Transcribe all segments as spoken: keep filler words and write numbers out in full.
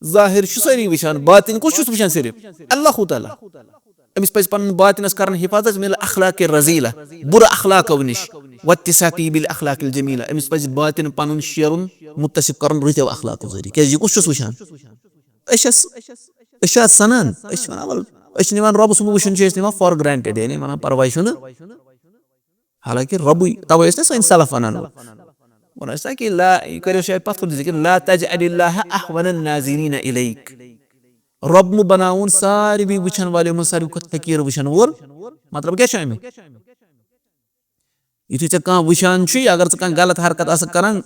ظٲہِر چھُ سٲری وٕچھان، باطن کُس چھُس وٕچھان؟ صرف اللہ تعالیٰ۔ أمِس پَزِ پَنُن باطنَس کَرُن حِفاظت من الاخلاق الرذیلہ، بُرٕ اخلاقو نِش، والتساقی بالاخلاق الجمیلہ۔ أمِس پَزِ باطن پَنُن شیرُن، مُتسِق کَرُن رٕتیو اخلاقو ذٔریعہٕ۔ کیٛازِ یہِ کُس چھُس وٕچھان؟ أسۍ چھِ اَتھ، أسۍ چھِ اَتھ سَنان، أسۍ چھِ وَنان، وَلہٕ، أسۍ چھِ نِوان رۄبہٕ سُنٛد وٕچھُن، چھِ أسۍ نِوان for granted، یعنی وَنان پَرواے چھُنہٕ۔ حالانکہِ رۄبٕے، تَوَے ٲسۍ نہ سٲنۍ سلف وَنان، وَنان ٲسۍ نہ کہِ لا، یہِ کٔرِو شاید پَتھ کُن ذِکِر، لا تجعل اللہ احون الناظرین الیک۔ رۄب مہٕ بناوُن ساروی وٕچھن والٮ۪و منٛز ساروی کھۄتہٕ حقیٖر وٕچھن وول۔ مطلب کیٛاہ چھُ اَمیُک؟ یُتھُے ژےٚ کانٛہہ وٕچھان چھُے، اگر ژٕ کانٛہہ غلط حرکت آسکھ کران،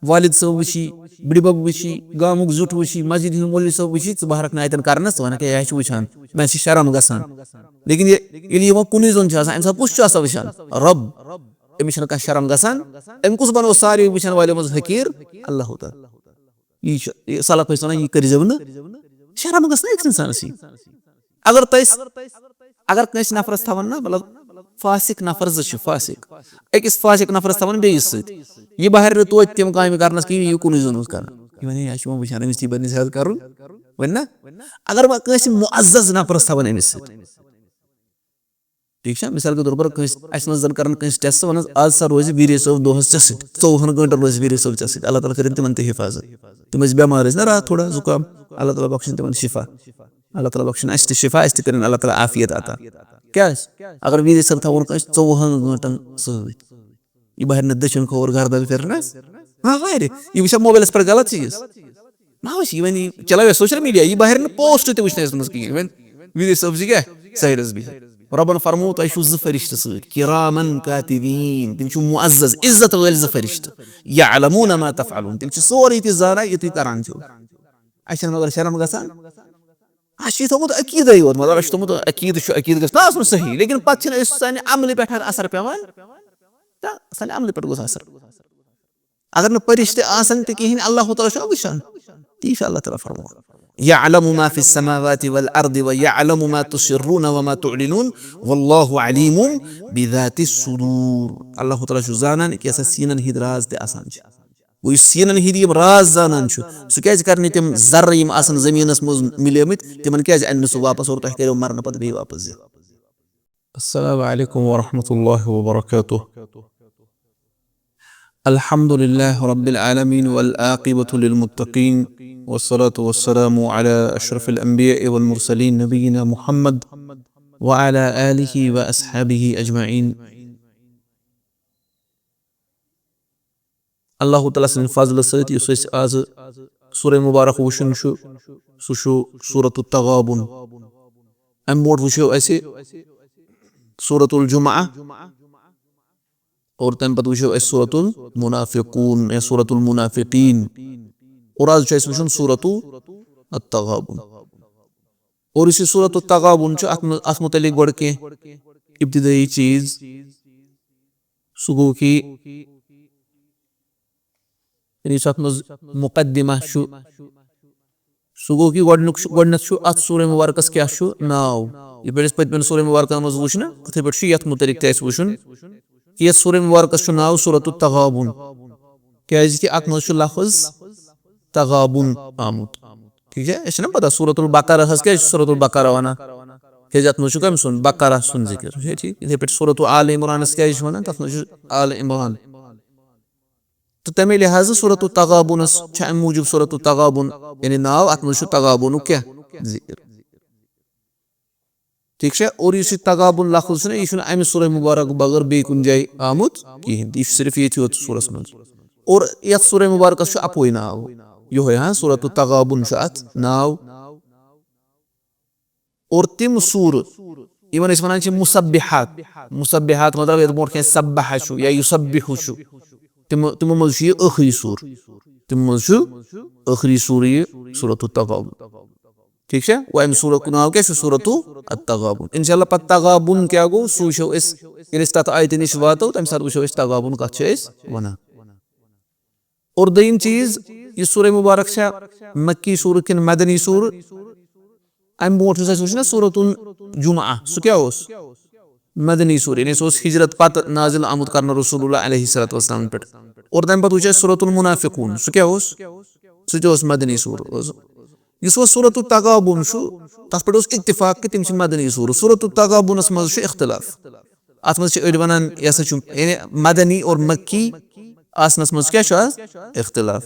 والد صٲب وٕچھی، بٕڈِبب وٕچھی، گامُک زیُٹھ وٕچھی، مسجد ہُنٛد مولوی صٲب وٕچھی، ژٕ بہرکھ نہٕ اَتٮ۪ن کرنس، ژٕ وَنکھ، "ہے، یہِ ہا چھُ وٕچھان، مےٚ چھِ شرم گژھان۔" لیکن یہِ، ییٚلہِ یہِ وۄنۍ کُنُے زوٚن چھُ آسان، اَمہِ ساتہٕ کُس چھُ آسان وٕچھان؟ رۄب۔ أمِس چھَنہٕ کانٛہہ شرم گژھان۔ أمۍ کُس بنوو ساروی وٕچھن والٮ۪و منٛز حقیٖر؟ اللہ تعالیٰ۔ یی چھُ، یہِ سلف ٲسۍ وَنان، یہِ کٔرۍزیو نہٕ، شرم گژھِ نہ أکِس اِنسانَس یی۔ اگر تۄہہِ، اگر کٲنٛسہِ نفرَس تھاوَن نہ، مطلب، فاسق نفر زٕ چھِ، فاسق۔ أکِس فاسق نفرَس تھاوَن بیٚیِس سۭتۍ۔ یہِ بہرِ نہٕ توتہِ تِم کامہِ کرنَس کِہیٖنۍ، یہِ کُنُے زوٚن اوس کران۔ یہِ وَنہِ، "ہے، یہِ چھُ وۄنۍ وٕچھان، أمِس تہِ بَنہِ زیادٕ کَرُن۔" وۄنۍ نہ؟ اگر وۄنۍ کٲنٛسہِ معزز نفرَس تھاوَن أمِس سۭتۍ، ٹھیٖک چھا؟ مثال کے طور پر کٲنٛسہِ، اَسہِ منٛز زَن کَرَن کٲنٛسہِ ٹیسٹ، وَنَس، "آز سا روزِ ویٖرے صٲب دۄہَس ژےٚ سۭتۍ، ژوٚوُہَن گٲنٛٹَن روزِ ویٖرے صٲب ژےٚ سۭتۍ۔" اللہ تعالیٰ کٔرِن تِمَن تہِ حِفاظت۔ تِم ٲسۍ بٮ۪مار، ٲسۍ نہ راتھ تھوڑا زُکام، اللہ تعالیٰ بخشِن تِمَن شِفا۔ اللہ تعالیٰ بخشِن اَسہِ تہِ شِفا، اَسہِ تہِ کٔرِن اللہ تعالیٰ عافیت عطا۔ کیٛازِ؟ اگر ویٖرے صٲب تھاوُن کٲنٛسہِ ژوٚوُہَن گٲنٛٹَن سۭتۍ، یہِ بہرِ نہٕ دٔچھُن کھووُر گردن پھِرنَس۔ ہاں، واریاہ۔ یہِ وٕچھِ ہا موبایلَس پٮ۪ٹھ غلط چیٖز۔ نہ وٕچھ، یہِ وۄنۍ یہِ چلاوِ social media، یہِ بہرِ نہٕ پوسٹ تہِ وٕچھنَس منٛز کِہیٖنۍ۔ وۄنۍ ویٖرے صٲب چھِ کیٛاہ؟ سایڈَس بِہِتھ۔ رۄبَن فرموو، "تۄہہِ چھُو زٕ فرشتہٕ سۭتۍ، کِرامَن کاتِبیٖن، تِم چھِو معزز، عزت وٲلۍ زٕ فرشتہٕ۔ یعلمون ما تفعلون، تِم چھِ سورُے تہِ زانان، یہِ تُہۍ کران چھِو۔" اَسہِ چھَنہٕ مگر شرم گژھان۔ اَسہِ چھُ یہِ تھوٚمُت عقیٖدَے یوت، مطلب، اَسہِ چھُ تھوٚمُت عقیٖدٕ چھُ، عقیٖدٕ گژھِ نہ آسُن صحیح، لیکن پَتہٕ چھِنہٕ أسۍ سانہِ عملہِ پٮ۪ٹھ اثر پٮ۪وان۔ تہٕ سانہِ عملہِ پٮ۪ٹھ گوٚژھ اثر۔ اگر نہٕ پرشتہٕ آسن تہِ کِہیٖنۍ، اللہ تعالیٰ چھُ وٕچھان۔ تی چھُ اللہ تعالیٰ فرماوان، "یعلم ما فی السماوات والارض ویعلم ما تسرون وما تعلنون واللہ علیم بذات الصدور۔" اللہ تعالیٰ چھُ زانان کہِ یۄس سیٖنن ہِنٛدۍ راز تہِ آسان چھِ۔ گوٚو، یُس سیٖنن ہِنٛدۍ یِم راز زانان چھُ، سُہ کیٛازِ کرِ نہٕ تِم ذرٕ یِم آسن زٔمیٖنس منٛز مِلیمٕتۍ، تِمن کیٛازِ اَنہِ نہٕ سُہ واپس اورٕ؟ تۄہہِ کریو مرنہٕ پتہٕ بیٚیہِ واپس زِندٕ۔ السلام عليكم ورحمة الله وبركاته. الحمد لله رب العالمين والعاقبة للمتقين، والصلاة والسلام على أشرف الأنبياء والمرسلين نبينا محمد وعلى آله وأصحابه أجمعين. اللہ تعالیٰ سٕنٛدِ فضلہٕ سۭتۍ یُس أسۍ آز سورہ مبارک وٕچھُن چھُ، سُہ چھُ سورۃ التغابن۔ اَمہِ برونٛٹھ وٕچھو اَسہِ سورۃ الجمعہ، اور تَمہِ پتہٕ وٕچھو أسۍ سورۃ المنافقون یا سورۃ المنافقین، اور آز چھُ اَسہِ وٕچھُن سورۃ التغابن۔ اور یُس یہِ سورۃ التغابن چھُ، اَتھ منٛز، اَتھ مُتعلِق گۄڈٕ کینٛہہ ابتدٲیی چیٖز، سُہ گوٚو کہِ، یعنی یُس اَتھ منٛز مقدمہ چھُ، سُہ گوٚو کہِ گۄڈٕنیُک چھُ، گۄڈٕنیتھ چھُ اَتھ سورہ مبارکس کیٛاہ چھُ ناو؟ یِتھ پٲٹھۍ أسۍ پٔتمٮ۪ن سورہ مبارکن منٛز وٕچھ نہ، تِتھٕے پٲٹھۍ چھُ یَتھ مُتعلِق تہِ اَسہِ وٕچھُن کہِ یَتھ سورہ مبارکس چھُ ناو سورۃ التغابن، کیٛازِ کہِ اَتھ منٛز چھُ لفظ تغابن آمُت۔ ٹھیٖک چھا؟ اَسہِ چھِنہ پتہ سورۃ البقرہ ہس کیٛازِ چھُ سورۃ البقرہ وَنان؟ کیٛازِ اَتھ منٛز چھُ کٔمۍ سُنٛد؟ بقرہ سُنٛد ذِکر۔ چھُ ٹھیٖک؟ یِتھَے پٲٹھۍ سورۃ آل عمرانس کیٛازِ چھُ وَنان؟ تَتھ منٛز چھُ آل عمران۔ تہٕ تَمے لحاظہٕ سورۃ التغابنس چھُ اَمہِ موٗجوٗب سورۃ التغابن، یعنی ناو، اَتھ منٛز چھُ تغابنُک کیٛاہ؟ ذِکر۔ ٹھیٖک چھا؟ اور یُس یہِ تغابن لفظ چھُنہ، یہِ چھُنہٕ اَمہِ سورہ مبارک بغٲر بیٚیہِ کُنہِ جایہِ آمُت کِہیٖنۍ۔ یہِ چھُ صرف ییٚتہِ یوت سورس منٛز۔ اور یَتھ سورہ مبارکس چھُ اَکُے ناو، یِہوٚے، ہاں، سورۃ التغابن چھُ اَتھ ناو۔ اور تِم سورٕ، یِمن أسۍ وَنان چھِ مُسبِّحات، مُسبِّحات مطلب یَتھ برونٛٹھ کَنہِ سبّحَ چھُ یا یُسبِّحُ چھُ، تِم، تِمو منٛز چھُ یہِ ٲخری سورٕ، تِمو منٛز چھُ ٲخری سورٕ یہِ سورۃ التغابن۔ ٹھیٖک چھا؟ وۄنۍ اَمہِ سورہ ناو کیٛاہ چھُ؟ سورۃ التغابن۔ انشاءاللہ پتہٕ تغابن کیٛاہ گوٚو، سُہ وٕچھو أسۍ، ییٚلہِ أسۍ تَتھ آیتہِ نِش واتو، تَمہِ ساتہٕ وٕچھو أسۍ تغابن کَتھ چھِ أسۍ وَنان۔ اور دوٚیِم چیٖز، یہِ سورہ مبارک چھا مکی سورہ کِنہٕ مدنی سورہ؟ اَمہِ برونٛٹھ یُس اَسہِ وٕچھ نہ سورۃ الجمعہ، سُہ کیٛاہ اوس؟ مدنی سورہ، یعنی سُہ اوس ہجرت پتہٕ نازل آمُت کرنہٕ رسول اللہ علیہ الصلوۃ والسلام پٮ۪ٹھ۔ اور تَمہِ پتہٕ وٕچھ اَسہِ سورۃ المنافقون، سُہ کیٛاہ اوس؟ سُہ تہِ اوس مدنی سورہ۔ یُس وۄنۍ سورۃ التغابن چھُ، تَتھ پٮ۪ٹھ اوس اتفاق کہِ تِم چھِ مدنی سورٕ۔ سورۃ التغابنس منٛز چھُ اختلاف۔ اَتھ منٛز چھِ أڑۍ وَنان، یہِ ہسا چھُ، یعنی، مدنی اور مکی، آسنس منٛز کیٛاہ چھُ آز اختلاف؟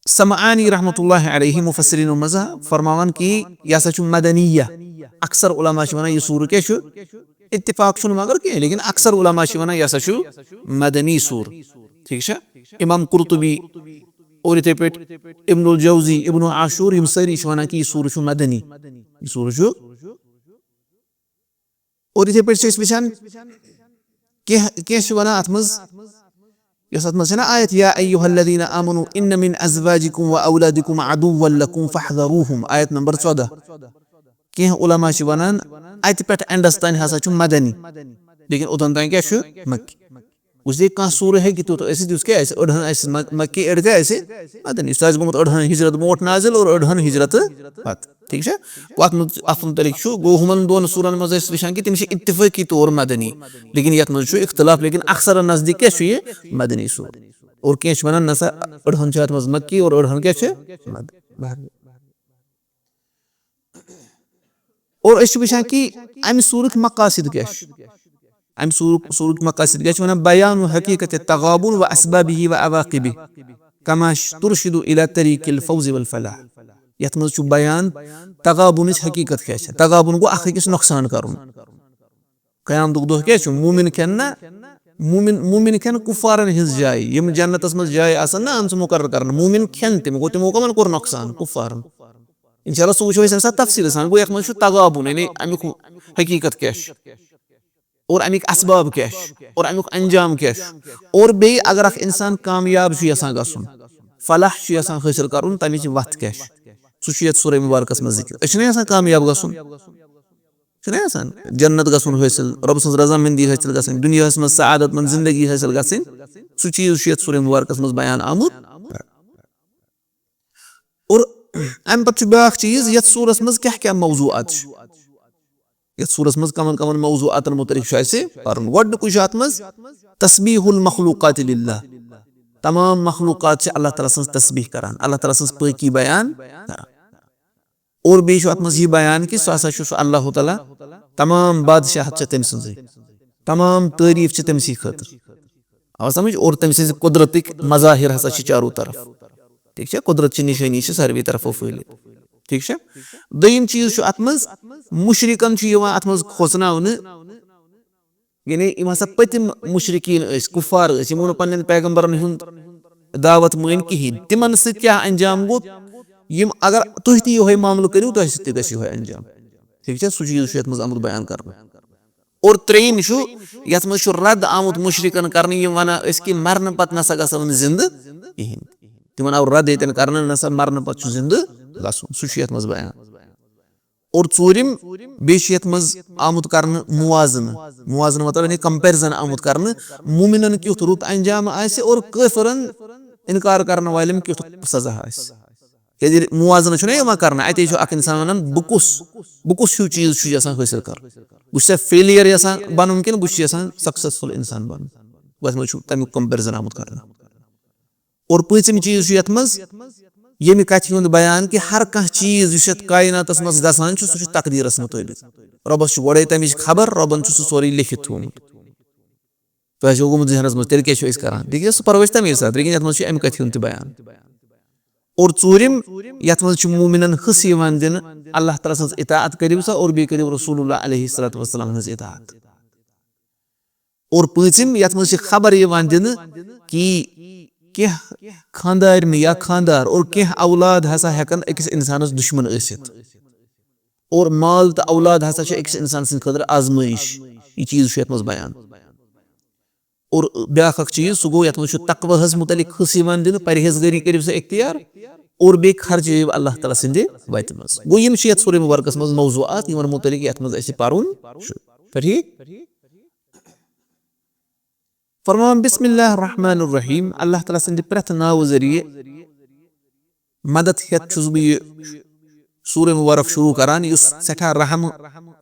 سمعانی رحمتہ اللہ علیہ مفسرینو منٛز فرماوان کہِ یہِ ہسا چھُ مدنیہ۔ اکثر علماء چھِ وَنان، یہِ سورٕ کیٛاہ چھُ؟ اتفاق چھُنہٕ مگر کینٛہہ، لیکن اکثر علماء چھِ وَنان، یہِ ہسا چھُ مدنی سورٕ۔ ٹھیٖک چھا؟ امام قرطبی اور یِتھے پٲٹھۍ ابن الجوزی، ابن عاشور، یِم سٲری چھِ وَنان کہِ یہِ سورٕ چھُ مدنی۔ یہِ سورٕ چھُ اور یِتھے پٲٹھۍ چھِ أسۍ وٕچھان، کینٛہہ، کینٛہہ چھِ وَنان اَتھ منٛز، یۄس اَتھ منٛز چھےٚ نہ آیت، یا ایھا الذین آمنوا ان من ازواجکم و اولادکم عدوا لکم فاحذروہم، آیت نمبر ژۄدہ۔ کینٛہہ علماء چھِ وَنان، اَتہِ پٮ۪ٹھ اینڈَس تانۍ ہسا چھُ مدنی، لیکن اوٚتَن تانۍ کیٛاہ چھُ؟ مکی۔ اس لیے کانٛہہ سورٕ ہیٚکہِ تیُتھ ٲسِتھ، یُس کیٛاہ آسہِ، أڑہَن آسہِ مک-، مکی، أڑۍ کیٛاہ آسہِ؟ مدنی۔ سُہ آسہِ گوٚمُت أڑہَن ہجرت برونٛٹھ نازل اور أڑہَن ہجرت پتہٕ۔ ٹھیٖک چھا؟ گوٚو اَتھ منٛز، اَتھ مُتعلِق چھُ، گوٚو ہُمَن دۄن سورَن منٛز ٲسۍ وٕچھان کہِ تِم چھِ اتفٲقی طور مدنی، لیکن یَتھ منٛز چھُ اختلاف، لیکن اکثر نزدیٖک کیٛاہ چھُ یہِ؟ مدنی سورٕ۔ اور کینٛہہ چھِ وَنان، نہ سا، أڑہَن چھُ اَتھ منٛز مکی اور أڑہَن کیٛاہ چھِ؟ مد-، بہرحال۔ اور أسۍ چھِ وٕچھان کہِ اَمہِ سورُک مقاصد کیٛاہ چھُ؟ اَمہِ سورُک، سورُک مقاصد کیٛاہ چھُ وَنان؟ بیان حقیقت التغابن و اسبابہ و عواقبہ کما ترشد الی طریق الفوز والفلاح۔ یَتھ منٛز چھُ بیان تغابنٕچ حقیقت کیٛاہ چھےٚ۔ تغابن گوٚو اکھ أکِس نۄقصان کَرُن۔ قیامتُک دۄہ کیٛاہ چھُ؟ مومن کھٮ۪ن نہ، مومن، مومن کھٮ۪ن کفارن ہٕنٛز جاے، یِم جنتس منٛز جاے آسن نہ آمژٕ مقرر کرنہٕ، مومن کھٮ۪ن تِم۔ گوٚو تِمو کمن کوٚر نۄقصان؟ کفارن۔ انشاءاللہ سُہ وٕچھو أسۍ ییٚمہِ ساتہٕ تفصیٖل سان۔ گوٚو یَتھ منٛز چھُ تغابن، یعنی اَمیُک حقیٖقت کیٛاہ چھُ اور اَمِکۍ اسباب کیٛاہ چھِ اور اَمیُک انجام کیٛاہ چھُ۔ اور بیٚیہِ اگر اکھ انسان کامیاب چھُ یژھان گژھُن، فلاح چھُ یژھان حٲصِل کرُن، تَمِچ وَتھ کیٛاہ چھِ؟ سُہ چھُ یَتھ سورہ مبارکس منٛز ذِکِر۔ أسۍ چھِنہ یژھان کامیاب گژھُن؟ چھُنہ یژھان جنت گژھُن حٲصِل، رۄبہٕ سٕنٛز رضامندی حٲصِل گژھٕنۍ، دُنیاہَس منٛز سعادت منٛد زندگی حٲصِل گژھٕنۍ؟ سُہ چیٖز چھُ یَتھ سورہ مبارکس منٛز بیان آمُت۔ اور اَمہِ پتہٕ چھُ بیٛاکھ چیٖز، یَتھ سورس منٛز کیٛاہ کیٛاہ موضوعات چھِ؟ یَتھ سورس منٛز کمن کمن موضوعاتن مُتعلق چھُ اَسہِ پَرُن؟ گۄڈٕنیُکُے چھُ اَتھ منٛز تسبیح المخلوقات للہ۔ تمام مخلوقات چھِ اللہ تعالیٰ سٕنٛز تسبیح کران، اللہ تعالیٰ سٕنٛز پٲکی بیان کران۔ اور بیٚیہِ چھُ اَتھ منٛز یہِ بیان کہِ سُہ ہسا چھُ سُہ اللہ تعالیٰ، تمام بادشاہت چھِ تٔمۍ سٕنٛزٕے، تمام تعریٖف چھِ تٔمۍ سٕے خٲطرٕ۔ آو سمجھ؟ اور تٔمۍ سٕنٛزِ قدرتٕکۍ مظاہر ہسا چھِ چارو طرف۔ ٹھیٖک چھا؟ قدرت چہِ نِشٲنی چھِ ساروی طرفو پھٔہلِتھ۔ ٹھیٖک چھا؟ دوٚیِم چیٖز چھُ اَتھ منٛز، مُشرِکَن چھُ یِوان اَتھ منٛز کھوژناونہٕ، یعنی یِم ہسا پٔتِم مُشرِکیٖن ٲسۍ، کُفار ٲسۍ، یِمو نہٕ پننٮ۪ن پیغمبرن ہُنٛد دعوت مٲنۍ کِہیٖنۍ، تِمن سۭتۍ کیٛاہ انجام گوٚو؟ یِم اگر تُہۍ تہِ یِہوٚے معاملہٕ کٔرِو، تۄہہِ سۭتۍ تہِ گژھِ یِہوٚے انجام۔ ٹھیٖک چھا؟ سُہ چیٖز چھُ یَتھ منٛز آمُت بیان کرنہٕ۔ اور ترٛیٚیِم چھُ، یَتھ منٛز چھُ رد آمُت مُشرِکن کرنہٕ، یِم وَنان ٲسۍ کہِ مرنہٕ پتہٕ نسا گژھو نہٕ زِندٕ کِہیٖنۍ۔ تِمن آو رد ییٚتٮ۪ن کرنہٕ، نسا مرنہٕ پتہٕ چھُ زِندٕ گژھُن۔ سُہ چھُ یَتھ منٛز بیان۔ اور ژوٗرِم، بیٚیہِ چھُ یَتھ منٛز آمُت کرنہٕ موازنہٕ۔ موازنہٕ مطلب یعنی comparison آمُت کرنہٕ، مومِنن کیُتھ رُت انجام آسہِ اور کٲفرن، انکار کرن والٮ۪ن کیُتھ سزا آسہِ۔ ییٚلہِ موازنہٕ چھُنہ یِوان کرنہٕ، اَتے چھُ اکھ انسان وَنان، بہٕ کُس، بہٕ کُس ہیوٗ چیٖز چھُس یَژھان حٲصِل کرُن؟ بہٕ چھُسا failure یَژھان بَنُن کِنہٕ بہٕ چھُس یَژھان successful انسان بَنُن؟ گوٚو اَتھ منٛز چھُ تَمیُک comparison آمُت کرنہٕ۔ اور پٲنٛژِم چیٖز چھُ یَتھ منٛز ییٚمہِ کَتھِ ہُنٛد بیان کہِ ہر کانٛہہ چیٖز یُس یَتھ کائناتَس منٛز گژھان چھُ، سُہ چھُ تقدیٖرَس مُطٲبِق۔ رۄبَس چھُ گۄڈَے تَمِچ خبر، رۄبَن چھُ سُہ سورُے لیکھِتھ تھوٚومُت۔ تۄہہِ آسیو گوٚمُت ذہنَس منٛز، تیٚلہِ کیٛاہ چھُ أسۍ کران؟ تِکیٛازِ سُہ پَرو أسۍ تَمے ساتہٕ، لیکِن یَتھ منٛز چھُ اَمہِ کَتھِ ہُنٛد تہِ بیان۔ اور ژوٗرِم، یَتھ منٛز چھُ مومِنَن حصہٕ یِوان دِنہٕ، اللہ تعالیٰ سٕنٛز اطاعت کٔرِو سا اور بیٚیہِ کٔرِو رسول اللہ علیہ الصلوۃ والسلام ہٕنٛز اطاعت۔ اور پٲنٛژِم، یَتھ منٛز چھِ خبر یِوان دِنہٕ کہِ کینٛہہ خانٛدارنہِ یا خانٛدار اور کینٛہہ اولاد ہسا ہٮ۪کن أکِس اِنسانَس دُشمن ٲسِتھ۔ اور مال تہٕ اولاد ہسا چھِ أکِس اِنسان سٕنٛدِ خٲطرٕ آزمٲیِش۔ یہِ چیٖز چھُ یَتھ منٛز بیان۔ اور بیٛاکھ اکھ چیٖز، سُہ گوٚو یَتھ منٛز چھُ تقویٰ ہَس مُتعلِق حصہٕ یِوان دِنہٕ، پرہیزگٲری کٔرِو سا اختیار، اور بیٚیہِ خرچٲیِو اللہ تعالیٰ سٕنٛدِ وَتہِ منٛز۔ گوٚو یِم چھِ یَتھ سورہ مبارکَس منٛز موضوعات، یِمن مُتعلِق یَتھ منٛز اَسہِ پَرُن چھُ۔ ٹھیٖک؟ فرمان، بسم اللہ الرحمن الرحیم، اللہ تعالیٰ سٕنٛدِ پرٛٮ۪تھ ناوٕ ذٔریعہٕ مدد ہٮ۪تھ چھُس بہٕ یہِ سورہ مبارک شروع کران، یُس سٮ۪ٹھاہ رحم،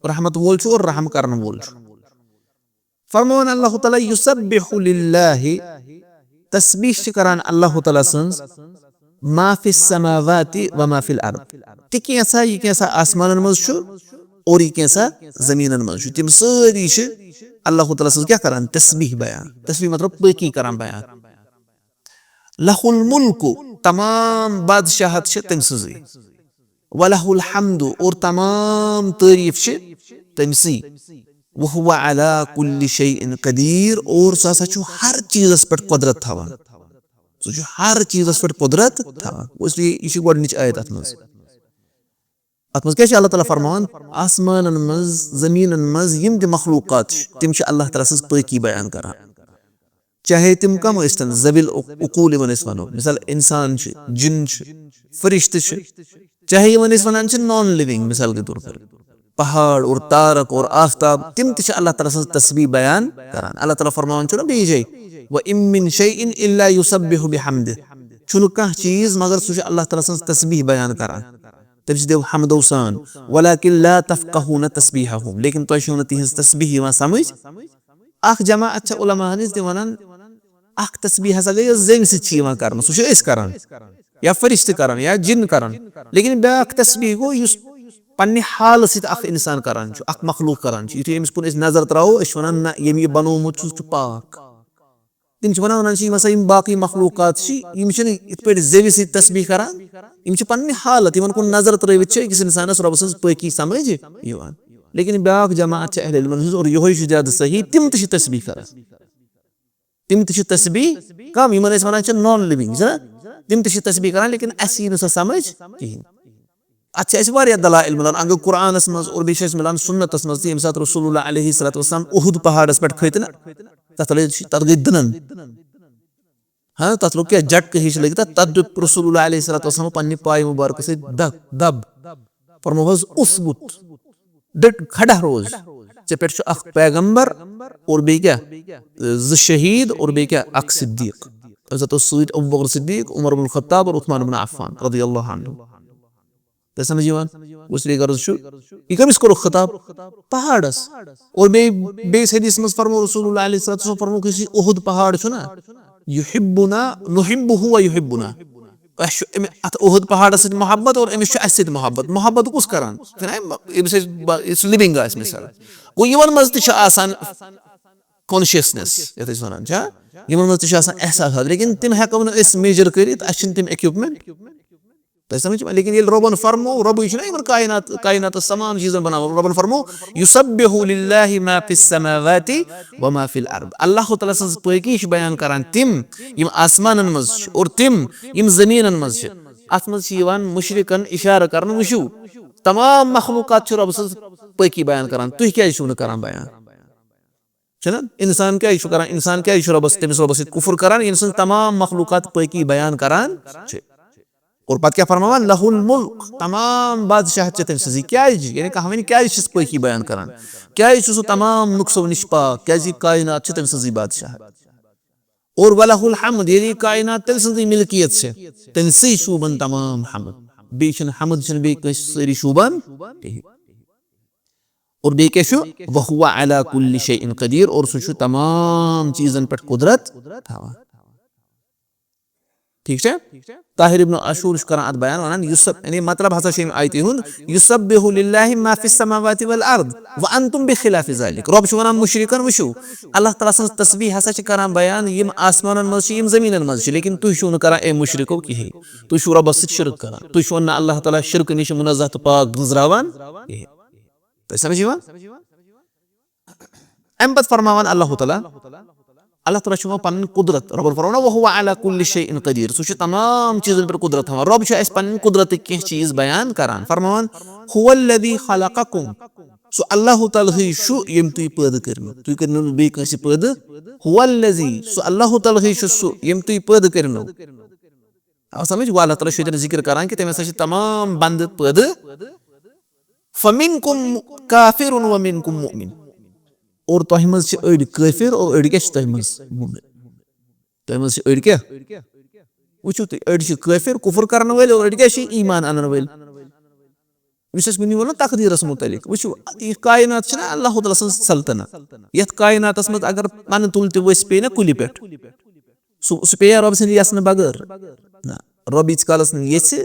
رحمت وول چھُ اور رحم کرن وول چھُ۔ فرمان اللہ تعالیٰ، یسبح للہ، تسبیح چھِ کران اللہ تعالیٰ سٕنٛز، ما فی السماوات و ما فی الارض۔ تہِ کینٛژھا، یہِ کینٛژھا آسمانن منٛز چھُ اور یہِ کینٛژھا زٔمیٖنن منٛز چھُ، تِم سٲری چھِ اللہ تعالیٰ سٕنٛز کیٛاہ کران؟ تسبیح بیان۔ تسبیح مطلب پٲکی کران بیان۔ لہ الملک، تمام بادشاہت چھِ تٔمۍ سٕنٛزٕے۔ ولہ الحمد، اور تمام تعریف چھِ تٔمۍ سٕے۔ وہو علی کل شیء قدیر، اور سُہ ہسا چھُ ہر چیٖزس پٮ۪ٹھ قدرت تھاوان۔ سُہ چھُ ہر چیٖزس پٮ۪ٹھ قدرت تھاوان۔ اس لیے یہِ چھِ گۄڈٕنِچ آیت اتھ منٛز۔ اتھ منٛز کیٛاہ چھِ اللہ تعالیٰ فرماوان؟ آسمانن منٛز، زٔمیٖنن منٛز یِم تہِ مخلوقات چھِ، تِم چھِ اللہ تعالیٰ سٕنٛز پٲکی بیان کران۔ چاہے تِم کم ٲسۍتن، ذوی العقول یِمن أسۍ ونو، مثال، انسان چھِ، جِن چھِ، فرشتہٕ چھِ، چاہے یِمن أسۍ ونان چھِ نان لِونگ، مثال کے طور پر، پہاڑ اور تارک اور آفتاب، تِم تہِ چھِ اللہ تعالیٰ سٕنٛز تسبیح بیان کران۔ اللہ تعالیٰ فرماوان چھُ نہ بیٚیہِ جایہِ، "وَإِن مِّن شَيْءٍ إِلَّا يُسَبِّحُ بِحَمْدِهِ"، چھُنہٕ کانٛہہ چیٖز مگر سُہ چھُ اللہ تعالیٰ سٕنٛز تسبیح بیان کران، تٔمۍ سٕنٛدیو حمدو سان۔ "وَلَٰكِن لَّا تَفْقَهُونَ تَسْبِيحَهُمْ"، لیکن تۄہہِ چھُو نہٕ تِہِنٛز تسبیح یِوان سمجھ۔ اکھ جماعت چھےٚ علماء ہن ہٕنٛز تہِ ونان، اکھ تسبیح ہسا گٔے یۄس زیوِ سۭتۍ چھِ یِوان کرنہٕ، سُہ چھِ أسۍ کران یا فرشتہٕ کران یا جِن کران، لیکن بیاکھ تسبیح گوٚو یُس پننہِ حالہٕ سۭتۍ اکھ انسان کران چھُ، اکھ مخلوق کران چھُ۔ یُتھُے أمِس کُن أسۍ نظر تراوو، أسۍ چھِ ونان، نہ، ییٚمۍ یہِ بنوومُت چھُ، سُہ چھُ پاک۔ تِم چھِ ونان، ونان چھِ یِم ہسا یِم باقٕے مخلوقات چھِ، یِم چھِنہٕ یِتھ پٲٹھۍ زیوِ سۭتۍ تسبیح کران، یِم چھِ پننہِ حالت، یِمن کُن نظر ترٲوِتھ چھِ أکِس انسانس رۄبہٕ سٕنٛز پٲکی سمجھ یِوان۔ لیکن بیاکھ جماعت چھِ اہل علمن ہٕنٛز، اور یِہوٚے چھُ زیادٕ صحیح، تِم تہِ چھِ تسبیح کران۔ تِم تہِ چھِ تسبیح، کم یِمن أسۍ ونان چھِ نان لِونگ، چھِنہ؟ تِم تہِ چھِ تسبیح کران، لیکن اَسہِ یی نہٕ سۄ سمجھ کِہیٖنۍ۔ اتھ چھِ اَسہِ واریاہ دلائل مِلان، اگر قرآنس منٛز اور بیٚیہِ چھِ اَسہِ مِلان سُنتس منٛز تہِ، ییٚمہِ ساتہٕ رسول اللہ علیہ الصلوۃ والسلام اُحد پہاڑس پٮ۪ٹھ کھٔتۍ نہ، تتھ لٔج، تتھ گٔے دٕنن۔ ہاں، تتھ لوٚگ کیٛاہ، جٹکہٕ ہِش لٔگۍ تتھ، تتھ دیُت رسول اللہ علیہ الصلوۃ والسلام پننہِ پایہِ مبارکہٕ سۭتۍ دب، دب۔ فرمووہس، "اثبت، ڈٹ کھڑا روز، ژےٚ پٮ۪ٹھ چھُ اکھ پیغمبر اور بیٚیہِ کیٛاہ، زٕ شہیٖد اور بیٚیہِ کیٛاہ، اکھ صدیٖق۔" تَمہِ ساتہٕ اوس سۭتۍ ابو بکر صدیٖق، عمر بن الخطاب اور عثمان بن عفان رضی اللہ عنہ۔ تۄہہِ سمجھ یِوان؟ اس لیے غرض چھُ، یہِ کٔمِس کوٚرُکھ خطاب؟ پہاڑس۔ اور بیٚیہِ، بیٚیِس حدیثس منٛز فرموو رسول اللہ علیہ الصلوۃ والسلام، فرموو کہِ یُس یہِ احد پہاڑ چھُ نا، یحبنا، نحبہ و یحبنا۔ اَسہِ چھُ أمۍ، اَتھ احد پہاڑس سۭتۍ محبت اور أمِس چھُ اَسہِ سۭتۍ محبت۔ محبت کُس کران؟ ییٚمِس أسۍ با-، یُس لِونگ آسہِ مثال۔ گوٚو یِمن منٛز تہِ چھِ آسان کانشیسنس، یَتھ أسۍ وَنان چھا؟ یِمن منٛز تہِ چھِ آسان احساسات، لیکن تِم ہٮ۪کو نہٕ أسۍ میجر کٔرِتھ، اَسہِ چھِنہٕ تِم اکوپمنٹ۔ تۄہہِ سمجھ چھا؟ لیکن ییٚلہِ رۄبن فرموو، رۄبٕے چھُنہ یِمن کائنات، کائناتس تمام چیٖزن بناوان، رۄبن فرموو، "یسبح للہ ما فی السماوات و ما فی الارض"۔ اللہ تعالیٰ سٕنٛز پٲکی چھِ بیان کران تِم، یِم آسمانن منٛز چھِ، اور تِم، یِم زٔمیٖنن منٛز چھِ۔ اتھ منٛز چھِ یِوان مُشرکن اشارٕ کرنہٕ، وٕچھِو، تمام مخلوقات چھِ رۄبہٕ سٕنٛز پٲکی بیان کران، تُہۍ کیٛازِ چھِو نہٕ کران بیان؟ چھُنہ؟ انسان کیٛازِ چھُ کران؟ انسان کیٛازِ چھُ رۄبس، تٔمِس رۄبس سۭتۍ کُفُر کران، ییٚمہِ سٕنٛز تمام مخلوقات پٲکی بیان کران چھِ؟ اور پتہٕ کیٛاہ فرماوان؟ "لہ الملک"، تمام بادشاہت چھِ تٔمۍ سٕنٛزٕے۔ کیٛازِ؟ یعنی کانٛہہ ونہِ، کیٛازِ چھُس پٲکی بیان کران؟ کیٛازِ چھُ سُہ تمام نقصو نِش پاک؟ کیٛازِ یہِ کائنات چھِ تٔمۍ سٕنٛزٕے بادشاہت۔ اور ولہ الحمد، یعنی یہِ کائنات تٔمۍ سٕنٛزٕے ملکیت چھِ، تٔمۍ سٕے شوٗبن تمام حمد۔ بیٚیہِ چھِنہٕ حمد، چھِنہٕ بیٚیہِ کٲنٛسہِ سٲری شوٗبان کِہیٖنۍ۔ اور بیٚیہِ کیٛاہ چھُ؟ وہو علی کل شیء قدیر، اور سُہ چھُ تمام چیٖزن پٮ۪ٹھ قدرت تھاوان۔ ٹھیٖک چھا؟ طاہر ابن عاشور چھُ کران اتھ بیان، ونان، یُس، یعنی مطلب ہسا چھُ امہِ آیتہِ ہُنٛد، "یسبح للہ ما فی السماوات والارض وانتم بخلاف ذلک"۔ رۄب چھُ ونان مُشرکن، وٕچھِو، اللہ تعالیٰ سٕنٛز تسبیح ہسا چھِ کران بیان، یِم آسمانن منٛز چھِ، یِم زٔمیٖنن منٛز چھِ، لیکن تُہۍ چھِو نہٕ کران، اے مُشرکو، کِہیٖنۍ۔ تُہۍ چھِو رۄبس سۭتۍ شرک کران، تُہۍ چھِو نہٕ اللہ تعالیٰ شرکہٕ نِش منزہ تہٕ پاک گٔنٛزراوان کِہیٖنۍ۔ تۄہہِ سمجھ یِوان؟ امہِ پتہٕ فرماوان اللہ تعالیٰ، اللہ تعالیٰ چھُ وَنان پنٕنۍ قدرت، رۄبن فرماوان، "وہو علی کل شیء قدیر"، سُہ چھُ تمام چیٖزن پٮ۪ٹھ قدرت تھاوان۔ رۄب چھُ اَسہِ پنٕنۍ قدرتٕکۍ کینٛہہ چیٖز بیان کران، فرماوان، "ہو الذی خلقکم"، سُہ اللہ تعالیٰ ہٕے چھُ ییٚمۍ تُہۍ پٲدٕ کٔرمٕتۍ، تُہۍ کٔرِو نہٕ بیٚیہِ کٲنٛسہِ پٲدٕ، "ہو الذی"، سُہ اللہ تعالیٰ ہٕے چھُ سُہ ییٚمۍ تُہۍ پٲدٕ کٔرمٕتۍ۔ آو سمجھ؟ وَ اللہ تعالیٰ چھُ ییٚتٮ۪ن ذِکِر کران کہِ تٔمۍ ہسا چھِ تمام بندٕ پٲدٕ۔ فَمِنْکُمْ کافِرٌ وَمِنْکُمْ مُؤْمِنٌ۔ اور تۄہہِ منٛز چھِ أڑۍ کٲفِر اور أڑۍ کیٛاہ چھِ تۄہہِ منٛز؟ مُؤمِن۔ تۄہہِ منٛز چھِ أڑۍ کیٛاہ؟ وٕچھِو تُہۍ، أڑۍ چھِ کٲفِر، کُفُر کرن وٲلۍ، اور أڑۍ کیٛاہ چھِ؟ ایٖمان اَنن وٲلۍ۔ یُس اَسہِ وٕنی ووٚن نہ تقدیٖرَس مُتعلِق، وٕچھِو، یہِ کائنات چھِنہ اللہ تعالیٰ سٕنٛز سلطنت۔ یَتھ کائناتَس منٛز اگر پَنہٕ تُل تہِ ؤسۍ پیٚیہِ نہ کُلہِ پٮ۪ٹھ، سُہ، سُہ پیٚیہِ رۄب سٕنٛدِ یَژھنہٕ بغٲر؟ نہ۔ رۄب ییٖتِس کالَس نہٕ ییٚژھِ،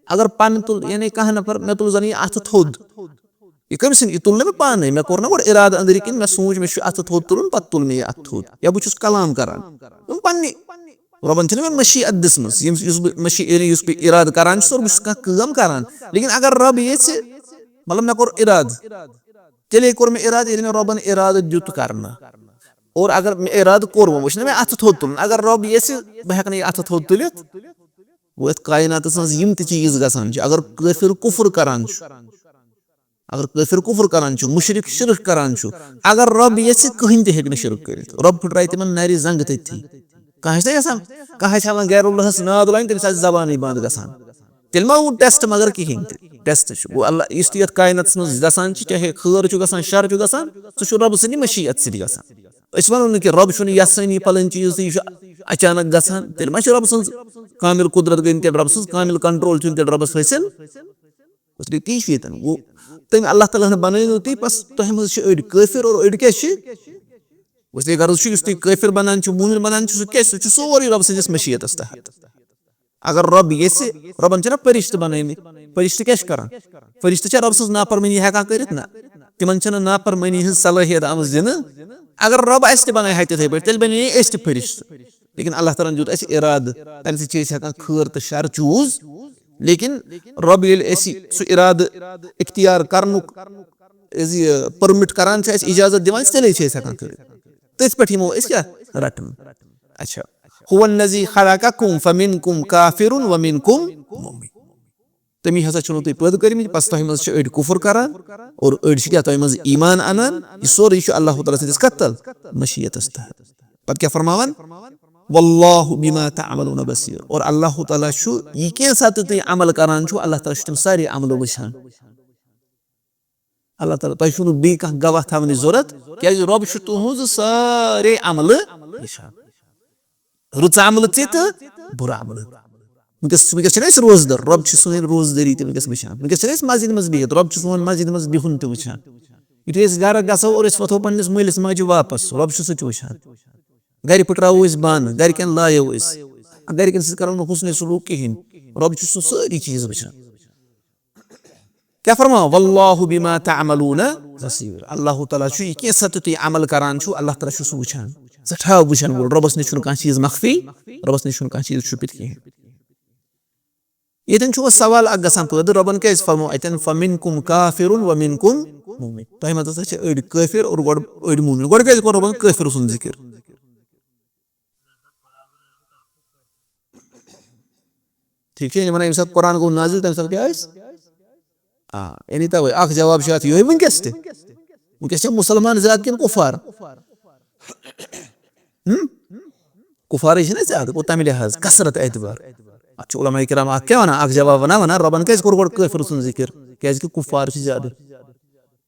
اگر پَنہٕ تُل، یعنی کانٛہہ نفر، مےٚ تُل زَن یہِ اَتھٕ تھوٚد، یہِ کٔمۍ سٕنٛدۍ؟ یہِ تُل نہٕ مےٚ پانَے، مےٚ کوٚر نہ گۄڈٕ اِرادٕ أنٛدرٕ کِنۍ، مےٚ سوٗنٛچ مےٚ چھُ اَتھٕ تھوٚد تُلُن، پَتہٕ تُل مےٚ یہِ اَتھٕ تھوٚد، یا بہٕ چھُس کلام کران، یِم پننہِ، رۄبَن چھِنہٕ مےٚ مشیت دِژمٕژ، ییٚمہِ یُس بہٕ مشی-، یعنی یُس بہٕ اِرادٕ کران چھُس اور بہٕ چھُس کانٛہہ کٲم کران، لیکن اگر رۄب ییٚژھِ، مطلب مےٚ کوٚر اِرادٕ، تیٚلے کوٚر مےٚ اِرادٕ، ییٚلہِ مےٚ رۄبَن اِرادٕ دیُت کرنہٕ۔ اور اگر مےٚ اِرادٕ کوٚر، وۄنۍ وٕچھ نہ مےٚ اَتھٕ تھوٚد تُلُن، اگر رۄب ییٚژھِ بہٕ ہٮ۪کہٕ نہٕ یہِ اَتھٕ تھوٚد تُلِتھ، گوٚو یَتھ کایناتَس منٛز یِم تہِ چیٖز گژھان چھِ، اگر کٲفِر کُفُر کران چھُ، اگر کٲفِر کُفُر کران چھُ، مُشرِک شِرک کران چھُ، اگر رۄب ییٚژھِ کٕہٕنۍ تہِ ہیٚکہِ نہٕ شِرک کٔرِتھ، رۄب پھٕٹرایہِ تِمن نَرِ زنٛگہٕ تٔتھی۔ کانٛہہ آسہِ نہ یَژھان، کانٛہہ آسہِ ہٮ۪وان غیر اللہَس ناد لاگُن، تٔمِس آسہِ زبانٕے بنٛد گژھان۔ تیٚلہِ ما گوٚو ٹیسٹ؟ مگر کِہیٖنۍ تہِ ٹیسٹ چھُ، گوٚو اللہ، یُس تہِ یَتھ کایناتَس منٛز گژھان چھُ، چاہے خٲر چھُ گژھان، شر چھُ گژھان، سُہ چھُ رۄبہٕ سٕنٛدِ مشیت سۭتۍ گژھان۔ أسۍ وَنو نہٕ کہِ رۄب چھُنہٕ یَژھٲنی پھلٲنۍ چیٖز تہٕ یہِ چھُ اچانک گژھان، تیٚلہِ ما چھُ رۄبہٕ سٕنٛز کامل قدرت گٔے نہٕ تیٚلہِ رۄبہٕ سٕنٛز، کامل کنٹرول چھُنہٕ تیٚلہِ رۄبَس حٲصِل؟ اس لیے تی چھُ ییٚتٮ۪ن۔ گوٚو تٔمۍ اللہ تعالیٰ ہن بنٲوِو تُہۍ، بس تۄہہِ منٛز چھِ أڑۍ کٲفِر اور أڑۍ کیٛاہ چھِ؟ اس لیے غرض چھُ، یُس تُہۍ کٲفِر بنان چھُو، موٗمِن بنان چھُو، سُہ کیٛاہ چھُ؟ سُہ چھُ سورُے رۄبہٕ سٕنٛدِس مشیتس تحت۔ اگر رۄب یژھِ، رۄبن چھِنہ فرشتہٕ بنٲومٕتۍ، فرشتہٕ کیٛاہ چھِ کران؟ فرشتہٕ چھا رۄبہٕ سٕنٛز نافرمٲنی ہٮ۪کان کٔرِتھ؟ نہ، تِمن چھنہٕ نافرمٲنی ہٕنٛز صلٲحیت آمٕژ دِنہٕ۔ اگر رۄب آسہِ تہِ بنٲے ہا تِتھے پٲٹھۍ، تیٚلہِ بنے أسۍ تہِ فرشتہٕ۔ لیکن اللہ تعالیٰ ہن دیُت اَسہِ اِرادٕ، تَمہِ سۭتۍ چھِ أسۍ ہٮ۪کان خٲر تہٕ شر چوٗز۔ لیکن رۄب ییٚلہِ اَسہِ سُہ اِرادٕ اختیار کرنُک، أسۍ یہِ پٔرمِٹ کران چھُ، اَسہِ اِجازت دِوان چھُ، تیٚلے چھِ أسۍ ہٮ۪کان کٔرِتھ۔ تٔتھۍ پٮ۪ٹھ یِمو أسۍ کیٛاہ رَٹُن؟ اچھا، هو الذي خلقكم فمنكم كافر ومنكم مؤمن۔ تٔمی ہسا چھُنہٕ تُہۍ پٲدٕ کٔرمٕتۍ، پس تۄہہِ منٛز چھِ أڑۍ کُفُر کران اور أڑۍ چھِ کیٛاہ تۄہہِ منٛز ایمان انان۔ یہِ سورُے چھُ اللہ تعالیٰ سٕنٛدِس کتھ تل؟ مشیتس تحت۔ پتہٕ کیٛاہ فرماوان؟ واللہ بما تعملون بصیر۔ اور اللہ تعالیٰ چھُ یہِ کینٛژھا تہِ تُہۍ عمل کران چھُو، اللہ تعالیٰ چھُ تِم سارے عملہٕ وٕچھان۔ اللہ تعالیٰ، تۄہہِ چھُو نہٕ بیٚیہِ کانٛہہ گواہ تھاونٕچ ضروٗرت، کیٛازِ رۄب چھُ تُہٕنٛز سارے عملہٕ وٕچھان۔ رٕژ عملہٕ تہِ تہٕ بُرٕ عملہٕ۔ وٕنکیٚس، وٕنکیٚس چھِنہٕ أسۍ روزدَر، رۄب چھُ سٲنۍ روزدٔری تہِ وٕنکیٚس وٕچھان۔ وٕنکیٚس چھِنہٕ أسۍ مسجدِ منٛز بِہِتھ، رۄب چھُ سون مسجدِ منٛز بِہُن تہِ وٕچھان۔ یُتھُے أسۍ گرٕ گژھو اور أسۍ وۄتھو پننِس مٲلِس ماجہِ واپس، رۄب چھُ سُہ تہِ وٕچھان۔ گرِ پھٕٹراوو أسۍ بانہٕ، گرِکٮ۪ن لایو أسۍ، گرِکٮ۪ن سۭتۍ کرو نہٕ حُسنِ سلوٗک کِہیٖنۍ، رۄب چھُ سُہ سٲری چیٖز وٕچھان۔ کیٛاہ فرماوان؟ واللہ بما تعملون بصیر۔ اللہ تعالیٰ چھُ یہِ کینٛژھا تہِ تُہۍ عمل کران چھُو، اللہ تعالیٰ چھُ سُہ وٕچھان، سٮ۪ٹھاہ وٕچھان وول۔ رۄبَس نِش چھُنہٕ کانٛہہ چیٖز مخفی، رۄبَس نِش چھُنہٕ کانٛہہ چیٖز چھُپِتھ کِہیٖنۍ۔ ییٚتٮ۪ن چھُ وۄنۍ سوال اکھ گژھان پٲدٕ، رۄبَن کیٛازِ فرموو اَتٮ۪ن فمنکم کافر ومنکم مؤمن؟ تۄہہِ منٛز ہسا چھِ أڑۍ کٲفِر اور گۄڈٕ أڑۍ مومن۔ گۄڈٕ کیٛازِ کوٚر رۄبَن کٲفِر سُنٛد ذِکِر؟ ٹھیٖک چھا؟ یِمن ییٚمہِ ساتہٕ قرآن گوٚو نازِل، تَمہِ ساتہٕ کیٛاہ ٲسۍ؟ آ، یعنی توے اکھ جواب چھُ اَتھ یِہوٚے وٕنکیٚس تہِ۔ وٕنکیٚس چھا مُسلمان زیادٕ کِنہٕ کُفار؟ ہم؟ کُفارٕے چھِنہ زیادٕ، گوٚو تَمہِ لحاظ کثرت اعتبار۔ اَتھ چھُ علماء کرام اکھ کیٛاہ وَنان، اکھ جواب وَنان، وَنان رۄبَن کیٛازِ کوٚر گۄڈٕ کٲفِر سُنٛد ذِکِر؟ کیٛازِ کہِ کُفار چھِ زیادٕ۔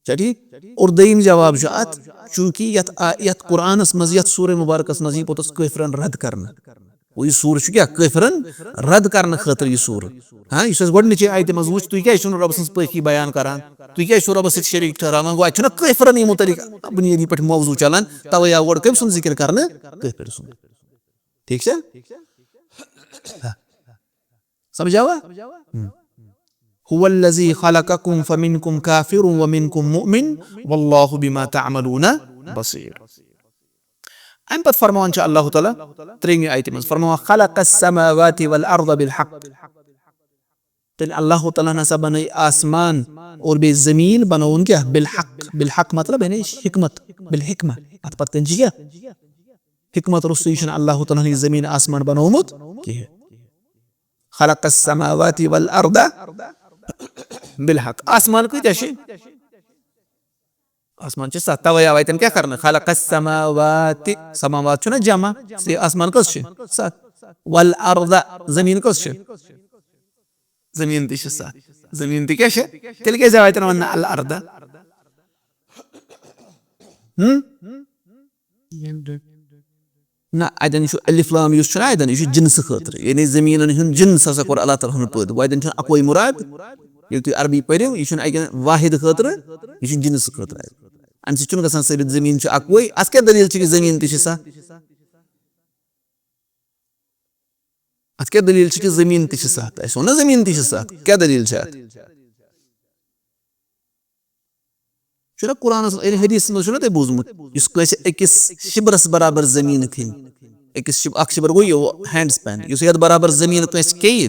چھا ٹھیٖک؟ اور دوٚیِم جواب چھُ اَتھ، چوٗنٛکہِ یَتھ آ-، یَتھ قرآنَس منٛز، یَتھ سورہ مُبارکَس منٛز یی پوٚتُس کٲفرَن رَد کرنہٕ۔ گوٚو یہِ سورہ چھُ کیٛاہ؟ کٲفرَن رَد کرنہٕ خٲطرٕ یہِ سورہ۔ ہاں، یُس اَسہِ گۄڈٕنِچے آیتہِ منٛز وُچھ، تُہۍ کیٛازِ چھِو نہٕ رۄبہٕ سٕنٛز پٲکی بیان کران؟ تُہۍ کیٛازِ چھِو رۄبَس سۭتۍ شریٖک ٹھٔہراوان؟ گوٚو اَتہِ چھُنہ کٲفرَن یہِ مُتعلِق بُنیٲدی پٲٹھۍ موضوع چلان، تَوَے آو گۄڈٕ کٔمۍ سُنٛد ذِکِر کرنہٕ؟ کٲفر سُنٛد۔ ٹھیٖک چھا؟ سمجھاوا؟ ہم۔ هو الذي خلقكم فمنكم كافر ومنكم مؤمن والله بما تعملون بصير۔ اَمہِ پتہٕ فرماوان چھُ اللہ تعالیٰ ترٛیٚیِمہِ آیتہِ منٛز، فرماوان، خلق السماوات والارض بالحق۔ تیٚلہِ اللہ تعالیٰ ہن ہسا بنٲے آسمان اور بیٚیہِ زٔمیٖن بنووُن کیٛاہ؟ بالحق۔ بالحق مطلب یعنی حکمت، بالحکمہ۔ اَتھ پتہٕ کَنہِ چھِ کیٛاہ؟ حکمت روٚستُے چھُنہٕ اللہ تعالیٰ ہن یہِ زٔمیٖن آسمان بنوومُت کِہیٖنۍ۔ خلق السماوات والارض بالحق۔ آسمان کۭتیٛاہ چھِ؟ آسمان چھِ ستھ، توے آو اتٮ۪ن کیٛاہ کرنہٕ؟ خلق السماوات، سماوات چھُنہ جمع، اس لیے آسمان کٔژ چھِ؟ ستھ۔ والارض، زٔمیٖن کٔژ چھِ؟ زٔمیٖن تہِ چھِ ستھ۔ زٔمیٖن تہِ کیٛاہ چھِ؟ تیٚلہِ کیٛازِ آو اتٮ۪ن وننہٕ الارض؟ ہم؟ نہ، اتٮ۪ن چھُ الف لام یُس چھُنہ اتٮ۪ن، یہِ چھُ جنسہٕ خٲطرٕ، یعنی زٔمیٖنن ہُنٛد جنس ہسا کوٚر اللہ تعالیٰ ہن پٲدٕ۔ وۄنۍ اتٮ۪ن چھُنہٕ اکوے مُراد، ییٚلہِ تُہۍ عربی پٔرِو، یہِ چھُنہٕ اکہِ واحد خٲطرٕ، یہِ چھُ جنسہٕ خٲطرٕ۔ امہِ سۭتۍ چھُنہٕ گژھان ثٲبت زٔمیٖن چھُ اکوے۔ اتھ کیٛاہ دٔلیٖل چھِ کہِ زٔمیٖن تہِ چھِ سۄ؟ اتھ کیٛاہ دٔلیٖل چھِ کہِ زٔمیٖن تہِ چھِ ستھ؟ اَسہِ ووٚن نا زٔمیٖن تہِ چھِ ستھ، کیٛاہ دٔلیٖل چھِ اتھ؟ چھُنہ قرآنس، یعنی حدیثس منٛز چھُنہ تۄہہِ بوٗزمُت، یُس کٲنٛسہِ أکِس شِبرس برابر زٔمیٖن کھیٚیہِ، أکِس شِب-، اکھ شِبر گوٚو یہِ ہینڈ سپین، یُس یتھ برابر زٔمیٖن کٲنٛسہِ کھیٚیہِ،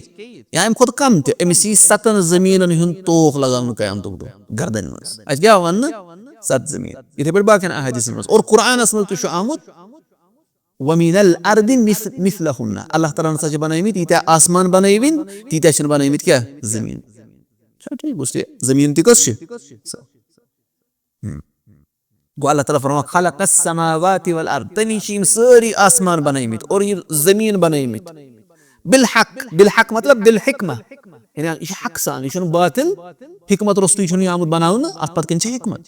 یا امہِ کھۄتہٕ کم تہِ، أمِس یی ستن زٔمیٖنن ہُنٛد طوق لگاونہٕ قیامتُک دۄہ گردنہِ منٛز۔ اتہِ کیٛاہ وننہٕ؟ ست زٔمیٖن۔ یِتھے پٲٹھۍ باقین احادیثن منٛز۔ اور قرآنس منٛز تہِ چھُ آمُت، وَمِنَ الْأَرْضِ مِثْ-، مِثْلَهُنَّ۔ اللہ تعالیٰ ہن ہسا چھِ بنٲومٕتۍ ییٖتیٛاہ آسمان بنٲوِنۍ، تیٖتیٛاہ چھِنہٕ بنٲومٕتۍ کیٛاہ؟ زٔمیٖن۔ چھا ٹھیٖک؟ گوٚو زٔمیٖن تہِ کۄس چھِ؟ ہم۔ گوٚو اللہ تعالیٰ فرماوان، خلق السماوات والارض، تٔمی چھِ یِم سٲری آسمان بنٲومٕتۍ اور یہِ زٔمیٖن بنٲومٕتۍ۔ بالحق، بالحق مطلب بالحکمہ۔ یعنی یہِ چھُ حق سان، یہِ چھُنہٕ باطل۔ حکمت روٚستُے چھُنہٕ یہِ آمُت بناونہٕ، اتھ پتہٕ کَنہِ چھِ حکمت۔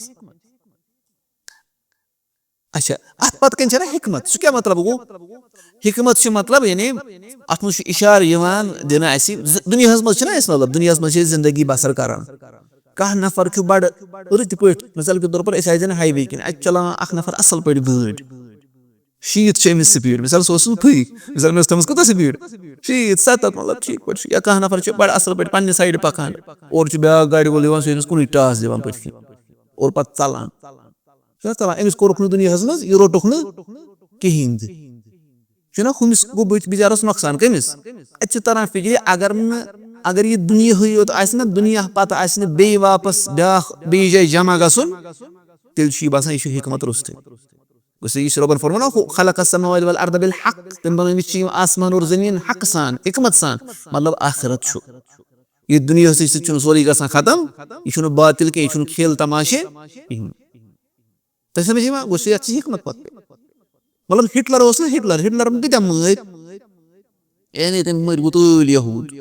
اچھا، اتھ پتہٕ کَنہِ چھےٚ نا حکمت؟ سُہ کیٛاہ مطلب گوٚو؟ حکمت چھُ مطلب، یعنی اتھ منٛز چھُ اشارٕ یِوان دِنہٕ اَسہِ، ز-، دُنیاہس منٛز چھِنہ أسۍ، مطلب، دُنیاہس منٛز چھِ أسۍ زندگی بسر کران۔ کانٛہہ نفر چھُ بڑٕ رٕتۍ پٲٹھۍ، مثال کے طور پر أسۍ آسہِ زن ہائی وے کِنۍ، اتہِ چلاوان اکھ نفر اصل پٲٹھۍ گٲڑۍ، شیٖتھ چھِ أمِس سپیٖڈ، مثال، سُہ اوس نہٕ پھٕے، مثال، مےٚ ٲس تھٲومٕژ کۭژاہ سپیٖڈ؟ شیٖتھ، ستتھ، مطلب، ٹھیٖک پٲٹھۍ چھُ۔ یا کانٛہہ نفر چھُ بڑٕ اصل پٲٹھۍ پننہِ سایڈٕ پکان، اورٕ چھُ بیٛاکھ گاڑِ وول یِوان، سُہ أمِس کُنُے ٹاس دِوان پٔتھۍ کِنۍ اور پتہٕ ژلان۔ چھُنہ ژلان؟ أمِس کوٚرُکھ نہٕ دُنیاہس منٛز، یہِ روٚٹُکھ نہٕ کِہیٖنۍ تہِ۔ چھُنہ ہُمِس گوٚو بٔتھِ بِچارس نۄقصان۔ کٔمِس؟ اَتہِ چھِ تران فِکرِ، اگر نہٕ، اگر یہِ دُنیاہٕے یوت آسہِ نہ، دُنیا پتہٕ آسہِ نہٕ بیٚیہِ واپس بیٛاکھ بیٚیِس جایہِ جمع گژھُن، تیٚلہِ چھُ یہِ باسان، یہِ چھُ حکمت روٚستُے۔ گوٚو سا، یہِ چھُ رۄبن فرموومُت، خلق السماوات والارض بالحق، تٔمۍ بنٲومٕتۍ چھِ یِم آسمان اور زٔمیٖن حق سان، حکمت سان، مطلب آخرت چھُ۔ یہِ دُنیاہسٕے سۭتۍ چھُنہٕ سورُے گژھان ختم، یہِ چھُنہٕ باطل کینٛہہ، یہِ چھُنہٕ کھیل تماشے کِہیٖنۍ۔ تۄہہِ سمجھ یِوان؟ گوٚو سُہ، یَتھ چھِ حکمت پتہٕ۔ مطلب، ہٹلر اوس نہ ہٹلر، ہٹلرن کۭتیٛاہ مٲرۍ؟ یعنی تٔمۍ مٲرۍ وُتٲلۍ یہوٗد۔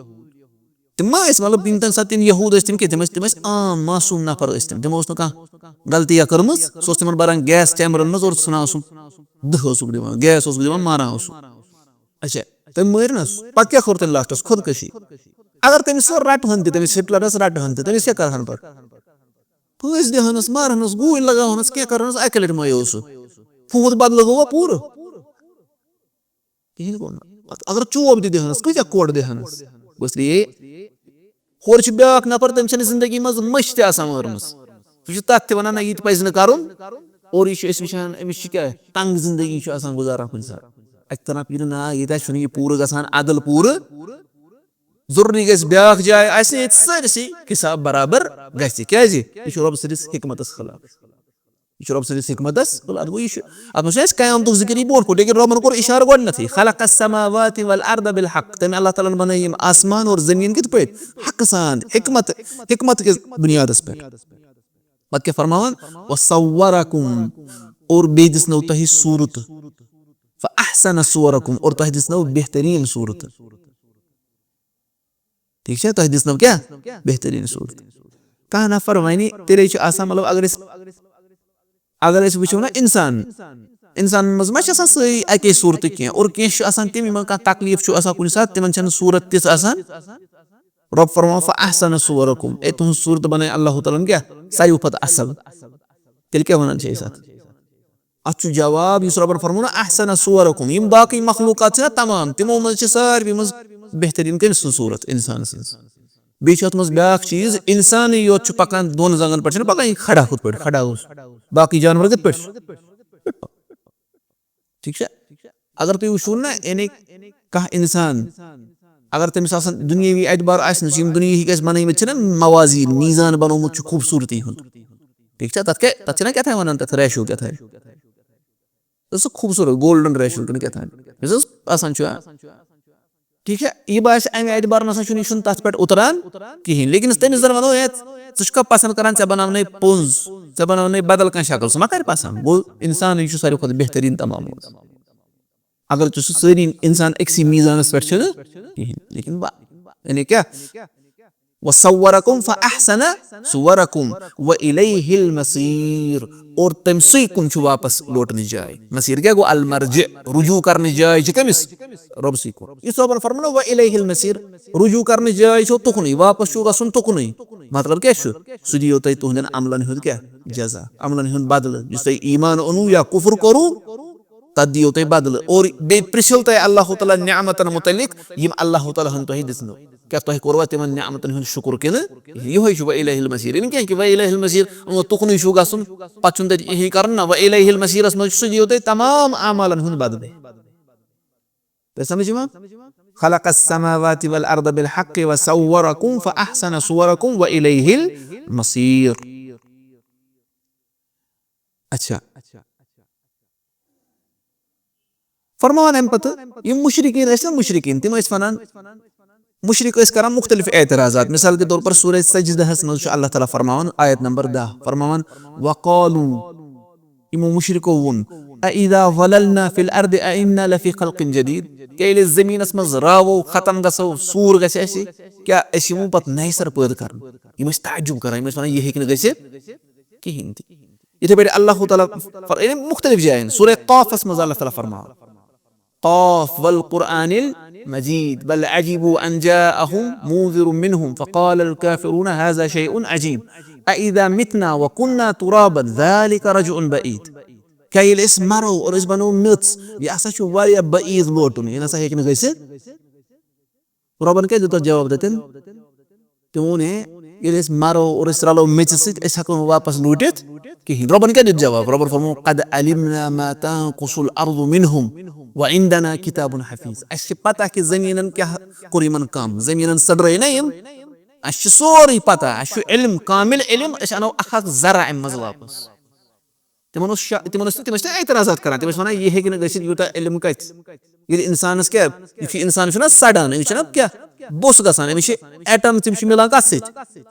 تِم ما ٲسۍ، مطلب، یِم تَمہِ ساتہٕ تِم یہوٗد ٲسۍ، تِم کیٛاہ؟ تِم ٲسۍ، تِم ٲسۍ عام معصوٗم نفر ٲسۍ تِم۔ تِمو اوس نہٕ کانٛہہ غلطیہ کٔرمٕژ۔ سُہ اوس تِمن بران گیس چیمبرن منٛز اور ژھٕنان اوسُکھ، دٕہ اوسُکھ دِوان، گیس اوسُکھ دِوان، ماران اوسُکھ۔ اچھا، تٔمۍ مٲرۍ نہ سُہ۔ پتہٕ کیٛاہ کوٚر تٔمۍ لاسٹس؟ خودکشی۔ اگر تٔمِس سُہ رٹہٕ ہن تہِ، تٔمِس ہٹلرس رٹہٕ ہن تہِ، تٔمِس کیٛاہ کرہن پتہٕ؟ پھٲنٛسۍ دِہنس، مارہنس، گوٗلۍ لگاوہنس، کینٛہہ کرہنس، اکہِ لٹہِ مۄیو سُہ۔ پھوٗت بدلہٕ گوٚوا پوٗرٕ؟ کِہیٖنۍ گوٚو نہٕ۔ اگر چوب تہِ دِہنس، کۭتیٛاہ کوڑٕ دِہنس؟ گوٚو اس لیے ہورٕ چھُ بیٛاکھ نفر، تٔمۍ چھَنہٕ زندگی منٛز مٔچھ تہِ آسان مٲرمٕژ۔ سُہ چھُ تتھ تہِ ونان، نہ، یہِ تہِ پزِ نہٕ کرُن۔ اور یہِ چھُ أسۍ وٕچھان، أمِس چھِ کیٛاہ تنگ زندگی چھُ آسان گُزاران کُنہِ ساتہٕ۔ اَتہِ تران فِکرِ، نہ، ییٚتہِ حظ چھُنہٕ یہِ پوٗرٕ گژھان عدل پوٗرٕ۔ ضروٗری گژھِ بیٛاکھ جاے آسہِ، ییٚتہِ سٲرسٕے حساب برابر گژھِ۔ کیٛازِ؟ یہِ چھُ رۄب سٕنٛدِس حکمتس خلاف۔ یہِ چھُ رۄب سٕنٛدِس حکمتس خلاف۔ گوٚو، یہِ چھُ، اتھ منٛز چھُ اَسہِ قیامتُک ذِکر یی برونٛٹھ کُن، لیکن رۄبن کوٚر اِشارٕ گۄڈٕنیتھٕے، خلق السماوات والارض بالحق، تٔمۍ اللہ تعالیٰ ہن بنٲے یِم آسمان اور زٔمیٖن کِتھ پٲٹھۍ؟ حقہٕ سان، حکمت، حکمت کِس بُنیادس پٮ۪ٹھ۔ پتہٕ کیٛاہ فرماوان؟ وصورکم، اور بیٚیہِ دِژنو تۄہہِ صوٗرت، فاحسن صورکم، اور تۄہہِ دِژنو بہتریٖن صوٗرت۔ ٹھیٖک چھا؟ تۄہہِ دِژنو کیٛاہ؟ بہتریٖن صوٗرت۔ کانٛہہ نفر وَنہِ، تیٚلے چھُ آسان، مطلب، اگر أسۍ، اگر أسۍ وٕچھو نہ اِنسان، اِنسانن منٛز ما چھِ آسان سٲری اَکے صوٗرتٕکۍ کینٛہہ، اور کینٛہہ چھُ آسان تِم، یِمن کانٛہہ تکلیٖف چھُ آسان کُنہِ ساتہٕ، تِمن چھَنہٕ صوٗرت تِژھ آسان۔ رۄب فرماوان، فاحسن صورکم، اے، تُہٕنٛز صوٗرت بنٲے اللہ تعالیٰ ہن کیٛاہ؟ ساروی کھۄتہٕ اصل۔ تیٚلہِ کیٛاہ وَنان چھِ أسۍ اَتھ؟ اَتھ چھُ جواب، یُس رۄبن فرموو نہ، احسن صورکم، یِم باقٕے مخلوقات چھِ نہ تمام، تِمو منٛز چھِ ساروی منٛز بہتریٖن کٔمۍ سٕنٛز صوٗرت؟ اِنسان سٕنٛز۔ بیٚیہِ چھُ اَتھ منٛز بیٛاکھ چیٖز، اِنسانٕے یوت چھُ پکان دۄن زنٛگن پٮ۪ٹھ، چھُنہٕ پکان یہِ کھڑا ہُتھ پٲٹھۍ، کھڑا اوس۔ باقٕے جانور کِتھ پٲٹھۍ چھِ؟ ٹھیٖک چھا؟ اگر تُہۍ وٕچھِو نہ، یعنی کانٛہہ اِنسان، اگر تٔمِس آسان دُنیٲوی اعتبار آسہِ نہٕ، یِم دُنیاہٕکۍ اَسہِ بنٲومٕتۍ چھِنہ موازیٖن، میٖزان بنومُت چھُ خوٗبصوٗرتی ہُنٛد، ٹھیٖک چھا؟ تَتھ کیٛاہ، تَتھ چھِنہ کیٛاہ تام وَنان، تَتھ ریشو کیٛاہ تام۔ سُہ خوٗبصوٗرت گولڈن ریشو کِنہٕ کیٛاہ تام، یُس حظ آسان چھُ۔ ٹھیٖک چھا؟ یہِ باسہِ اَمہِ اعتبار نہ سا چھُنہٕ، یہِ چھُنہٕ تَتھ پٮ۪ٹھ اُتران کِہیٖنۍ۔ لیکن تٔمِس زَن وَنو، ہے، ژٕ چھُکھا پسنٛد کران، ژےٚ بناونَے پوٚز، ژےٚ بناونَے بدل کانٛہہ شکل، سُہ ما کرِ پسنٛد؟ گوٚو، اِنسانٕے چھُ ساروی کھۄتہٕ بہتریٖن تمام۔ اگر ژٕ سُہ سٲری اِنسان أکسٕے میٖزانَس پٮ۪ٹھ چھُنہٕ کِہیٖنۍ۔ لیکن با-، یعنی کیٛاہ؟ وصورکم فاحسن صورکم والیہ المصیر، اور تٔمۍ سٕے کُن چھُ واپس لوٹنٕچ جاے۔ مصیر کیٛاہ گوٚو؟ المرجع، رجوع کرنٕچ جاے چھِ کٔمِس؟ رۄبسٕے کُن۔ یُس رۄبن فرموو، والیہ المصیر، رجوع کرنٕچ جاے چھو تُکنُے، واپس چھُو گژھُن تُکنُے۔ مطلب کیٛاہ چھُ؟ سُہ دِیو تۄہہِ تُہنٛدٮ۪ن عملن ہُنٛد کیٛاہ؟ جزا، عملن ہُنٛد بدلہٕ۔ یُس تۄہہِ ایمان اوٚنوُ یا کفر کوٚروُ، تَتھ دِیِو تُہۍ بدلہٕ۔ اور بیٚیہِ پرٛژھِو تُہۍ اللہ تعالیٰ نعمتن مُتعلق، یِم اللہ تعالیٰ ہن تۄہہِ دِژنو۔ کیٛاہ تۄہہِ کوٚروا تِمن نعمتن ہُنٛد شُکُر کِنہٕ؟ یِہوٚے چھُ وَإِلَيْهِ الْمَصِيرُ۔ یعنی کیٛاہ کہِ وَإِلَيْهِ الْمَصِيرُ، یِمو تُکنُے چھُو گژھُن، پتہٕ چھُنہٕ تَتہِ کِہیٖنۍ کرُن۔ نہ، وَإِلَيْهِ الْمَصِيرُس منٛز چھُ سُہ دِیِو تۄہہِ تمام اعمالن ہُنٛد بدلہٕ۔ تۄہہِ سمجھ یِوان؟ خلق السماوات والارض بالحق وصوركم فاحسن صوركم واليه المصير۔ اچھا۔ فرماوان امہِ پتہٕ، یِم مشرکین ٲسۍ نا مشرکین، تِم ٲسۍ ونان، مشرک ٲسۍ کران مختلف اعتراضات۔ مثال کے طور پر سورہ سجدہس منٛز چھُ اللہ تعالیٰ فرماوان، آیت نمبر دَہ، فرماوان، وقالوا، یِمو مشرکو ووٚن، أَإِذَا ضَلَلْنَا فِي الْأَرْضِ أَإِنَّا لَفِي خَلْقٍ جَدِيدٍ، کیٛاہ ییٚلہِ أسۍ زٔمیٖنَس منٛز راوو، ختم گژھو، سوٗر گژھِ اَسہِ، کیٛاہ أسۍ یِمو پتہٕ نَیہِ سرٕ پٲدٕ کرنہٕ؟ یِم ٲسۍ تعجب کران، یِم ٲسۍ وَنان، یہِ ہیٚکہِ نہٕ گٔژھِتھ کِہیٖنۍ تہِ۔ یِتھَے پٲٹھۍ اللہ تعالیٰ فر-، یعنی مُختٔلِف جایَن، سورہ قافَس منٛز اللہ تعالیٰ فرماوان، قاف والقرآن المجيد بل عجبوا أن جاءهم منذر منهم فقال الكافرون هذا شيء عجيب أإذا متنا وكنا ترابا ذلك رجع بعيد۔ کیٛاہ ییٚلہِ أسۍ مرو اور أسۍ بنو میٚژ، یہِ ہسا چھُ واریاہ بعید لوٹُن، یہِ نسا ہیٚکہِ نہٕ گٔژھِتھ۔ رۄبن کیٛاہ دیُت تتھ جواب تتٮ۪ن؟ تِمو ووٚن، ہے، ییٚلہِ أسۍ مرو اور أسۍ رلو میٚژِ سۭتۍ، أسۍ ہٮ۪کو نہٕ واپس لوٗٹِتھ کِہیٖنۍ۔ رۄبن کیٛاہ دیُت جواب؟ رۄبن فرموو، قد علمنا ما تنقص الارض منهم وعندنا كتاب حفيظ۔ اَسہِ چھِ پتہ کہِ زٔمیٖنن کیٛاہ کوٚر یِمن کم، زٔمیٖنن سٔڈرٲے نا یِم۔ اَسہِ چھُ سورُے پتہ، اَسہِ چھُ علم، کامل علم، أسۍ اَنو اکھ اکھ ذرہ اَمہِ منٛز واپس۔ تِمن اوس شا-، تِمن ٲسۍ، تِم ٲسۍ نہٕ اعتراضات کران، تِم ٲسۍ ونان، یہِ ہیٚکہِ نہٕ گٔژھِتھ، یوٗتاہ علم کتہِ؟ ییٚلہِ انسانس کیٛاہ، یہِ چھُ انسان چھُنہ سڑان، یہِ چھُنہ کیٛاہ بوٚس گژھان، أمِس چھِ ایٹم، تِم چھِ مِلان کتھ سۭتۍ؟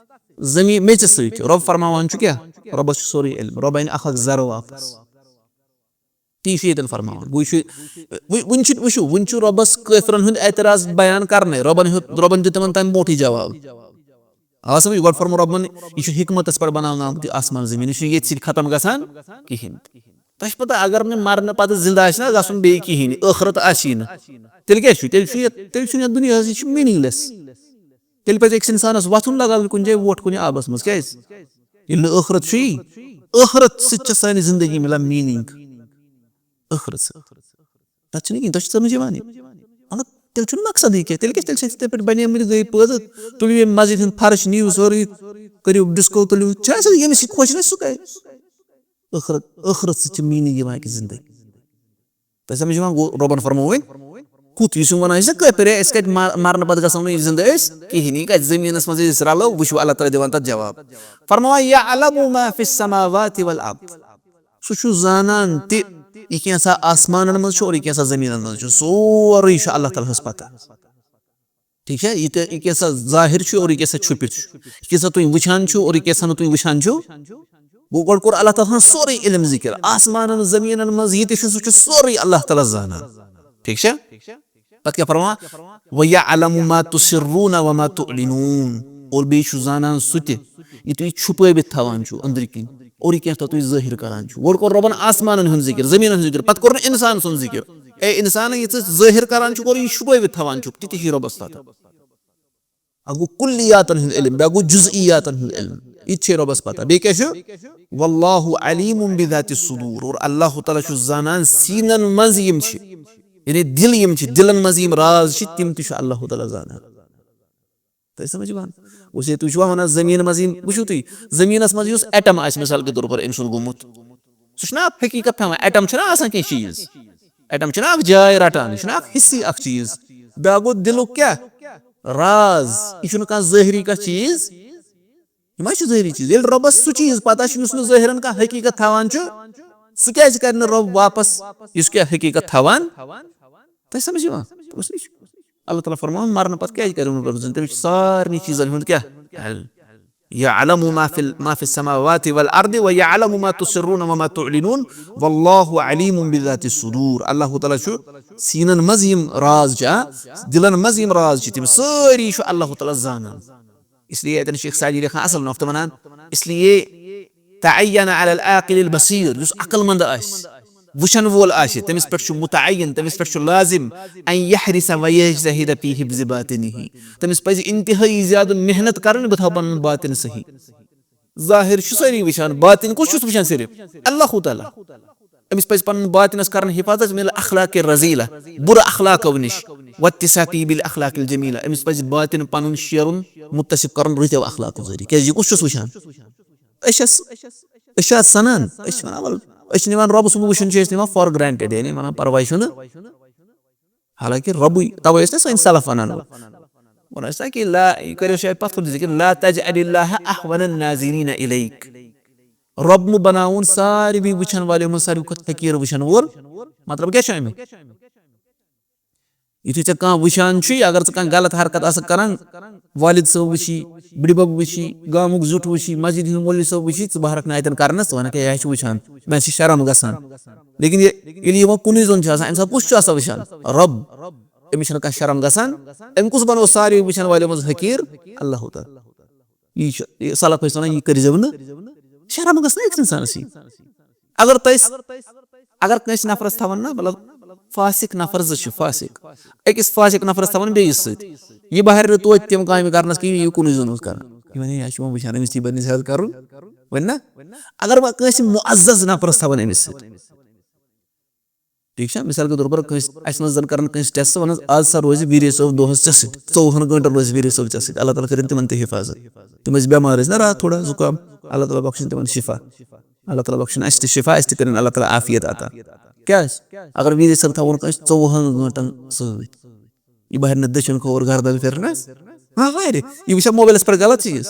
زٔمیٖن، میٚژِ سۭتۍ۔ رۄب فرماوان چھُ کیٛاہ؟ رۄبس چھُ سورُے علم، رۄب انہِ اکھ اکھ ذرٕ واپس۔ تی چھُ ییٚتٮ۪ن فرماوان۔ وۄنۍ چھُ، وۄنۍ، وۄنۍ چھُ، وٕچھِو، وۄنۍ چھُ رۄبس کٲفرن ہُنٛد اعتراض بیان کرنے۔ رۄبن ہیوٚت، رۄبن دیُت تِمن تمہِ برونٹھٕے جواب۔ آ، سمجھ، گۄڈٕ فرموو رۄبن، یہِ چھُ حکمتس پٮ۪ٹھ بناونہٕ آمُت یہِ آسمان زٔمیٖن، یہِ چھُنہٕ ییٚتہِ سۭتۍ ختم گژھان کِہینۍ تہِ۔ تۄہہِ چھِ پتہ، اگر نہٕ مرنہٕ پتہٕ زندٕ آسہِ نہ گژھُن بیٚیہِ کِہینۍ، ٲخرت آسی نہٕ، تیٚلہِ کیٛاہ چھُ؟ تیٚلہِ چھُ یہِ، تیٚلہِ چھُنہٕ یتھ دُنیاہس، یہِ چھُ meaningless۔ تیٚلہِ پزِ أکِس انسانس وۄتھُن، لگاوُن کُنہِ جایہِ وۄٹھ کُنہِ آبس منٛز۔ کیٛازِ؟ ییٚلہِ نہٕ ٲخرت چھُیی، ٲخرت سۭتۍ چھِ سانہِ زندگی مِلان meaning۔ ٲخرت سۭتۍ۔ تَتھ چھُنہٕ کِہیٖنۍ، تۄہہِ چھُ سمجھ یِوان یہِ؟ مطلب، تیٚلہِ چھُنہٕ مقصدٕے کینٛہہ، تیٚلہِ کیٛاہ چھِ، تیٚلہِ چھِ أسۍ یِتھَے پٲٹھۍ بنیمٕتۍ گٔے پٲدٕ، تُلِو ییٚمہِ مسجد ہُنٛد فرش، نِیِو سورُے، کٔرِو disco، تُلِو، چھِ آسان ییٚمِس یہِ خۄش گژھِ سُہ کرِ۔ ٲخرت، ٲخرت سۭتۍ چھِ meaning یِوان أکِس زندگی۔ تۄہہِ سمجھ یِوان؟ گوٚو رۄبن فرموو وۄنۍ کُتھ، یُس یِم ونان چھِ نا کٲفِر، ہے، أسۍ کتہِ مر-، مرنہٕ پتہٕ گژھو نہٕ یہِ زندٕ أسۍ کِہیٖنۍ، یہِ کتہِ زٔمیٖنس منٛز أسۍ رلو، وٕچھِو اللہ تعالیٰ دِوان تتھ جواب۔ فرماوان، یعلم ما فی السماوات والارض۔ سُہ چھُ زانان تہِ، یہِ کینٛژھا آسمانن منٛز چھُ اور یہِ کینٛژھا زٔمیٖنن منٛز چھُ، سورُے چھُ اللہ تعالیٰ ہس پتہ۔ ٹھیٖک چھا؟ یہِ تہِ، یہِ کینٛژھا ظٲہِر چھُ اور یہِ کینٛژھا چھُپِتھ چھُ، یہِ کینٛژھا تُہۍ وٕچھان چھِو اور یہِ کینٛژھا نہٕ تُہۍ وٕچھان چھِو۔ گوٚو، گۄڈٕ کوٚر اللہ تعالیٰ ہن سورُے علم ذِکر، آسمانن زٔمیٖنن منٛز یہِ تہِ چھُ، سُہ چھُ سورُے اللہ تعالیٰ زانان۔ ٹھیٖک چھا؟ پتہٕ کیٛاہ فرماوان؟ وَيَعْلَمُ مَا تُسِرُّونَ وَمَا تُعْلِنُونَ۔ اور بیٚیہِ چھُ زانان سُہ تہِ، یہِ تُہۍ چھُپٲوِتھ تھاوان چھُو أنٛدرۍ کِنۍ، اور یہِ کینٛہہ تۄہہِ ظٲہِر کران چھُو۔ گۄڈٕ کوٚر رۄبن آسمانن ہُنٛد ذِکر، زٔمیٖنن ہُنٛد ذِکر، پتہٕ کوٚر نہٕ اِنسان سُنٛد ذِکر۔ اے اِنسان، یہِ ژٕ ظٲہِر کران چھُکھ اور یہِ چھُپٲوِتھ تھاوان چھُکھ، تہِ تہِ چھُے رۄبس پتہ۔ اکھ گوٚو کُلیاتن ہُنٛد علم، بیٛاکھ گوٚو جُزئیاتن ہُنٛد علم۔ یہِ تہِ چھے رۄبس پتہ۔ بیٚیہِ کیٛاہ چھُ؟ وَاللَّهُ عَلِيمٌ بِذَاتِ الصُّدُورِ۔ اور اللہ تعالیٰ چھُ زانان سیٖنن منٛز یِم چھِ، یعنی دِل یِم چھِ، دِلن منٛز یِم راز چھِ، تِم تہِ چھُ اللہ تعالیٰ زانان۔ تۄہہِ سمجھ یِوان؟ گوٚو، تُہۍ چھِوا ونان زٔمیٖن منٛز یِم، وٕچھِو تُہۍ، زٔمیٖنس منٛز یُس ایٹم آسہِ، مثال کے طور پر أمۍ سُنٛد گوٚمُت، سُہ چھُنہ اکھ حقیٖقت تھاوان۔ ایٹم چھُنہ آسان کینٛہہ چیٖز، ایٹم چھُنہ اکھ جاے رٹان، یہِ چھُنہ اکھ حصہٕ اکھ چیٖز۔ بیٛاکھ گوٚو دِلُک کیٛاہ؟ راز۔ یہِ چھُنہٕ کانٛہہ ظٲہری کانٛہہ چیٖز، یہِ ما چھُ ظٲہری چیٖز؟ ییٚلہِ رۄبس سُہ چیٖز پتہ چھُ یُس نہٕ ظٲہرن کانٛہہ حقیٖقت تھاوان چھُ، سُہ کیٛازِ کرِ نہٕ رۄب واپس یُس کیٛاہ حقیٖقت تھاوان؟ تۄہہِ سمجھ یِوان؟ دوٚپُس، یہِ چھُ اللہ تعالیٰ فرماوان، مرنہٕ پتہٕ کیٛازِ کرِ نہٕ رۄب زِنٛدٕ؟ تٔمِس چھُ سارنٕے چیٖزن ہُنٛد کیٛاہ؟ علم۔ يعلم ما في ال-، ما في السماوات والأرض ويعلم ما تسرون وما تعلنون والله عليم بذات الصدور۔ اللہ تعالیٰ چھُ سیٖنن منٛز یِم راز چھِ، آ، دِلن منٛز یِم راز چھِ، تِم سٲری چھُ اللہ تعالیٰ زانان۔ اس لیے اتٮ۪ن شیخ سعدی لیکھان اصل نۄقطہٕ ونان، اس لیے تعین علی العاقل البصیر، یُس عقل مند آسہِ، وٕچھن وول آسہِ، تٔمِس پٮ۪ٹھ چھُ متعین، تٔمِس پٮ۪ٹھ چھُ لازم، ان یحرص و یجتہد فی حفظ باطنہ، تٔمِس پزِ انتہٲئی زیادٕ محنت کرٕنۍ، بہٕ تھاوٕ پنُن باطن صحیح۔ ظٲہر چھُ سٲری وٕچھان، باطن کُس چھُس وٕچھان؟ صرف اللہ تعالیٰ۔ أمِس پَزِ پَنُن باطنَس کَرُن حِفاظت من الاخلاق الرذیلہ، بُرٕ اخلاقو نِش، واتساقی بالاخلاق الجمیلہ۔ أمِس پَزِ باطن پَنُن شیرُن، مُتسِف کَرُن رٕتیو اخلاقو ذٔریعہٕ۔ کیٛازِ یہِ کُس چھُس وٕچھان؟ أسۍ چھَس، أسۍ چھِ اَتھ سَنان، أسۍ چھِ وَنان، وَلہٕ، أسۍ چھِ نِوان رۄبہٕ سُنٛد وٕچھُن چھِ أسۍ نِوان for granted، یعنی وَنان پَرواے چھُنہٕ۔ حالانکہ رۄبٕے، تَوَے ٲسۍ نہ سٲنۍ سلف وَنان، وَنان ٲسۍ نہ کہِ لا، یہِ کٔرِو شاید پَتھ کُن ذِکِر، لا تجعل اللہ اہون الناظرین الیک۔ رۄب مہٕ بناوُن ساروی وٕچھن والٮ۪و منٛز ساروی کھۄتہٕ حقیٖر وٕچھن وول۔ مطلب کیٛاہ چھُ اَمیُک؟ یُتھُے ژےٚ کانٛہہ وٕچھان چھُے، اگر ژٕ کانٛہہ غلط حرکت آسکھ کران، والد صٲب وٕچھی، بٕڈِبب وٕچھی، گامُک زیُٹھ وٕچھی، مسجد ہُنٛد مولوی صٲب وٕچھی، ژٕ بہرکھ نہٕ اَتٮ۪ن کرنس، ژٕ وَنکھ ہے یہِ ہا چھُ وٕچھان، مےٚ ہا چھِ شرم گژھان۔ لیکن یہِ، ییٚلہِ یِوان کُنُے زوٚن چھُ آسان، اَمہِ ساتہٕ کُس چھُ آسان وٕچھان؟ رۄب۔ أمِس چھَنہٕ کانٛہہ شرم گژھان۔ أمۍ کُس بنوو ساروی وٕچھن والٮ۪و منٛز حقیٖر؟ اللہ تعالیٰ۔ یہِ چھُ، یہِ سلف ٲسۍ وَنان، یہِ کٔرۍزیو نہٕ۔ شرم گژھِ نہ أکِس اِنسانَس یی۔ اگر تۄہہِ، اگر کٲنٛسہِ نفرَس تھاوَن نہ، مطلب، فاسق نفر زٕ چھِ، فاسق۔ أکِس فاسق نفرَس تھاوَن بیٚیِس سۭتۍ۔ یہِ بہرِ نہٕ توتہِ تِم کامہِ کرنَس کِہیٖنۍ، یہِ کُنُے زوٚن اوس کران۔ یہِ وَنہِ، ہے، یہِ چھُ وۄنۍ وٕچھان، أمِس تہِ بَنہِ زیادٕ کَرُن۔ وۄنۍ نہ، اگر وۄنۍ کٲنٛسہِ معزز نفرَس تھاوَن أمِس سۭتۍ۔ ٹھیٖک چھا؟ مثال کے طور پر کٲنٛسہِ، اَسہِ منٛز زَن کران کٲنٛسہِ ٹیسٹ، وَنان، آز سا روزِ ویٖرے صٲب دۄہَس ژےٚ سۭتۍ، ژوٚوُہَن گٲنٛٹَن روزِ ویٖرے صٲب ژےٚ سۭتۍ، اللہ تعالیٰ کٔرِن تِمَن تہِ حِفاظت۔ تِم ٲسۍ بٮ۪مار ٲسۍ نہ راتھ تھوڑا زُکام، اللہ تعالیٰ بخشِن تِمَن شِفا۔ اللہ تعالیٰ بخشِن اَسہِ تہِ شِفا، اَسہِ تہِ کٔرِن اللہ تعالیٰ عافیت عطا۔ کیٛازِ؟ اگر ویٖرے صٲب تھاوون کٲنٛسہِ ژوٚوُہَن گٲنٛٹَن سۭتۍ، یہِ بہرِ نہٕ دٔچھُن کھووُر گردن پھِرنَس۔ ہاں، ہاے رے، یہِ وٕچھِ ہا موبایلَس پٮ۪ٹھ غلط چیٖز۔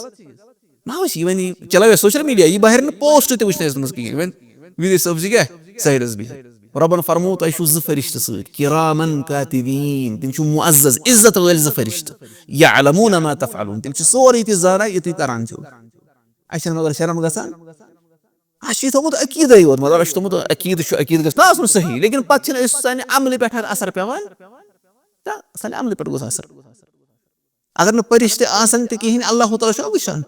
نہ وٕچھ، یہِ وۄنۍ یہِ چلاوِ سوشل میڈیا، یہِ بہرِ نہٕ پوسٹ تہِ وٕچھنَس منٛز کِہیٖنۍ۔ وۄنۍ ویٖرے صٲب چھِ کیٛاہ سایڈَس بِہِتھ۔ رۄبَن فرموو، تۄہہِ چھُو زٕ فرشتہٕ سۭتۍ، کِرامَن کاتِبیٖن، تِم چھِ معزز، عزت وٲلۍ زٕ فرشتہٕ۔ یعلمون ما تفعلون، تِم چھِ سورُے تہِ زانان، یہِ تُہۍ کران چھِو۔ اَسہِ چھَنہٕ مگر شرم گژھان۔ اَسہِ چھُ یہِ تھوٚمُت عقیٖدَے یوت، مطلب، اَسہِ چھُ تھوٚمُت عقیٖدٕ چھُ، عقیٖدٕ گژھِ نہ آسُن صحیح، لیکن پَتہٕ چھِنہٕ أسۍ سانہِ عملہِ پٮ۪ٹھ اَثر پٮ۪وان۔ تہٕ سانہِ عملہِ پٮ۪ٹھ گوٚژھ اَثر۔ اگر نہٕ پٔرِشتہٕ آسَن تہِ کِہیٖنۍ، اللہ تعالیٰ چھُ وٕچھان۔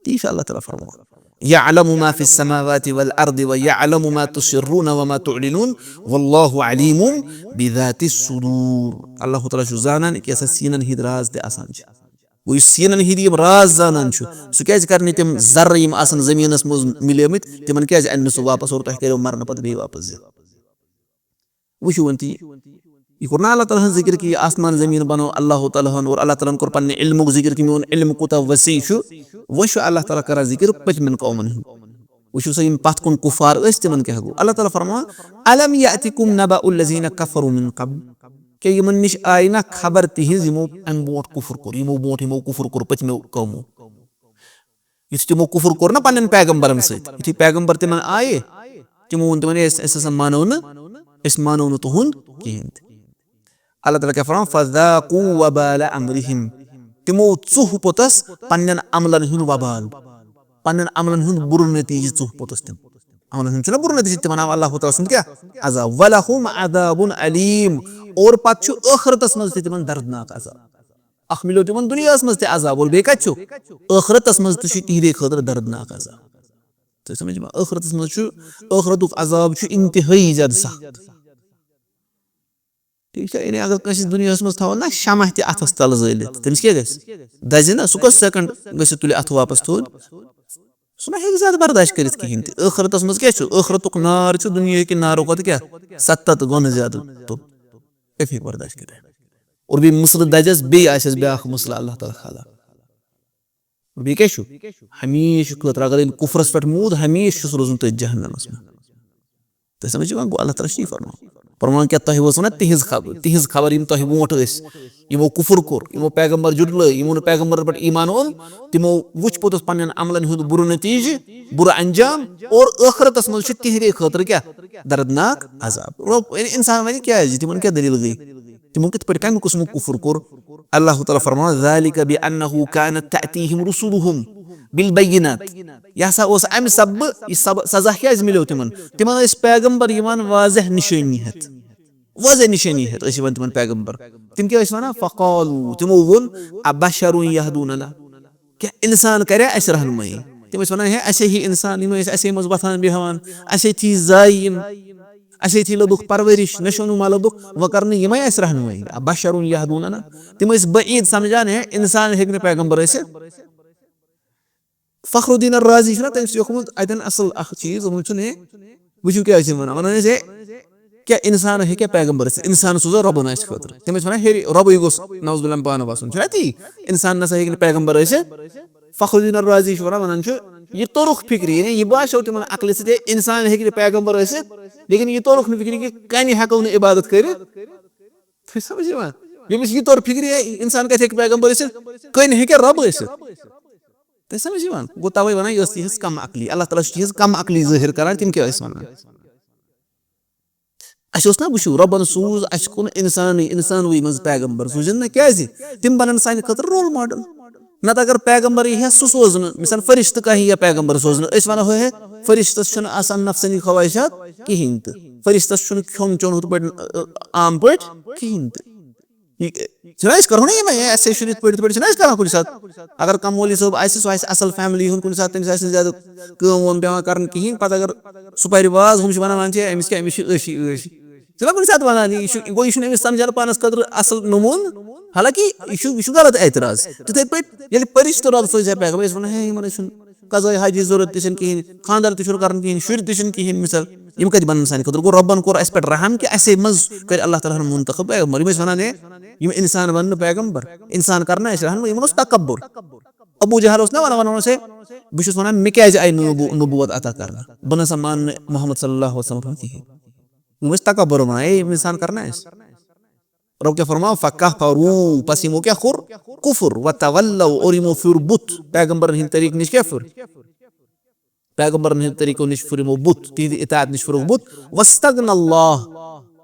تی چھُ اللہ تعالیٰ فرماوان، یعلم ما فی السماوات والارض ویعلم ما تسرون وما تعلنون واللہ علیم بذات الصدور۔ اللہ تعالیٰ چھُ زانان کہِ یہِ ہسا سیٖنَن ہِنٛدۍ راز تہِ آسان چھِ۔ گوٚو یُس سیٖنَن ہِنٛدۍ یِم راز زانان چھُ، سُہ کیٛازِ کَرِ نہٕ تِم ذرٕ یِم آسَن زٔمیٖنَس منٛز مِلیمٕتۍ، تِمَن کیٛازِ اَنہِ نہٕ سُہ واپَس اورٕ؟ تۄہہِ کَریو مَرنہٕ پَتہٕ بیٚیہِ واپَس زِندٕ۔ وٕچھِو وۄنۍ تُہۍ، یہِ کوٚر نہ اللہ تعالیٰ ہن ذِکِر کہِ یہِ آسمان زٔمیٖن بنوو اللہ تعالیٰ ہن، اور اللہ تعالیٰ ہن کوٚر پننہِ علمُک ذِکِر کہِ میون علم کوٗتاہ وسیع چھُ۔ وۄنۍ چھُ اللہ تعالیٰ کران ذِکِر پٔتمٮ۪ن قومن ہُنٛد۔ وٕچھِو سا، یِم پتھ کُن کُفار ٲسۍ، تِمن کیٛاہ گوٚو؟ اللہ تعالیٰ فرماوان، الم یأتکم نبأ الذین کفروا من قبل، کیٛاہ یِمن نِش آیہِ نہ خبر تِہنٛز، یِمو امہِ برونٛٹھ کُفر کوٚر، یِمو برونٛٹھ یِمو کُفر کوٚر پٔتمیو قومو؟ یُتھ تِمو کُفُر کوٚر نہ پننٮ۪ن پیغمبرن سۭتۍ، یُتھُے پیغمبر تِمن آیہِ، تِمو ووٚن تِمن، "ہے، أسۍ، أسۍ ہسا مانو نہٕ، أسۍ مانو نہٕ تُہُنٛد کِہیٖنۍ تہِ۔" اللہ تعالیٰ کیٛاہ فرماوان؟ "فذاقوا وبال امرہم۔" تِمو ژوٚہ پوٚتس پننٮ۪ن عملن ہُنٛد وبال، پننٮ۪ن عملن ہُنٛد بُرٕ نتیٖجہٕ ژوٚہ پوٚتس تِم۔ عملن ہُنٛد چھُنہ بُرٕ نتیٖجہٕ، تِمن آو اللہ تعالیٰ سُنٛد کیٛاہ؟ عذاب۔ ولہم عذاب الیم۔ اور پتہٕ چھُ ٲخرتس منٛز تہِ تِمن دردناک عذاب۔ اکھ مِلیو تِمن دُنیاہس منٛز تہِ عذاب، اور بیٚیہِ کتہِ چھُ؟ ٲخرتس منٛز تہِ چھُ تِہنٛدے خٲطرٕ دردناک عذاب۔ تُہۍ سمجھ ما؟ ٲخرتس منٛز چھُ، ٲخرتُک عذاب چھُ انتہٲیی زیادٕ سخت۔ ٹھیٖک چھا؟ یعنی اگر کٲنٛسہِ دُنیاہس منٛز تھاوو نہ شمع تہِ اتھس تل زٲلِتھ، تٔمِس کیٛاہ گژھِ؟ دزِ نہ، سُہ کٔژ سیکنڈ گژھِ تُلہِ اتھٕ واپس تھوٚد؟ سُہ نہ ہیٚکہِ زیادٕ برداشت کٔرِتھ کِہینۍ تہِ۔ ٲخرتس منٛز کیٛاہ چھُ؟ ٲخرتُک نار چھُ دُنیاہکہِ نارٕ کھۄتہٕ کیٛاہ؟ ستتھ گۄنہٕ زیادٕ توٚت۔ أمۍ ہیٚکہِ برداشت کٔرِتھ۔ اور بیٚیہِ مُصرٕ دَجَس بیٚیہِ آسٮ۪س بیٛاکھ مُصرٕ اللہ تعالیٰ کھالان۔ اور بیٚیہِ کیٛاہ چھُ؟ ہمیشہٕ خٲطرٕ اگر أمۍ کُفرَس پٮ۪ٹھ موٗد، ہمیشہٕ چھُس روزُن تٔتھۍ جہنمَس منٛز۔ تۄہہِ سمجھ یِوان؟ گوٚو اللہ تعالیٰ چھُ یی فرماوان۔ فرماوان کیٛاہ؟ تۄہہِ وٲژوٕ نا تِہنٛز خبر، تِہنٛز خبر یِم تۄہہِ برونٛٹھ ٲسۍ، یِمو کُفُر کوٚر، یِمو پیغمبر جُٹلٲے، یِمو نہٕ پیغمبرن پٮ۪ٹھ ایمان اوٚن، تِمو وُچھ پوٚتُس پننٮ۪ن عملن ہُنٛد بُرٕ نتیٖجہٕ، بُرٕ انجام، اور ٲخرتس منٛز چھُ تِہنٛدے خٲطرٕ کیٛاہ؟ دردناک عذاب۔ یعنی انسان ونہِ کیٛازِ؟ تِمن کیٛاہ دٔلیٖل گٔے؟ تِمو کِتھ پٲٹھۍ، کَمہِ قٕسمُک کُفُر کوٚر؟ اللہ تعالیٰ فرماوان، "ذَلِكَ بِأَنَّهُ كَانَتْ تَأْتِيهِمْ رُسُلُهُمْ بِالْبَيِّنَاتِ۔" یہِ ہسا اوس اَمہِ سببہٕ، یہِ سب-، سزا کیٛازِ مِلیو تِمن؟ تِمن ٲسۍ پیغمبر یِوان واضح نِشٲنی ہٮ۪تھ، واضح نِشٲنی ہٮ۪تھ ٲسۍ یِوان تِمن پیغمبر۔ تِم کیٛاہ ٲسۍ وَنان؟ فَقَالُوا، تِمو ووٚن، "أَبَشَرٌ يَهْدُونَنَا؟" کیٛاہ اِنسان کَرِ اَسہِ رہنمٲیی؟ تِم ٲسۍ وَنان، "ہے، اَسے ہی اِنسان، یِم ٲسۍ اَسے منٛز وۄتھان بیٚہوان، اَسے تھی زایہِ یِم، اَسے تھی لوٚبُکھ پرؤرِش، نشو نما لوٚبُکھ، وۄنۍ کَرنہٕ یِمَے اَسہِ رہنمٲیی؟ أَبَشَرٌ يَهْدُونَنَا؟" تِم ٲسۍ بعید سمجھان، ہے، اِنسان ہیٚکہِ نہٕ پیغمبر ٲسِتھ۔ فخر الدین الرازی چھُنہ تٔمۍ سٕے لیوٚکھمُت اَتٮ۪ن اَصٕل اَکھ چیٖز، ووٚنمُت چھُن، ہے، وٕچھِو کیٛاہ ٲسۍ یِم وَنان، وَنان ٲسۍ، ہے، کیٛاہ اِنسان ہیٚکیٛاہ پیغمبر ٲسِتھ؟ اِنسان سوزو رۄبَن اَسہِ خٲطرٕ۔ تِم ٲسۍ وَنان، ہیٚرِ رۄبٕے گوٚژھ نعوذ باللہ پانہٕ وَسُن، چھُنہ تی؟ اِنسان نَسا ہیٚکہِ نہٕ پیغمبر ٲسِتھ۔ فخر الدین الرازی چھُ وَنان، وَنان چھُ، یہِ توٚرُکھ فِکرِ، یعنی یہِ باسیو تِمَن عقلہِ سۭتۍ، ہے، اِنسان ہیٚکہِ نہٕ پیغمبر ٲسِتھ، لیکن یہِ توٚرُکھ نہٕ فِکرِ کہِ کَنہِ ہٮ۪کو نہٕ عبادت کٔرِتھ۔ تُہۍ سمجھ یِوان؟ ییٚمِس یہِ توٚر فِکرِ، ہے، اِنسان کَتہِ ہیٚکہِ پیغمبر ٲسِتھ؟ کَنہِ ہیٚکیٛاہ رۄب ٲسِتھ؟ تُہۍ سمجھ یِوان؟ گوٚو تَوَے وَنان، یہِ ٲس تِہِنٛز کم عقلی۔ اللہ تعالیٰ چھُ تِہِنٛز کم عقلی ظٲہِر کران، تِم کیٛاہ ٲسۍ وَنان؟ اَسہِ اوس نہ، وٕچھِو، رۄبَن سوٗز اَسہِ کُن اِنسانٕے، اِنسانوٕے منٛز پیغمبر سوٗزِن نہ، کیٛازِ؟ تِم بَنَن سانہِ خٲطرٕ role model۔ نَتہٕ اگر پیغمبر یی ہا، سُہ سوزنہٕ، مثال، فرشتہٕ کانٛہہ یی ہا پیغمبر سوزنہٕ، أسۍ وَنو ہے، فرشتَس چھُنہٕ آسان نفسٲنی خواہشات کِہیٖنۍ تہٕ۔ فرشتَس چھُنہٕ کھیوٚن چیوٚن ہُتھ پٲٹھۍ، اَ، اَ، عام پٲٹھۍ کِہیٖنۍ تہٕ۔ یہِ چھِنہ أسۍ کرو نہ یِمے، ہے، اَسہِ چھُنہٕ یِتھ پٲٹھۍ، یِتھ پٲٹھۍ چھِنہ أسۍ کران کُنہِ ساتہٕ۔ اگر کانٛہہ مولوی صٲب آسہِ، سُہ آسہِ اَصٕل family ہُنٛد، کُنہِ ساتہٕ تٔمِس آسہِ نہٕ زیادٕ کٲم وٲم پٮ۪وان کَرٕنۍ کِہیٖنۍ، پَتہٕ اگر سُہ پَرِ واز، ہُم چھِ وَنان، وَنان چھِ، أمِس کیٛاہ، أمِس چھِ أچھی أچھ۔ چھِنہ کُنہِ ساتہٕ وَنان، یہِ چھُ، گوٚو، یہِ چھُنہٕ أمِس سَمجھان پانَس خٲطرٕ اَصٕل نموٗنہٕ، حالانکہِ یہِ چھُ، یہِ چھُ غلط اعتراض۔ تِتھَے پٲٹھۍ ییٚلہِ فرشتہٕ رۄب سوزِ ہا پیغمبر، أسۍ وَنو، ہے، یِمَن ٲسۍ چھُنہٕ قضاء حاجی ضروٗرت تہِ چھَنہٕ کِہیٖنۍ، خانٛدر تہِ چھُنہٕ کَرُن کِہیٖنۍ، شُرۍ تہِ چھِنہٕ کِہیٖنۍ، مثال، یِم کَتہِ بَنَن سانہِ خٲطرٕ؟ گوٚو، رۄبَن کوٚر اَسہِ پٮ۪ٹھ رحم کہِ اَسے منٛز کٔرۍ اللہ تعالیٰ ہَن منتخب پیغمبر۔ یِم ٲسۍ وَنان، ہے، یِم اِنسان بَنہٕ نہٕ پیغمبر، اِنسان کَرنہٕ اَسہِ رحم، یِمَن اوس تکبر۔ ابو جہل اوس نہ وَنان، وَنان اوس، ہے، بہٕ چھُس وَنان، مےٚ کیٛازِ آیہِ نہٕ نبو-، نبوت عطا کَرنہٕ؟ بہٕ نہ سا مانہٕ نہٕ محمد صلی اللہ علیہ وسلم کِہیٖنۍ۔ یِم ٲسۍ تکبر وَنان، ہے، یِم اِنسان کَرنہٕ اَسہِ۔ رۄب کیٛاہ فرماو؟ فَكَفَرُوا، پس یِمو کیٛاہ کوٚر؟ کُفُر، وَتَوَلَّوْا، اور یِمو پھیُر بُتھ، پیغمبرن ہٕنٛدِ طریٖقہٕ نِش کیٛاہ پھیُر؟ پیغمبرن ہٕنٛدِ طریٖقو نِش پھیُر یِمو بُتھ، تِہنٛدِ اطاعت نِش پھیُرُکھ بُتھ، وَاسْتَغْنَى اللَّهُ،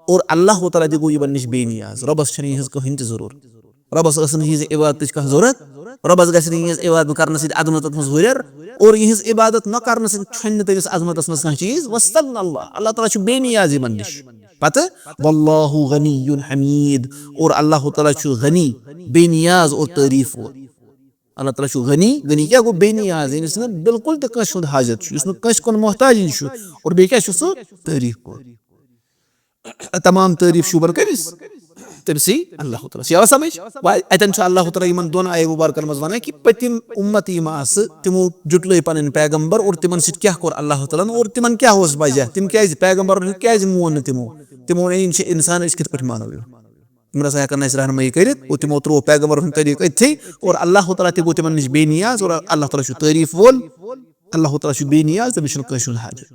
اور اللہ تعالیٰ تہِ گوٚو یِمن نِش بے نیاز۔ رۄبس چھنہٕ یِہنٛز کٕہٕنۍ تہِ ضروٗرت۔ رۄبس ٲس نہٕ یِہنٛز عبادتٕچ کانٛہہ ضروٗرت۔ رۄبس گژھِ نہٕ یِہنٛز عبادت کرنہٕ سۭتۍ عظمتس منٛز ہُرٮ۪ر، اور یِہنٛز عبادت نہ کرنہٕ سۭتۍ چھۄنہِ نہٕ تٔمِس عظمتس منٛز کانٛہہ چیٖز۔ وَاسْتَغْنَى اللَّهُ، اللہ تعالیٰ چھُ بے نیاز یِمن نِش۔ پتہٕ، وَاللَّهُ غَنِيٌّ حَمِيدٌ، اور اللہ تعالیٰ چھُ غنی، بے نیاز اور تعریٖف وول۔ اللہ تعالیٰ چھُ غنی، غنی کیٛاہ گوٚو؟ بے نیاز، یعنی یُس نہٕ بالکل تہِ کٲنٛسہِ ہُنٛد حاجت چھُ، یُس نہٕ کٲنٛسہِ کُن محتاج چھُ، اور بیٚیہِ کیٛاہ چھُ سُہ؟ تعریٖف وول۔ تمام تعریٖف شوٗبن کٔمِس؟ تٔمسٕے اللہ تعالیٰ۔ چھِ یِوان سمجھ؟ وۄنۍ اَتٮ۪ن چھُ اللہ تعالیٰ یِمن دۄن آیہِ مُبارکن منٛز ونان کہِ پٔتِم اُمت یِم آسہٕ، تِمو جُٹلٲے پنٕنۍ پیغمبر اور تِمن سۭتۍ کیٛاہ کوٚر اللہ تعالیٰ ہن اور تِمن کیٛاہ اوس وجہ؟ تِم کیٛازِ، پیغمبرن ہُنٛد کیٛازِ مون نہٕ تِمو؟ تِمو ووٚن، ہے، یِم چھِ اِنسان، أسۍ کِتھ پٲٹھۍ مانو یِم؟ یِم نہ سا ہٮ۪کن نہٕ اَسہِ رہنمٲیی کٔرِتھ، اور تِمو ترٛوو پیغمبرن ہُنٛد طریٖقہٕ أتھی، اور اللہ تعالیٰ تہِ گوٚو تِمن نِش بے نیاز، اور اللہ تعالیٰ چھُ تعریٖف وول، اللہ تعالیٰ چھُ بے نیاز، تٔمِس چھُنہٕ کٲنٛسہِ ہُنٛد حاجت۔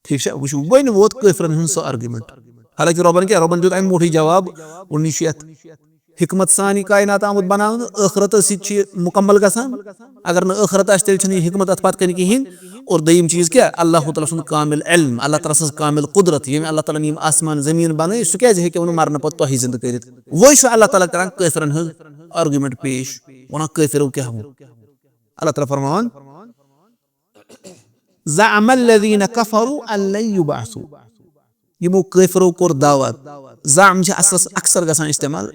ٹھیٖک چھا؟ وٕچھِو، وۄنۍ ووت کٲفرن ہُنٛد سُہ argument۔ حالانکہِ رۄبن کیٛاہ؟ رۄبن دیُت اَمہِ برونٛٹھٕے جواب، ووٚن، یہِ چھُ یَتھ حکمت سان یہِ کائنات آمُت بناونہٕ، ٲخرتس سۭتۍ چھُ یہِ مکمل گژھان۔ اگر نہٕ ٲخرت آسہِ، تیٚلہِ چھُنہٕ یہِ حکمت اتھ پتہٕ کنہِ کِہیٖنۍ۔ اور دوٚیِم چیٖز کیٛاہ؟ اللہ تعالیٰ سُنٛد کامل علم، اللہ تعالیٰ سٕنٛز کامل قدرت، ییٚمۍ اللہ تعالیٰ ہن یِم آسمان زٔمیٖن بنٲے، سُہ کیٛازِ ہیٚکیو نہٕ مرنہٕ پتہٕ تۄہہِ زِندٕ کٔرِتھ؟ وۄنۍ چھُ اللہ تعالیٰ کران کٲفرن ہٕنٛز argument پیش، ونان، کٲفرو کیٛاہ ووٚن؟ اللہ تعالیٰ فرماوان، زعم الذين كفروا أن لن يبعثوا۔ یِمو کٲفرو کوٚر دعویٰ۔ زعم چھِ اصلس اکثر گژھان استعمال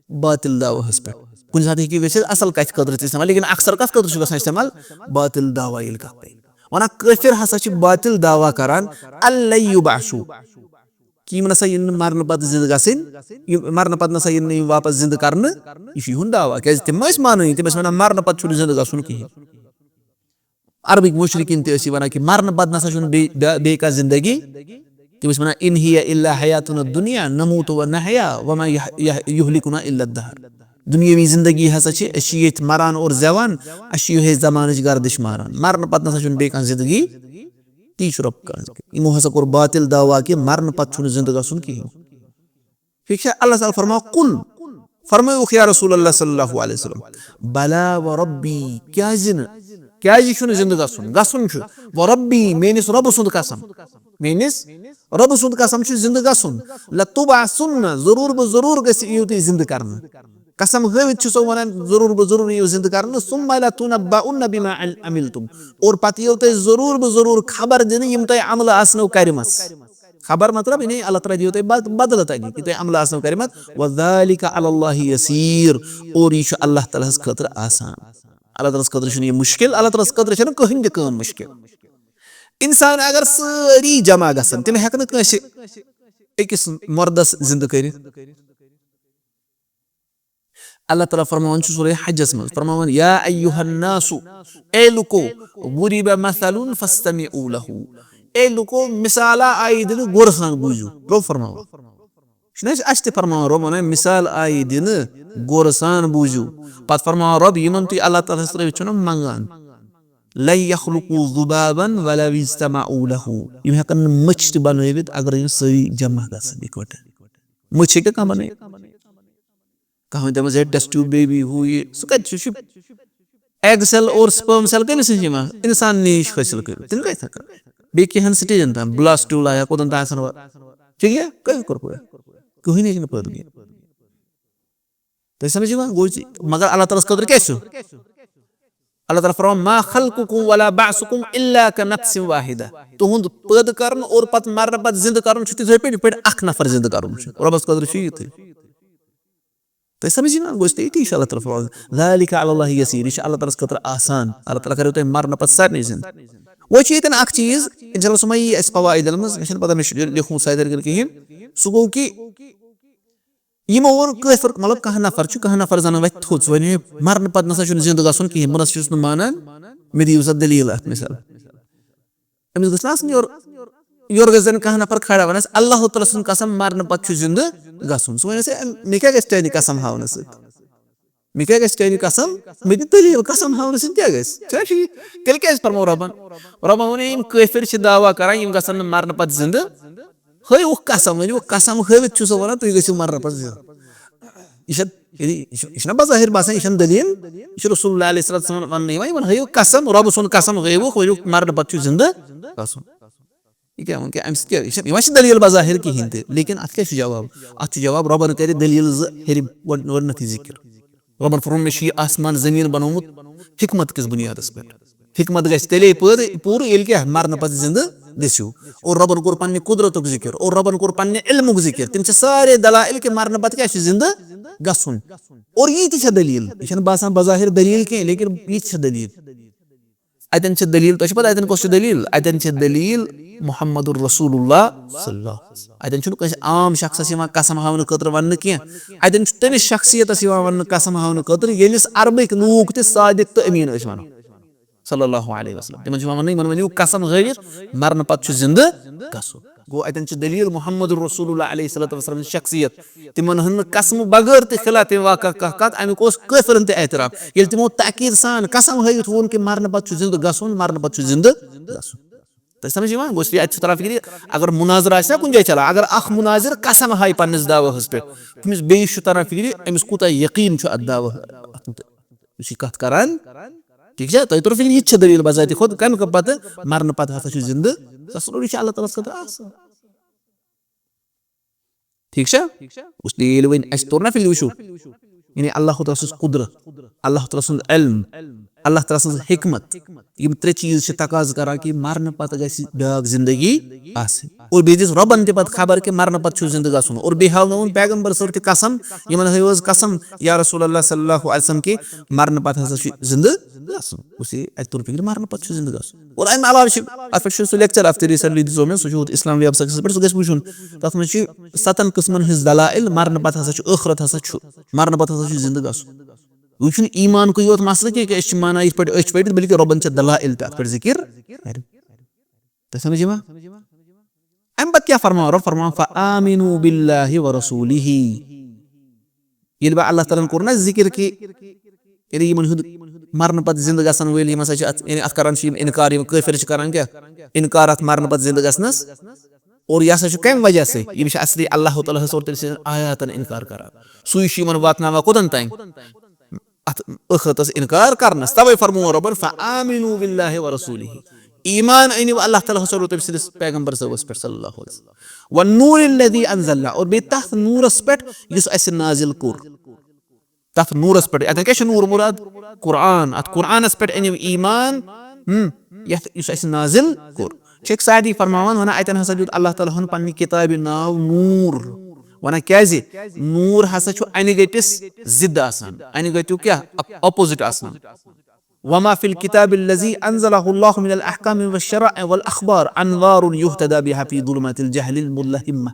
باطل دعویٰ ہس پٮ۪ٹھ۔ کُنہِ ساتہٕ ہیٚکہِ یہِ گٔژھِتھ اصل کتھِ خٲطرٕ تہِ استعمال، لیکن اکثر کتھ خٲطرٕ چھُ گژھان استعمال؟ باطل دعویٰ ییٚلہِ کانٛہہ کرِ۔ ونان، کٲفر ہسا چھِ باطل دعویٰ کران، أن لن يبعثوا، کہِ یِم نسا یِن نہٕ مرنہٕ پتہٕ زِندٕ گژھٕنۍ، یِم مرنہٕ پتہٕ نسا یِن نہٕ یِم واپس زِندٕ کرنہٕ۔ یہِ چھُ یِہُنٛد دعویٰ، کیٛازِ تِم ما ٲسۍ مانٲنی، تِم ٲسۍ ونان، مرنہٕ پتہٕ چھُنہٕ زِندٕ گژھُن کِہیٖنۍ۔ عربٕکۍ مُشرِکیٖن تہِ ٲسۍ یہِ وَنان کہِ مرنہٕ پَتہٕ نہ سا چھُنہٕ بیٚیہِ، بیٚیہِ، بیٚیہِ کانٛہہ زِندگی۔ تِم ٲسۍ وَنان، "إن هي إلا حياتنا الدنيا نموت ونحيا وما يح-، يح-، يهلكنا إلا الدهر۔" دُنیٲوی زِندگی ہسا چھِ، أسۍ چھِ ییٚتہِ مَران اور زٮ۪وان، اَسہِ چھِ یِہوٚے زَمانٕچ گردِش ماران۔ مرنہٕ پَتہٕ نہ سا چھُنہٕ بیٚیہِ کانٛہہ زِندگی، تی چھُ رۄب کران۔ یِمو ہسا کوٚر باطل دعویٰ کہِ مرنہٕ پَتہٕ چھُنہٕ زِندٕ گژھُن کِہیٖنۍ۔ ٹھیٖک چھا؟ اللہ تعالیٰ فرماو، "قل"، فرمٲیوُکھ، یا رسول اللہ صلی اللہ علیہ وسلم، "بلا وربی"، کیازِ نہٕ؟ کیازِ چھُنہٕ زِندٕ گژھُن؟ گژھُن چھُ۔ "وربی"، میٲنِس رۄبہٕ سُنٛد قسم، میٲنِس رۄبہٕ سُنٛد قسم چھُ زِندٕ گژھُن۔ "لتبعثن"، ضروٗر بہٕ ضروٗر گژھِ، یِیِو تُہۍ زِندٕ کرنہٕ۔ قسم ہٲوِتھ چھُ سُہ وَنان، ضروٗر بہٕ ضروٗر یِیِو زِندٕ کرنہٕ۔ "ثم لتنبؤن بما عملتم"، اور پتہٕ یِیِو تۄہہِ ضروٗر بہٕ ضروٗر خبر دِنہٕ، یِم تۄہہِ عملہٕ آسنو کَرِمَژ۔ خبر مطلب، یعنی اللہ تعالیٰ دِیو تۄہہِ بد-، بدلہٕ تَمہِ، یہِ تۄہہِ عملہٕ آسنو کَرِمَژ۔ "وذلك على الله يسير"، اور یہِ چھُ اللہ تعالیٰ ہَس خٲطرٕ آسان۔ اللہ تعالیٰ ہَس خٲطرٕ چھُنہٕ یہِ مُشکِل، اللہ تعالیٰ ہَس خٲطرٕ چھَنہٕ کٕہٕنۍ تہِ کٲم مُشکِل۔ اِنسان اگر سٲری جمع گژھن، تِم ہٮ۪کَن نہٕ کٲنٛسہِ أکِس مردَس زِندٕ کٔرِتھ۔ اللہ تعالیٰ فرماوان چھُ سورہ حجس منٛز، فرماوان، "یا ایھا الناس"، اے لُکو، "ضرب مثل فاستمعوا له"، اے لُکو، مثالہ آیہِ دِنہٕ، غورٕ سان بوٗزِو۔ رۄب فرماوان۔ چھُنہٕ اَسہِ، اَسہِ تہِ فرماوان رۄب وَنان، مثال آیہِ دِنہٕ، غورٕ سان بوٗزِو۔ پَتہٕ فرماوان رۄب، یِمَن تُہۍ اللہ تعالیٰ ہَس ترٛٲوِتھ چھِو نا منٛگان، لن یخلقوا ذبابا ولو اجتمعوا له۔ یِم ہٮ۪کَن نہٕ مٔچھ تہِ بَنٲوِتھ، اگر یِم سٲری جمع گژھن اِکوَٹہٕ۔ مٔچھ ہیٚکہِ کانٛہہ بَنٲوِتھ؟ کانٛہہ وَنہِ دَپان زِ ٹیسٹ ٹیوب بیبی ہُہ یہِ، سُہ کَتہِ چھُ؟ سُہ چھُ ایگ سیل اور سپرم سیل کٔمِس نِش یِوان؟ اِنسان نِش حٲصِل کٔرِتھ۔ تِم کَتہِ ہٮ۪کَن؟ بیٚیہِ کینٛہَن سٹیجَن تام، بلاسٹیولا یا کوٚتَن تام آسَن واتان۔ ٹھیٖک ہے؟ کٔمۍ کوٚر پٲدٕ؟ کٕہٕنۍ ہیٚکہِ نہٕ پٲدٕ کٔرِتھ۔ تۄہہِ سمجھ یِوان؟ گوٚو زِ، مگر اللہ تعالیٰ ہَس خٲطرٕ کیٛاہ چھُ؟ اللہ تعالیٰ فرماوان، "ما خلقکم ولا بعثکم الا کنفس واحدہ۔" تُہُنٛد پٲدٕ کرُن اور پتہٕ مرنہٕ پتہٕ زِندٕ کرُن چھُ تِتھے پٲٹھۍ، یِتھ پٲٹھۍ اکھ نفر زِندٕ کرُن چھُ۔ رۄبَس خٲطرٕ چھُ یِتھُے۔ تۄہہِ سمجھ یِوان؟ گوٚو تہِ، یہِ چھُ اللہ تعالیٰ فرماوان، "ذالک علی اللہ یسیر۔" یہِ چھُ اللہ تعالیٰ ہَس خٲطرٕ آسان۔ اللہ تعالیٰ کریو تۄہہِ مرنہٕ پتہٕ سارنٕے زِندٕ۔ وۄنۍ چھُ ییٚتٮ۪ن اکھ چیٖز، انشاءاللہ سُہ ما یی اَسہِ قواعدن منٛز، مےٚ چھَنہٕ پتہ مےٚ چھُ لیکھمُت سایدَر کِنہٕ کِہیٖنۍ۔ سُہ گوٚو کہِ یِمو ووٚن کٲفر، مطلب، کانٛہہ نفر چھُ، کانٛہہ نفر زَن وَتھِ تھوٚد، سُہ وَنہِ، "ہے، مرنہٕ پتہٕ نسا چھُنہٕ زِندٕ گژھُن کِہیٖنۍ، بہٕ نسا چھُس نہٕ مانان، مےٚ دِیِو سا دٔلیٖل اَتھ مثال۔" أمِس گٔژھ نہٕ آسٕنۍ یورٕ، یورٕ گژھِ زَن کانٛہہ نفر کھڑا وَنَس، "اللہ تعالیٰ سٕنٛز قسم، مرنہٕ پتہٕ چھُ زِندٕ گژھُن۔" سُہ وَنٮ۪س، "ہے، مےٚ کیٛاہ گژھِ چانہِ قسم ہاونہٕ سۭتۍ؟ مےٚ کیٛاہ گژھِ چانہِ قسم؟ مےٚ دِ دٔلیٖل، قسم ہاونہٕ سۭتۍ کیٛاہ گژھِ؟" چھا ٹھیٖک؟ تیٚلہِ کیٛازِ فرموو رۄبَن؟ رۄبَن ووٚن، یِم کٲفِر چھِ دعویٰ کران، یِم گژھن نہٕ مرنہٕ پتہٕ زِندٕ۔ ہٲیوُکھ قسم، ؤنِو قسم ہٲوِتھ چھُ سُہ وَنان، تُہۍ گٔژھِو مرنہٕ پتہٕ زِندٕ۔ یہِ چھا، یعنی، یہِ چھُ، یہِ چھُنہ بظاہر باسان، یہِ چھَنہٕ دٔلیٖل۔ یہِ چھُ رسول اللہ علیہ الصلوۃ والسلام وَننہٕ یِوان، یِمَن ہٲیِو قسم، رۄبہٕ سُنٛد قسم ہٲیوُکھ، ؤنِو مرنہٕ پتہٕ چھُ زِندٕ گژھُن۔ یہِ کیٛاہ ووٚن کہِ اَمہِ سۭتۍ کیٛاہ، یہِ چھَنہٕ، یہِ ما چھِ دٔلیٖل بظاہر کِہیٖنۍ تہِ، لیکن اَتھ کیٛاہ چھُ جواب؟ اَتھ چھُ جواب، رۄبَن کَرِ دٔلیٖل زٕ ہیٚرِ گۄڈٕ، گۄڈٕنٮ۪تھٕے ذِکِر۔ رۄبَن فرموو، "مےٚ چھُ یہِ آسمان زٔمیٖن بنوومُت حکمت کِس بُنیادَس پٮ۪ٹھ۔" حکمت گژھِ تیٚلے پٲدٕ، پوٗرٕ، ییٚلہِ کیٛاہ؟ مرنہٕ پتہٕ زِندٕ گٔژھِو۔ اور رۄبَن کوٚر پننہِ قدرتُک ذِکِر، اور رۄبَن کوٚر پننہِ علمُک ذِکِر۔ تِم چھِ سارے دلائل کہِ مرنہٕ پتہٕ کیٛاہ چھُ؟ زِندٕ گژھُن۔ اور یہِ تہِ چھےٚ دٔلیٖل۔ یہِ چھَنہٕ باسان بظاہر دٔلیٖل کینٛہہ، لیکن یہِ تہِ چھےٚ دٔلیٖل۔ اَتٮ۪ن چھِ دٔلیٖل، تۄہہِ چھِ پَتہ اَتٮ۪ن کۄس چھِ دٔلیٖل؟ اَتٮ۪ن چھِ دٔلیٖل محمد رسول اللہ صلی اللہ علیہ وسلم۔ اَتٮ۪ن چھُنہٕ کٲنٛسہِ عام شخصَس یِوان قسم ہاونہٕ خٲطرٕ وَننہٕ کینٛہہ۔ اَتٮ۪ن چھُ تٔمِس شخصیتَس یِوان وَننہٕ، قسم ہاونہٕ خٲطرٕ، ییٚمِس عربٕکۍ لوٗکھ تہِ صادق تہٕ أمیٖن ٲسۍ وَنان۔ صلی اللہ علیہ وسلم۔ تِمَن چھِ یِوان وَننہٕ، یِمَن ؤنِو قسم ہٲوِتھ، مرنہٕ پَتہٕ چھُ زِندٕ گژھُن۔ گوٚو، اَتٮ۪ن چھِ دٔلیٖل محمد رسول اللہ علیہ الصلوۃ والسلام سٕنٛز شخصیت۔ تِمَن ہٕنٛز نہٕ قسمہٕ بغٲر تہِ خلاف تٔمۍ واقعہ کانٛہہ کَتھ، اَمیُک اوس کٲفرَن تہِ اعتراف۔ ییٚلہِ تِمو تاکیٖد سان قسم ہٲوِتھ ووٚن کہِ مرنہٕ پَتہٕ چھُ زِندٕ گژھُن، مرنہٕ پَتہٕ چھُ زِندٕ گژھُن۔ تۄہہِ سمجھ یِوان؟ گوٚو، اَتہِ چھُ تران فِکرِ، اگر مناظرٕ آسہِ نا کُنہِ جایہِ چلان، اگر اکھ مناظر قسم ہاوِ پننِس دعویٰ ہَس پٮ۪ٹھ، تٔمِس بیٚیِس چھُ تران فِکرِ، أمِس کوٗتاہ یقیٖن چھُ اَتھ دعویٰ، یُس یہِ کَتھ کران۔ ٹھیٖک چھا؟ تۄہہِ توٚر فِکرِ، یہِ تہِ چھِ دٔلیٖل بذاتِ خود، کَمہِ پَتہٕ مرنہٕ پَتہٕ ہسا چھُ زِندٕ۔ سُہ ہسا روٗد، یہِ چھُ اللہ تعالیٰ ہَس خٲطرٕ آسان۔ ٹھیٖک چھا؟ اس لیے ییٚلہِ وۄنۍ اَسہِ توٚر نہ فِکرِ، وٕچھِو، یعنی اللہ تعالیٰ سٕنٛز قدرت، اللہ تعالیٰ سُنٛد علم، اللہ تعالیٰ سٕنٛز حکمت، یِم ترٛےٚ چیٖز چھِ تقاضہٕ کران کہِ مرنہٕ پتہٕ گژھِ بیٛاکھ زندگی آسٕنۍ۔ اور بیٚیہِ دِژ رۄبن تہِ پتہٕ خبر کہِ مرنہٕ پتہٕ چھُ زندٕ گژھُن۔ اور بیٚیہِ ہاونٲوُن پیغمبر صٲب تہِ قسم، یِمن ہٲوۍ حظ قسم، یا رسول اللہ صلی اللہ علیہ وسلم، کہِ مرنہٕ پتہٕ ہسا چھُ زندٕ گژھُن۔ اس لیے اَتہِ توٚر فِکرِ، مرنہٕ پتہٕ چھُ زندٕ گژھُن۔ اور اَمہِ علاوٕ چھِ، اَتھ پٮ۪ٹھ چھُ سُہ لیکچر اَتھ تہِ recently دِژو مےٚ، سُہ چھُ ہوٚتھ اسلام ویب سایٹَس پٮ۪ٹھ، سُہ گژھِ وٕچھُن۔ تَتھ منٛز چھِ ستن قٕسمن ہٕنٛز دلائل، مرنہٕ پتہٕ ہسا چھُ ٲخرت ہسا چھُ، مرنہٕ پتہٕ ہسا چھُ زِندٕ گژھُن۔ یہِ چھُنہٕ ایٖمانکُے یوت مسلہٕ کینٛہہ کہِ أسۍ چھِ مانان یِتھ پٲٹھۍ أچھ پٔٹِتھ، بلکہِ رۄبن چھِ دلائل تہِ اَتھ پٮ۪ٹھ ذِکِر۔ تۄہہِ سمجھ یِوان؟ اَمہِ پتہٕ کیٛاہ فرماوان رۄب؟ فرماوان، "فآمنوا باللہ ورسولہ۔" ییٚلہِ بہٕ اللہ تعالیٰ ہن کوٚر نہ ذِکِر کہِ، یعنی یِمن ہُنٛد مرنہٕ پتہٕ زِندٕ گژھن وٲلۍ، یِم ہسا چھِ اَتھ، یعنی اَتھ کران چھِ یِم اِنکار، یِم کٲفِر چھِ کران کیٛاہ؟ اِنکار اَتھ مرنہٕ پتہٕ زِندٕ گژھنس۔ اور یہِ ہسا چھُ کَمہِ وجہ سۭتۍ؟ یِم چھِ اصلی اللہ تعالیٰ ہس اور تٔمۍ سٕنٛدٮ۪ن آیاتن اِنکار کران۔ سُے چھُ یِمن واتناوان کوٚتن تام؟ اَتھ ٲخرتس اِنکار کرنس۔ توے فرموو رۄبن، "فآمنوا باللہ ورسولہ۔" ایمان أنِو اللہ تعالیٰ ہس اور تٔمۍ سٕنٛدِس پیغمبر صٲبس پٮ۪ٹھ صلی اللہ علیہ وسلم۔ "والنور الذی انزلنا"، اور بیٚیہِ تَتھ نوٗرس پٮ۪ٹھ یُس اَسہِ نازل کوٚر۔ تَتھ نوٗرس پٮ۪ٹھ، اَتٮ۪ن کیٛاہ چھُ نوٗر مُراد؟ قرآن۔ اَتھ قرآنس پٮ۪ٹھ أنِو ایمان، ہم، یَتھ، یُس اَسہِ نازل کوٚر۔ شیخ سعدی فرماوان، وَنان، اَتٮ۪ن ہسا دیُت اللہ تعالیٰ ہن پننہِ کِتابہِ ناو نوٗر۔ وَنان کیٛازِ؟ نوٗر ہسا چھُ اَنہِ گٔٹِس ضد آسان، اَنہِ گٔٹیُک کیٛاہ؟ اپ-، opposite آسان۔ "وما فی الکتاب الذی انزلہ اللہ من الاحکام والشرائع والاخبار انوار یہتدی بہا فی ظلمات الجہل الملہمہ۔"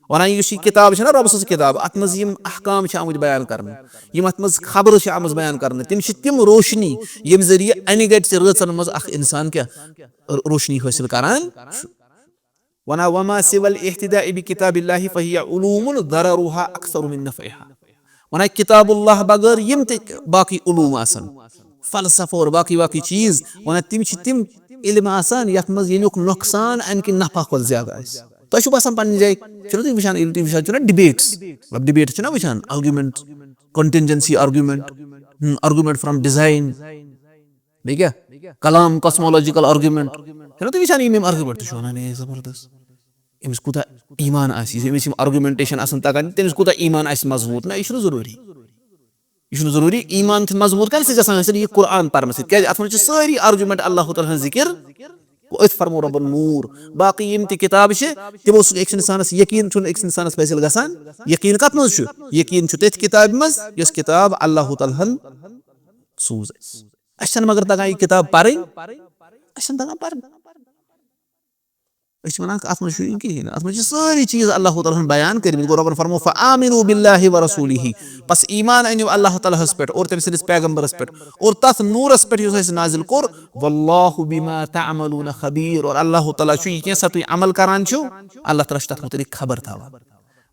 ونان، یُس یہِ کِتاب چھےٚ نا رۄب سٕنٛز کِتاب، اتھ منٛز یِم احکام چھِ آمٕتۍ بیان کرنہٕ، یِم اتھ منٛز خبرٕ چھِ آمٕژ بیان کرنہٕ، تِم چھِ تِم روشنی، ییٚمہِ ذٔریعہٕ انہِ گٹہِ رٲژن منٛز اکھ انسان کیٛاہ روشنی حٲصِل کران چھُ۔ ونان، وما سوى الاهتداء بكتاب الله فهي علوم ضررها اكثر من نفعها۔ ونان، کتاب اللہ بغٲر یِم تہِ باقٕے علوم آسن، فلسفہٕ اور باقٕے باقٕے چیٖز، ونان، تِم چھِ تِم علم آسان یتھ منٛز ییٚمیُک نۄقصان امہِ کہِ نفع کھۄتہٕ زیادٕ آسہِ۔ تۄہہِ چھُو باسان پننہِ جایہِ، چھُو نہ تُہۍ وٕچھان، ییٚلہِ تُہۍ وٕچھان چھُو نہ ڈِبیٹس، مطلب ڈِبیٹ چھُو نہ وٕچھان، argument, contingency argument, argument from design, بیٚیہِ کیٛاہ؟ کلام، کاسمولوجیکل آرگیومینٹ، چھُو نہ تُہۍ وٕچھان یِم یِم آرگیومینٹ تہِ چھُو ونان، اے زبردست، أمِس کوٗتاہ ایمان آسہِ، یُس أمِس یِم آرگیومینٹیشن آسن تگان، تٔمِس کوٗتاہ ایمان آسہِ مضبوٗط۔ نہ، یہِ چھُنہٕ ضروٗری۔ یہِ چھُنہٕ ضروٗری ایمان تہِ مضبوٗط کَرِ، سُہ چھُ گژھان حٲصِل یہِ قرآن پرنہٕ سۭتۍ۔ کیٛازِ؟ اَتھ منٛز چھِ سٲری آرگیومینٹ اللہ تعالیٰ ہن ذِکِر، أتھۍ فرمو رۄبن نوٗر۔ باقٕے یِم تہِ کِتابہٕ چھِ، تِمو سۭتۍ أکِس اِنسانَس یقیٖن چھُنہٕ أکِس اِنسانَس حٲصِل گژھان۔ یقیٖن کَتھ منٛز چھُ؟ یقیٖن چھُ تٔتھۍ کِتابہِ منٛز، یۄس کِتاب اللہ تعالیٰ ہن سوٗز اَسہِ۔ اَسہِ چھَنہٕ مگر تَگان یہِ کِتاب پَرٕنۍ، اَسہِ چھَنہٕ تَگان پَرٕنۍ۔ أسۍ چھِ وَنان، اَتھ منٛز چھُنہٕ یہِ کِہیٖنۍ۔ اَتھ منٛز چھِ سٲری چیٖز اللہ تعالیٰ ہن بیان کٔرمٕتۍ۔ گوٚو رۄبن فرمو، فآمنوا باللہ ورسولہ، پس ایمان أنِو اللہ تعالیٰ ہس پٮ۪ٹھ اور تٔمۍ سٕنٛدِس پیغمبرس پٮ۪ٹھ اور تَتھ نوٗرس پٮ۪ٹھ یُس اَسہِ نازِل کوٚر۔ واللہ بما تعملون خبیر، اور اللہ تعالیٰ چھُ یہِ کینٛہہ سا تُہۍ عمل کران چھِو، اللہ تعالیٰ چھُ تَتھ مُتعلق خبر تھاوان۔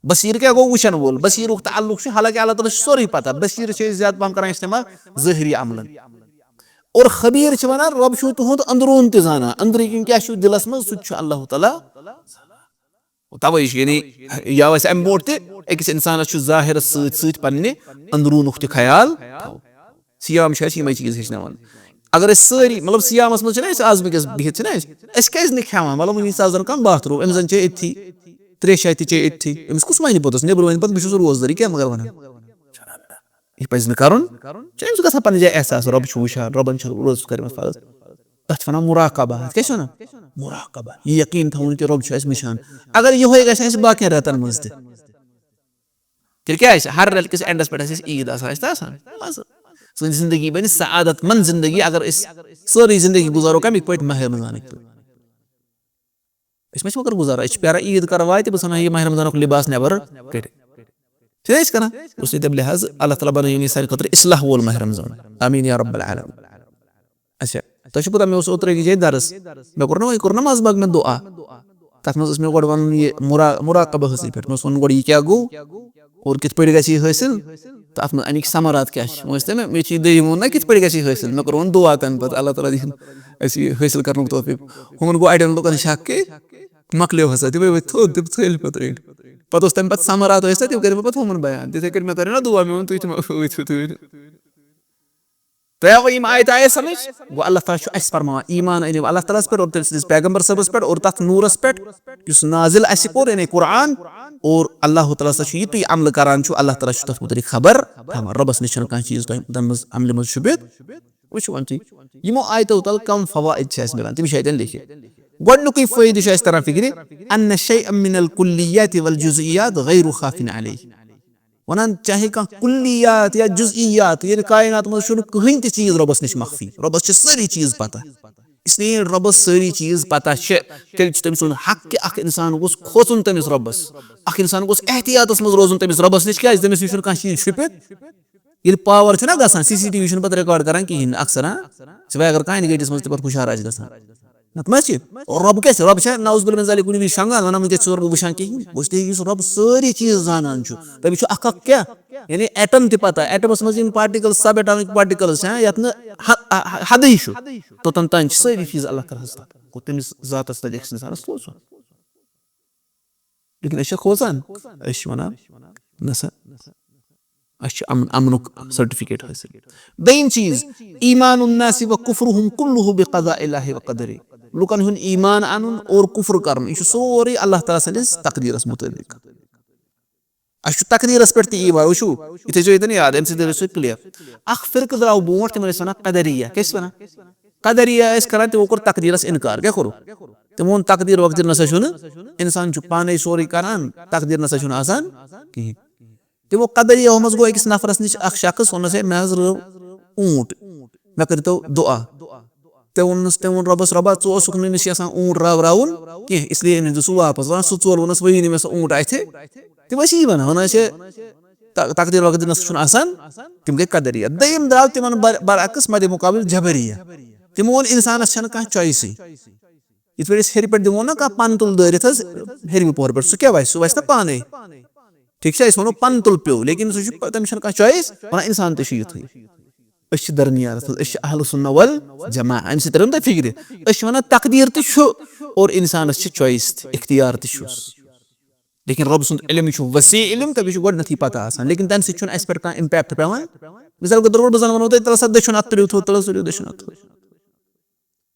بصیٖر کیٛاہ گوٚو؟ وٕچھن وول۔ بصیٖرُک تعلق چھُ، حالانکہِ اللہ تعالیٰ چھُ سورُے پتہ۔ بصیٖر چھِ أسۍ زیادٕ پَہَم کران استعمال ظٲہری عملن۔ اور خبیر چھِ وَنان، رۄب چھُو تُہُنٛد أنٛدروٗن تہِ زانان، أنٛدرٕ کِنۍ کیٛاہ چھُ دِلس منٛز، سُہ تہِ چھُ اللہ تعالیٰ۔ توے چھُ، یعنی، یا آسہِ اَمہِ برونٛٹھ تہِ أکِس اِنسانَس چھُ ظٲہِرَس سۭتۍ سۭتۍ پننہِ أنٛدروٗنُک تہِ خیال تھاوُن۔ صیام چھُ اَسہِ یِمے چیٖز ہیٚچھناوان۔ اگر أسۍ سٲری، مطلب، صیامَس منٛز چھِنہ أسۍ آز وٕنکیٚس بِہِتھ چھِنہ أسۍ، أسۍ کیٛازِ نہٕ کھٮ۪وان؟ مطلب، وٕنہِ چھِ آز زَن کانٛہہ باتھ روٗم، أمِس زَن چے أتھی، ترٛیشا تہِ چے أتھی۔ أمِس کُس وَنہِ پوٚتُس؟ نیٚبرٕ وَنہِ پَتہٕ، بہٕ چھُس روزدَر، یہِ کیٛاہ مگر وَنان؟ یہِ پَزِ نہٕ کَرُن۔ چھُ أمِس گژھان پَنٕنہِ جایہِ احساس، رۄب چھُ وٕچھان، رۄبَن چھُ روزٕ کٔرمٕژ فرض۔ تَتھ چھِ وَنان مراقبہ۔ کیٛاہ چھِ وَنان؟ مراقبہ۔ یہِ یقیٖن تھاوُن کہِ رۄب چھُ اَسہِ وٕچھان۔ اگر یِہوٚے گژھِ اَسہِ باقیَن رٮ۪تَن منٛز تہِ، تیٚلہِ کیٛاہ آسہِ؟ ہر رٮ۪تہٕ کِس اینڈَس پٮ۪ٹھ آسہِ اَسہِ عیٖد آسان، آسہِ تہِ آسان۔ مَزٕ۔ سٲنۍ زندگی بَنہِ سعادت مند زندگی، اگر أسۍ سٲرٕے زندگی گُزارو کَمِکۍ پٲٹھۍ؟ ماہِ رمضانٕکۍ پٲٹھۍ۔ أسۍ ما چھِ مگر گُزاران؟ أسۍ چھِ پیاران عیٖد کر واتہِ، بہٕ ژھٕنہٕ ہا یہِ ماہِ رمضانُک لباس نٮ۪بر کٔڑِتھ۔ چھِ أسۍ کران؟ بہٕ چھُس تَمہِ لحاظ، اللہ تعالیٰ بنٲیِن یہِ سانہِ خٲطرٕ اصلاح وول ماہِ رمضان۔ آمیٖن یا رب العالمین۔ اچھا، تۄہہِ چھُو پتہ، مےٚ اوس اوترٕ أکِس جایہِ درس، مےٚ کوٚر نہ وۄنۍ، کوٚر نہ منٛزٕ باگ مےٚ دُعا۔ تَتھ منٛز ٲس مےٚ گۄڈٕ وَنُن یہِ مُرا-، مُراقبہٕ ہٕنٛزٕے پٮ۪ٹھ۔ مےٚ اوس وَنُن گۄڈٕ یہِ کیٛاہ گوٚو اور کِتھ پٲٹھۍ گژھِ یہِ حٲصِل، تہٕ اَتھ منٛز اَمِکۍ ثمرات کیٛاہ چھِ۔ وۄنۍ ٲسۍ تَمہِ، مےٚ چھِ یہِ دوٚیِم ووٚن نہ کِتھ پٲٹھۍ گژھِ یہِ حٲصِل۔ مےٚ کوٚر وۄنۍ دُعا تَمہِ پَتہٕ، اللہ تعالیٰ دِیِن اَسہِ یہِ حٲصِل کَرنُک توفیٖق۔ ہُمَن گوٚو اَڑٮ۪ن لُکَن شک کہِ مۄکلیو ہسا، تِمَے ؤتھۍ تھوٚد، تِم ژھٔلۍ پَتہٕ أڑۍ۔ پَتہٕ اوس تَمہِ پَتہٕ ثمرات ٲسۍ تَتہِ، تِم کٔرۍ مےٚ پَتہٕ ہُمَن بیان۔ تِتھَے کٔنۍ مےٚ تَرِ نہ دُعا، مےٚ ووٚن تُہۍ تہِ مہ ؤتھِو تُہۍ۔ تۄہہِ آوٕ یِم آیتہٕ آیہِ سمجھ؟ گوٚو اللہ تعالیٰ چھُ اَسہِ فرماوان، ایمان أنِو اللہ تعالیٰ ہَس پٮ۪ٹھ اور تٔمۍ سٕنٛدِس پیغمبر صٲبَس پٮ۪ٹھ اور تَتھ نوٗرَس پٮ۪ٹھ یُس نازِل اَسہِ کوٚر، یعنی قرآن، اور اللہ تعالیٰ ہَس چھُ یہِ تُہۍ عملہٕ کران چھُو، اللہ تعالیٰ چھُ تَتھ مُتعلِق خبر تھاوان۔ رۄبَس نِش چھُنہٕ کانٛہہ چیٖز تۄہہِ تَمہِ منٛز عملہِ منٛز چھُپِتھ۔ وٕچھِو وۄنۍ تُہۍ، یِمو آیتو تل کم فوائد چھِ اَسہِ مِلان، تِم چھِ اَتٮ۪ن لیکھِتھ۔ گۄڈٕنیُکُے فٲیدٕ چھُ اَسہِ تران فِکرِ، ان شیئا من الکلیات والجزئیات غیر خافٍ علیہ۔ وَنان، چاہے کانٛہہ کُلیات یا جُزئیات، یعنی کائنات منٛز چھُنہٕ کٕہٕنۍ تہِ چیٖز رۄبَس نِش مخفی۔ رۄبَس چھِ سٲری چیٖز پَتہ۔ اس لیے ییٚلہِ رۄبَس سٲری چیٖز پَتہ چھِ، تیٚلہِ چھُ تٔمۍ سُنٛد حق کہِ اَکھ اِنسان گوٚژھ کھوژُن تٔمِس رۄبَس۔ اَکھ اِنسان گوٚژھ احتیاطَس منٛز روزُن تٔمِس رۄبَس نِش، کیٛازِ تٔمِس نِش چھُنہٕ کانٛہہ چیٖز چھُپِتھ۔ ییٚلہِ پاور چھُنہ گژھان، سی سی ٹی وی چھُنہٕ پَتہٕ ریکارڈ کران کِہیٖنۍ اکثر، ہاں؟ سِوائے اگر کانٛہہ نیگیٹِوَس منٛز تہِ پَتہٕ ہُشار آسہِ گژھان۔ نَتہٕ ما چھِ؟ رۄب کیٛاہ چھِ؟ رۄب چھا نعوذ باللہ من ذالک کُنہِ وِزِ شۄنٛگان، وَنان، "وٕنکیٚس چھُس بہٕ وٕچھان کِہیٖنۍ"؟ وٕچھ تہِ یُس رۄب سٲری چیٖز زانان چھُ، تٔمِس چھُ اکھ اکھ کیٛاہ؟ یعنی ایٹم تہِ پَتہ، ایٹمَس منٛز یِم پارٹیکلز، سب ایٹامک پارٹیکلز چھِ، ہاں، یَتھ نہٕ حد-، حدٕے چھُ، توٚتَن تام چھِ سٲری چیٖز اللہ تعالیٰ ہَس تَتھ۔ گوٚو تٔمِس ذاتَس تَتہِ أکِس اِنسانَس کھوژُن۔ لیکن أسۍ چھا کھوژان؟ أسۍ چھِ وَنان، نہ سا، اَسہِ چھُ امن، امنُک سرٹیفکیٹ حٲصِل۔ دوٚیِم چیٖز، ایمان الناس و کفرہم کلہ بقضاء اللہ و قدرہ۔ لُکن ہُنٛد ایمان اَنُن اور کفر کَرُن، یہِ چھُ سورُے اللہ تعالیٰ سٕنٛدِس تقدیٖرَس مُتعلِق۔ اَسہِ چھُ تقدیٖرَس پٮ۪ٹھ تہِ ایمان، وٕچھِو، یہِ تھٲیزیو ییٚتٮ۪ن یاد، اَمہِ سۭتۍ روزِ سُہ کلیئر۔ اَکھ فرقہٕ درٛاو برونٛٹھ، تِمَن ٲسۍ وَنان قدریہ۔ کیٛاہ ٲسۍ وَنان؟ قدریہ ٲسۍ کَران، تِمو کوٚر تقدیٖرَس اِنکار۔ کیٛاہ کوٚرُکھ؟ تِمو ووٚن، تقدیٖر وقدیٖر نہ سا چھُنہٕ، اِنسان چھُ پانَے سورُے کَران، تقدیٖر نہ سا چھُنہٕ آسان کِہیٖنۍ۔ تِمو قدریاہو منٛز گوٚو أکِس نفرَس نِش اَکھ شخص، ووٚننَس، "ہے، مےٚ حظ رٲو اوٗنٹ، مےٚ کٔرۍتو دُعا۔" تٔمۍ ووٚننَس، تٔمۍ ووٚن رۄبَس، "رۄبا، ژٕ اوسُکھ نہٕ أمِس یَژھان اوٗنٹ راوراوُن کینٛہہ، اس لیے أنِتھ دِ سُہ واپس۔ وَنان سُہ ژوٚل، ووٚننَس، وۄنۍ یی نہٕ مےٚ سُہ اوٗنٹ اَتھِ۔" تِم ٲسۍ یی وَنان، وَنان ٲسۍ، "تق-، تقدیٖر وقدیٖر نہ سا چھُنہٕ آسان۔" تِم گٔے قدریہ۔ دوٚیِم درٛاو تِمَن بر-، برعکس مَدِ مُقابل جبریہ۔ تِمو ووٚن، اِنسانَس چھَنہٕ کانٛہہ choice۔ یِتھ پٲٹھۍ أسۍ ہیٚرِ پٮ۪ٹھ دِمو نہ کانٛہہ پَن تُل دٲرِتھ حظ، ہیٚرمہِ پوہرٕ پٮ۪ٹھ، سُہ کیٛاہ وَسہِ؟ سُہ وَسہِ نہ پانَے۔ ٹھیٖک چھا؟ أسۍ وَنو پَن تُل پیوٚو، لیکِن سُہ چھُ، تٔمِس چھَنہٕ کانٛہہ choice، وَنان اِنسان تہِ چھُ یِتھُے۔ أسۍ چھِ درمیانَس منٛز، أسۍ چھِ اہل سنہ والجماعہ، اَمہِ سۭتۍ تَرن تۄہہِ فِکرِ۔ أسۍ چھِ وَنان تقدیٖر تہِ چھُ اور اِنسانَس چھِ choice تہِ، اختیار تہِ چھُس۔ لیکن رۄب سُنٛد علم، یہِ چھُ وسیع علم، تۄہہِ چھُ گۄڈٕنیتھٕے پتہ آسان، لیکن تَمہِ سۭتۍ چھُنہٕ اَسہِ پٮ۪ٹھ کانٛہہ impact پٮ۪وان۔ مثال کے طور پر بہٕ زَن وَنو تۄہہِ، تَلہٕ سا دٔچھُن اَتھٕ تُلِو تھوٚد، تَلہٕ حظ تُلِو دٔچھُن اَتھٕ تھوٚد۔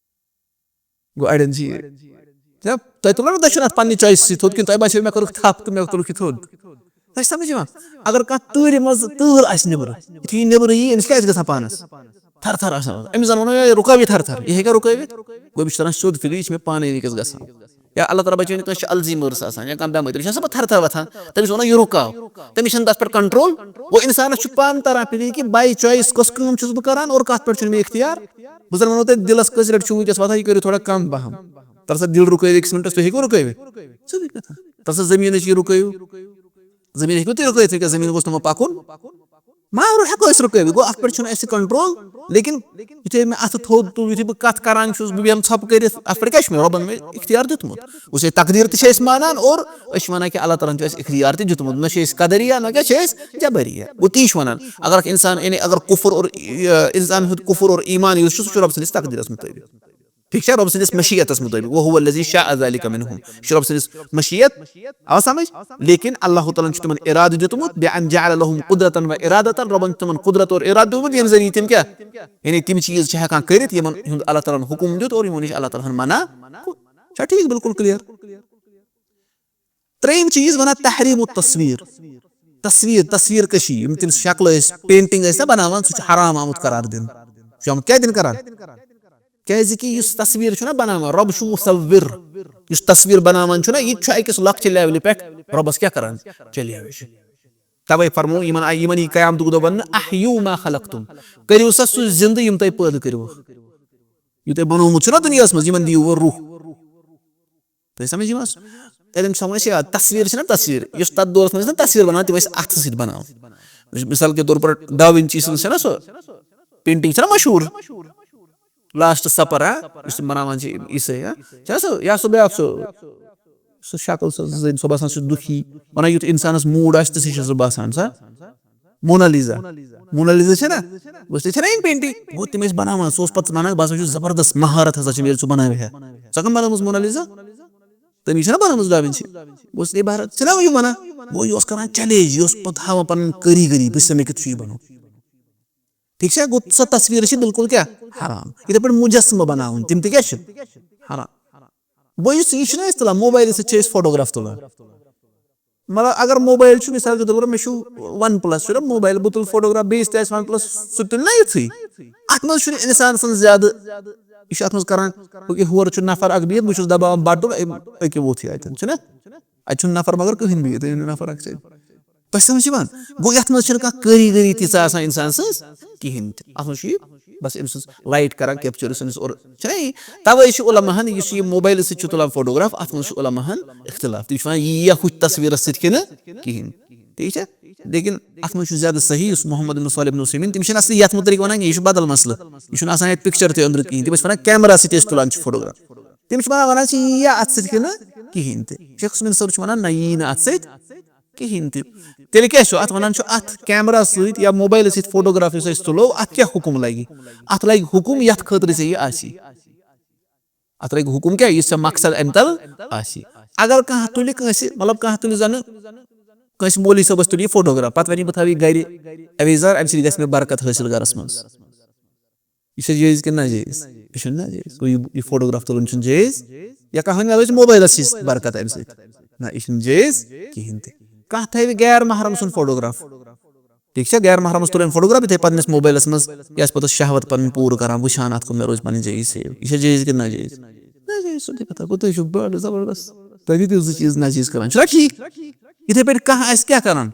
گوٚو اَڑٮ۪ن چھِ یہِ۔ جناب، تۄہہِ تُلو نہٕ دٔچھُن اَتھٕ پننہِ choice سۭتۍ تھوٚد، کِنہٕ تۄہہِ باسیو مےٚ کٔرٕکھ تھپھ تہٕ مےٚ تُلُکھ یہِ تھوٚد؟ تۄہہِ چھِ سمجھ یِوان؟ اگر کانٛہہ تۭرِ منٛز تۭر آسہِ نیٚبرٕ، یُتھُے یہِ نیٚبرٕ یی، أمِس کیٛاہ آسہِ گژھان پانَس؟ تھر تھر آسان۔ أمِس زَن وَنو، "ہے، رُکاو یہِ تھر تھر۔" یہِ ہیٚکیٛاہ رُکٲوِتھ؟ گوٚو أمِس چھُ تران سیوٚد فِکرِ، یہِ چھِ مےٚ پانَے وٕنکیٚس گژھان۔ یا اللہ تعالیٰ بچٲیِن، کٲنٛسہِ چھِ Alzheimer's آسان یا کانٛہہ بٮ۪مٲرۍ، تٔمِس چھِ آسان پَتہٕ تھر تھر وۄتھان، تٔمِس چھَنہٕ تَتھ پٮ۪ٹھ control۔ گوٚو اِنسانَس چھُ پانہٕ تران فِکرِ کہِ by choice کۄس کٲم چھُس بہٕ کران اور کَتھ پٮ۪ٹھ چھُنہٕ مےٚ اختیار۔ بہٕ زَن وَنو تۄہہِ، دِلَس کٔژ رٮ۪تھ چھُو وٕنکیٚس وۄتھان، یہِ کٔرِو تھوڑا کَم پَہَم۔ تَلہٕ سا دِل رُکٲوِتھ أکِس مِنٹَس، تُہۍ ہیٚکِو رُکٲوِتھ؟ سیوٚدُے کَتھا۔ تَلہٕ سا زٔمیٖنٕچ یہِ رُکٲوِو۔ زٔمیٖن ہیٚکِو تُہۍ رُکٲوِتھ، تِکیٛازِ زٔمیٖن گوٚژھ نہٕ وۄنۍ پَکُن۔ مگر ہٮ۪کو أسۍ رُکٲوِتھ، گوٚو اَتھ پٮ۪ٹھ چھُنہٕ اَسہِ control۔ لیکن یُتھُے مےٚ اَتھٕ تھوٚد تُل، یُتھُے بہٕ کَتھ کَران چھُس، بہٕ بیٚہمہٕ ژھۄپہٕ کٔرِتھ، اَتھ پٮ۪ٹھ کیٛاہ چھُ مےٚ رۄبَن مےٚ اختیار دیُتمُت؟ گوٚو سُہ تقدیٖر تہِ چھِ أسۍ مانان اور أسۍ چھِ وَنان کہِ اللہ تعالیٰ ہَن چھُ اَسہِ اختیار تہِ دیُتمُت، نہ چھِ أسۍ قدریہ، نہ کیٛاہ چھِ أسۍ جبریہ۔ گوٚو تی چھِ وَنان، اگر اَکھ اِنسان، یعنی اگر کُفُر اور، یہِ، اِنسان ہُنٛد کُفُر اور ایٖمان یُس چھُ، سُہ چھُ رۄب سٕنٛدِس تقدیٖرَس مُطٲبِق۔ ٹھیٖک چھا؟ رۄب سٕنٛدِس مشیتس مُطٲبِق، وَهُوَ الَّذِي شَاءَ ذَلِكَ مِنْهُمْ۔ یہِ چھُ رۄب سٕنٛدِس مشیت، آو سمجھ؟ لیکن اللہ تعالیٰ ہن چھُ تِمن ارادٕ دیُتمُت، بِأَنْ جَعَلَ لَهُمْ قُدْرَةً وَإِرَادَةً، رۄبن چھُ تِمن قدرت اور ارادٕ دیُتمُت، ییٚمہِ ذٔریعہٕ تِم کیٛاہ، یعنی تِم چیٖز چھِ ہٮ۪کان کٔرِتھ، یِمن ہُنٛد اللہ تعالیٰ ہن حُکُم دیُت اور یِمو نِش اللہ تعالیٰ ہن منع کوٚر۔ چھا ٹھیٖک؟ بالکل clear۔ ترٛیٚیِم چیٖز وَنان تحریٖم التصویر۔ تصویر، تصویر کشی، یِم تِم شکلہٕ ٲسۍ، painting ٲسۍ نا بناوان، سُہ چھُ حرام آمُت قرار دِنہٕ۔ سُہ چھُ آمُت کیٛاہ دِنہٕ قرار؟ کیٛازِ کہِ یُس تصویر چھُ نا بناوان، رۄب چھُ مُصوِر۔ یُس تصویر بناوان چھُ نا، یہِ تہِ چھُ أکِس لۄکچہِ levelہِ پٮ۪ٹھ رۄبَس کیٛاہ کران؟ چیلنج۔ توے فرموو یِمن آیہِ، یِمن یی قیامتُک دۄہ وَننہٕ، "احیوا ما خلقتم"، کٔرِو سا سُہ زِندٕ یِم تۄہہِ پٲدٕ کٔرِوکھ۔ یہِ تۄہہِ بنوومُت چھُ نا دُنیاہَس منٛز، یِمن دِیِو وۄنۍ روح۔ تۄہہِ سمجھ یِوان؟ تَتٮ۪ن چھُ تھاوان أسۍ یاد، تصویر چھِ نا تصویر، یُس تَتھ دورَس منٛز ٲسۍ نا تصویر بناوان، تِم ٲسۍ اَتھٕ سۭتۍ بناوان۔ مِث-، مثال کے طور پر ڈاوِنچی سٕنٛز چھےٚ نا سۄ painting چھےٚ نا مشہوٗر، Last Supper، ہا، یُس تِم بناوان چھِ عیٖسٲے، ہا، چھےٚ نا سۄ، یا سُہ بیٛاکھ سُہ، سُہ شکل سۄ زٔنۍ، سۄ باسان سُہ دُکھی، وَنان یُتھ اِنسانَس mood آسہِ، تِژھٕے چھےٚ سۄ باسان، سۄ۔ مونا لیزا۔ مونا لیزا چھےٚ نا؟ بہٕ چھُس تٔتھۍ رنٛگۍ painting۔ گوٚو تِم ٲسۍ بناوان، سُہ اوس پتہٕ بنان، باسان چھُ زبردست مہارت ہسا چھِ مےٚ، ییٚلہِ سُہ بناوِ ہا۔ ژےٚ کٕم بنٲومٕژ مونا لیزا؟ تٔمی چھےٚ نا بنٲومٕژ ڈاوِنچی؟ بہٕ اوسُس یہِ بھارت، چھِ نا یِم وَنان؟ گوٚو یہِ اوس کران challenge، یہِ اوس پتہٕ ہاوان پنٕنۍ کٲریٖگٔری، بہٕ چھُس سا مےٚ کیُتھ چھُ یہِ بنومُت۔ ٹھیٖک چھا؟ گوٚو سۄ تصویر چھِ بالکل کیٛاہ؟ حرام۔ یِتھے پٲٹھۍ مجسمہٕ بناوُن، تِم تہِ کیٛاہ چھِ؟ حرام۔ وۄنۍ یُس یہِ چھِنہ أسۍ تُلان، موبایلہٕ سۭتۍ چھِ أسۍ photograph تُلان۔ مطلب، اگر موبایل چھُ، مثال کے طور پر، مےٚ چھُ OnePlus، چھُنہ موبایل، بہٕ تُلہٕ photograph، بیٚیِس تہِ آسہِ OnePlus، سُہ تُلہِ نہ یُتھُے۔ اَتھ منٛز چھُنہٕ اِنسان سٕنٛز زیادٕ، یہِ چھُ اَتھ منٛز کران، أکہِ ہورٕ چھُ نفر اکھ بِہِتھ، بہٕ چھُس دباوان button، أمۍ أکہِ ووٚتھ یہِ اَتٮ۪ن، چھُنہ؟ اَتہِ چھُنہٕ نفر مگر کٕہٕنۍ بِہِتھ، أمۍ نفر اکھ چھِ اَتہِ۔ تۄہہِ سمجھ یِوان؟ گوٚو، یَتھ منٛز چھِنہٕ کانٛہہ کٲریٖگٔری تیٖژاہ آسان اِنسان سٕنٛز کِہیٖنۍ تہِ۔ اَتھ منٛز چھُ یہِ بس أمۍ سٕنٛز light کران capture، یُس أمِس اور چھُنہ یی؟ توے چھُ علماہن، یُس یہِ موبایلہٕ سۭتۍ چھُ تُلان photograph، اَتھ منٛز چھُ علماہن اختلاف۔ تِم چھِ وَنان، یی یا ہُتھ تصویٖرس سۭتۍ کِنہٕ کِہیٖنۍ۔ ٹھیٖک چھا؟ لیکن اَتھ منٛز چھُ زیادٕ صحیح، یُس محمد بن صالح بن عثیمین، تِم چھِنہٕ اصلی یَتھ مُتعلِق وَنان کینٛہہ، یہِ چھُ بدل مسلہٕ۔ یہِ چھُنہٕ آسان یَتھ picture تہِ أنٛدرٕ کِہیٖنۍ۔ تِم ٲسۍ وَنان، camera سۭتۍ أسۍ تُلان چھِ photograph۔ تِم چھِ وَنان، وَنان چھِ، یی یا اَتھ سۭتۍ کِنہٕ کِہیٖنۍ تہِ۔ شیخ عثمان صٲب چھِ وَنان، نہ، یی نہٕ اَتھ سۭتۍ کِہیٖنۍ تہِ۔ تیٚلہِ کیٛاہ چھُ اَتھ وَنان؟ چھُ اَتھ camera سۭتۍ یا موبایلہٕ سۭتۍ photograph یُس أسۍ تُلو، اَتھ کیٛاہ حُکُم لَگہِ؟ اَتھ لَگہِ حُکُم یَتھ خٲطرٕ ژےٚ یہِ آسی۔ اَتھ لَگہِ حُکُم کیٛاہ؟ یُس ژےٚ مقصد اَمہِ تَل آسی۔ اگر کانٛہہ تُلہِ کٲنٛسہِ، مطلب، کانٛہہ تُلہِ زَنہٕ کٲنٛسہِ مولوی صٲبَس تُلہِ یہِ photograph، پَتہٕ وَنہِ، یہِ بہٕ تھاوٕ یہِ گَرِ، اَمے زَن اَمہِ سۭتۍ گژھِ مےٚ برکت حٲصِل گَرَس منٛز۔ یہِ چھا جٲیِز کِنہٕ ناجٲیِز؟ یہِ چھُنہٕ ناجٲیِز۔ گوٚو یہِ، یہِ photograph تُلُن چھُنہٕ جٲیِز۔ یا کانٛہہ وَنہِ، مےٚ لٔج موبایلَس یِژھ برکت اَمہِ سۭتۍ۔ نہ، یہِ چھُنہٕ جٲیِز کِہیٖنۍ تہِ۔ کانٛہہ تھاوِ غیر محرم سُنٛد photograph۔ ٹھیٖک چھا؟ غیر محرمَس تُلٕنۍ photograph، یِتھَے پنٛنِس موبایلَس منٛز، یہِ آسہِ پَتہٕ شہوت پَنٕنۍ پوٗرٕ کَران، وٕچھان اَتھ کُن، مےٚ روزِ پَنٕنۍ جٲیِز save۔ یہِ چھا جٲیِز کِنہٕ ناجٲیِز؟ ناجٲیِز، سیوٚدُے کَتھا۔ گوٚو تُہۍ چھِو بَڑٕ زبردست۔ تۄہہِ دِتِو زٕ چیٖز ناجٲیِز قرار۔ چھُنہ ٹھیٖک؟ یِتھَے پٲٹھۍ کانٛہہ آسہِ کیٛاہ کَران؟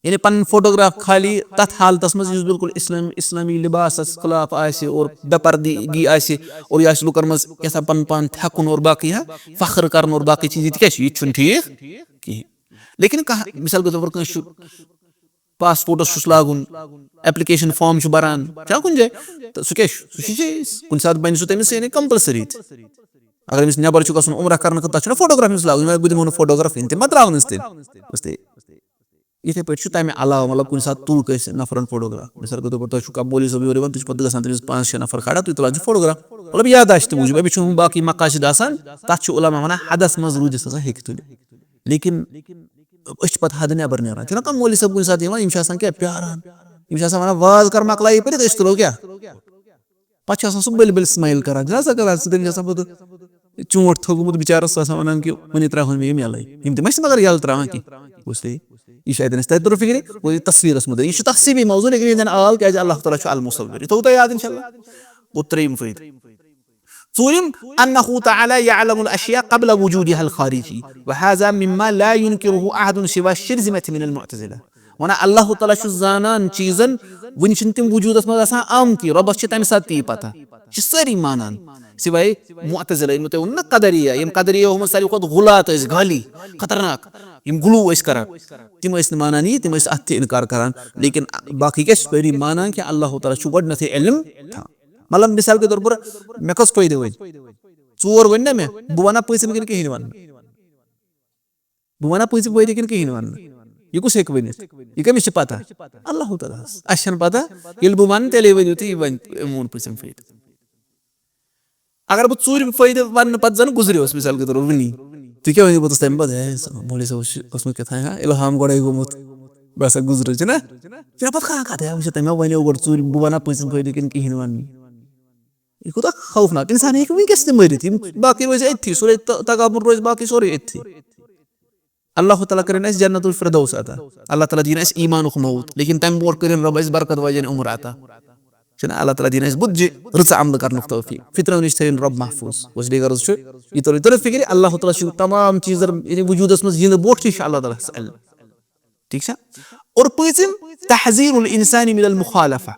یعنی پنٕنۍ فوٹوگراف خالی تتھ حالتس منٛز یُس بالکل اسلام اسلامی لباسس خلاف آسہِ اور بے پردگی آسہِ اور یہِ آسہِ لُکن منٛز کیٛاہ تام پنُن پان تھٮ۪کُن اور باقٕے ہا فخر کرُن اور باقٕے چیٖز، یہِ تہِ کیٛاہ چھُ، یہِ تہِ چھُنہٕ ٹھیٖک کِہیٖنۍ۔ لیکن کانٛہہ مثال کے طور پر کٲنٛسہِ چھُ پاسپورٹس چھُس لاگُن، ایپلیکیشن فارم چھُ بران چھا کُنہِ جایہِ، تہٕ سُہ کیٛاہ چھُ، سُہ چھُ جٲیز۔ کُنہِ ساتہٕ بنہِ سُہ تٔمِس یعنی کمپلسری تہِ۔ اگر أمِس نٮ۪بر چھُ گژھُن عمرہ کرنہٕ خٲطرٕ، تتھ چھُنہ فوٹوگراف أمِس لاگُن، بہٕ دِمو نہٕ فوٹوگراف کِہیٖنۍ، تِم ما تراون أسۍ تیٚلہِ؟ بس تہِ۔ یِتھے پٲٹھۍ چھُ تَمہِ علاوٕ، مطلب، کُنہِ ساتہٕ تُل کٲنٛسہِ نفرن فوٹوگراف، مثال کے طور پر تۄہہِ چھُو کانٛہہ مولوی صٲب یور یِوان، تُہۍ چھِو پتہٕ گژھان تٔمِس پانٛژھ شےٚ نفر کھڑا، تُہۍ تُلان چھِو فوٹوگراف، مطلب، یادداشت تہِ موٗجوٗب، أمِس چھُنہٕ باقٕے مقاصد آسان، تَتھ چھُ علماء وَنان حدس منٛز روٗزِتھ ہسا ہیٚکہِ تُلِتھ۔ لیکن أسۍ چھِ پتہٕ حدٕ نٮ۪بر نیران، چھُنہ کانٛہہ مولوی صٲب کُنہِ ساتہٕ یِوان، یِم چھِ آسان کیٛاہ پیاران، یِم چھِ آسان وَنان، واز کر مۄکلایہِ پٔرِتھ، أسۍ تُلو کیٛاہ؟ پتہٕ چھُ آسان سُہ بٔلۍ بٔلۍ سمایل کران، چھُنہ آسان کران، سُہ تٔمِس چھُ آسان پتہٕ چونٛٹھ تھوٚکمُت بِچارس، سُہ آسان ونان کہِ وۄنۍ ترٛاوہون مےٚ یِم یَلَے۔ یِم تہِ ما چھِ مگر یَلہٕ ترٛاوان کینٛہہ۔ بوٗزتھٕے؟ یہِ چھُ اَتٮ۪ن اَسہِ تۄہہِ توٚر فِکرِ، گوٚو یہِ تصویٖرس مُتعلق۔ یہِ چھُ تخصیٖبی موضوع، لیکن ییٚتٮ۪ن آو، کیٛازِ اللہ تعالیٰ چھُ المصور۔ یہِ تھوٚو تۄہہِ یاد، انشاءاللہ۔ گوٚو ترٛیٚیِم فٲیدٕ۔ ژوٗرِم، أنه تعالیٰ یعلم الأشیاء قبل وجودها الخارجی، وهذا مما لا ينكره أحد سوى الشرذمة من المعتزلة۔ وَنان، اللہ تعالیٰ چھُ زانان چیٖزن، وُنہِ چھِنہٕ تِم وجوٗدس منٛز آسان آمتی، رۄبس چھِ تَمہِ ساتہٕ تی پتہ۔ یہِ چھِ سٲری مانان، سوائے معتزلہ، یِمو تۄہہِ ووٚن نا قدریہ، یِم قدریہ ہُمن ساروی کھۄتہٕ غُلات ٲسۍ، غٲلی، خطرناک، یِم غلو ٲسۍ کران، تِم ٲسۍ نہٕ مانان یہِ، تِم ٲسۍ اتھ تہِ انکار کران۔ لیکن باقٕے کیٛاہ چھِ سٲری مانان کہِ اللہ تعالیٰ چھُ گۄڈٕنیتھٕے علم تھاوان۔ مطلب، مثال کے طور پر، مےٚ کٔژ فٲیدٕ ؤنۍ؟ ژور ؤنۍ نا مےٚ، بہٕ وَنا پٔژھِم کِنہٕ کِہیٖنۍ وَنہٕ نہٕ؟ بہٕ وَنا پٔژھِم فٲیدٕ کِنہٕ کِہیٖنۍ وَنہٕ نہٕ؟ یہِ کُس ہیٚکہِ ؤنِتھ؟ یہِ کٔمِس چھِ پَتہ؟ اللہ تعالیٰ ہَس۔ اَسہِ چھَنہٕ پَتہ۔ ییٚلہِ بہٕ وَنہٕ، تیٚلے ؤنِو تُہۍ، یہِ وَنہِ میون پٔژھِم فٲیدٕ۔ اگر بہٕ ژوٗرِم فٲیدٕ وَننہٕ پَتہٕ زَن گُزریوس، مثال کے طور پر وٕنی، تُہۍ کیٛاہ ؤنِو پوٚتُس تَمہِ پَتہٕ؟ ہے، سا مولوی صٲبَس چھُ اوسمُت کیٛاہ تام، ہا، اِلہام گۄڈَے گوٚمُت، بہٕ ہسا گُزرٕ، چھُنہ؟ چھُنہ پَتہٕ کانٛہہ کَتھٕے، وٕچھِو، تَمہِ وَنیو گۄڈٕ ژوٗرِم، بہٕ وَنا پٔژھِم فٲیدٕ کِنہٕ کِہیٖنۍ وَنہٕ۔ یہِ کوٗتاہ خوفناک۔ اِنسان ہیٚکہِ وٕنکیٚس تہِ مٔرِتھ۔ یِم باقٕے روزِ أتھی، سورہ ت-، تغابن روزِ باقٕے سورُے أتھی۔ اللہ تعالیٰ کٔرِن اَسہِ جنت الفردوس عطا۔ اللہ تعالیٰ دِیِن اَسہِ ایٖمانُک موت۔ لیکن تَمہِ برونٛٹھ کٔرِن رۄب اَسہِ برکت واجٮ۪ن عمر عطا۔ چھُنہ اللہ تعالیٰ دِیِن اَسہِ بُدجہِ رٕژٕ عملہٕ کرنُک توفیٖق۔ فِتنو نِش تھٲیِن رۄب محفوٗظ۔ وۄنۍ چھِ بیٚیہِ غرض چھُ، یہِ توٚر، یہِ توٚر فِکرِ، اللہ تعالیٰ چھُ تمام چیٖز، یعنی وجوٗدس منٛز یِنہٕ برونٛٹھ چھُ یہِ چھُ اللہ تعالیٰ ہَس علم۔ ٹھیٖک چھا؟ اور پٲنٛژِم، تحذیر الانسان من المخالفہ۔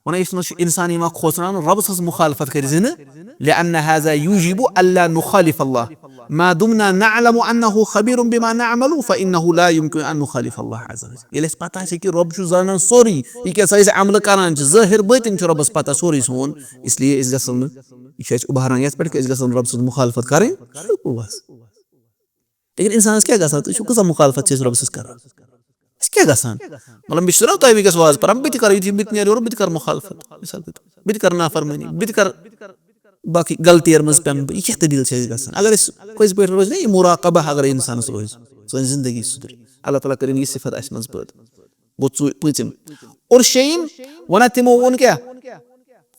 وَنان، یُس نہٕ چھُ اِنسان یِوان کھوژناونہٕ، رۄبَس سٕنٛز مُخالفت کٔرۍ زِ نہٕ، لأن هذا يوجب ألا نخالف الله۔ ما دمنا نعلم أنه خبير بما نعمل فإنه لا يمكن أن نخالف الله عز وجل۔ ییٚلہِ اَسہِ پَتہ آسہِ کہِ رۄب چھُ زانان سورُے، یہِ کیٛاہ سا أسۍ عملہٕ کران چھِ، ظٲہِر بٲطِن چھُ رۄبَس پَتہ سورُے سون، اس لیے أسۍ گژھو نہٕ، یہِ چھُ اَسہِ اُبھاران یَتھ پٮ۪ٹھ کہِ أسۍ گژھو نہٕ رۄبہٕ سٕنٛز مُخالفت کَرٕنۍ۔ بَس۔ لیکن اِنسانَس کیٛاہ گژھان؟ تُہۍ چھِو کۭژاہ مُخالفت چھِ أسۍ رۄبَس سۭتۍ کران؟ اَسہِ کیٛاہ گژھان؟ مطلب، مےٚ چھُ ضروٗرت تۄہہِ وٕنکیٚس واز پَران، بہٕ تہِ کَرٕ، یُتھُے بہٕ تہِ نیرٕ یورٕ، بہٕ تہِ کَرٕ مُخالفت۔ مثال کے طور، بہٕ تہِ کَرٕ نافرمٲنی، بہٕ تہِ کَرٕ باقٕے غلطی یَر منٛز پٮ۪مہٕ بہٕ۔ یہِ کیٛاہ دٔلیٖل چھِ اَسہِ گژھان؟ اگر أسۍ پٔزۍ پٲٹھۍ روزِ نا یہِ مُراقبہ، اگر اِنسانَس روزِ، سٲنۍ زندگی سُدھرِ۔ اللہ تعالیٰ کٔرِنۍ یہِ صفت اَسہِ منٛز پٲدٕ۔ گوٚو ژوٗ-، پٲنٛژِم۔ اور شیٚیِم، وَنان تِمو ووٚن کیٛاہ؟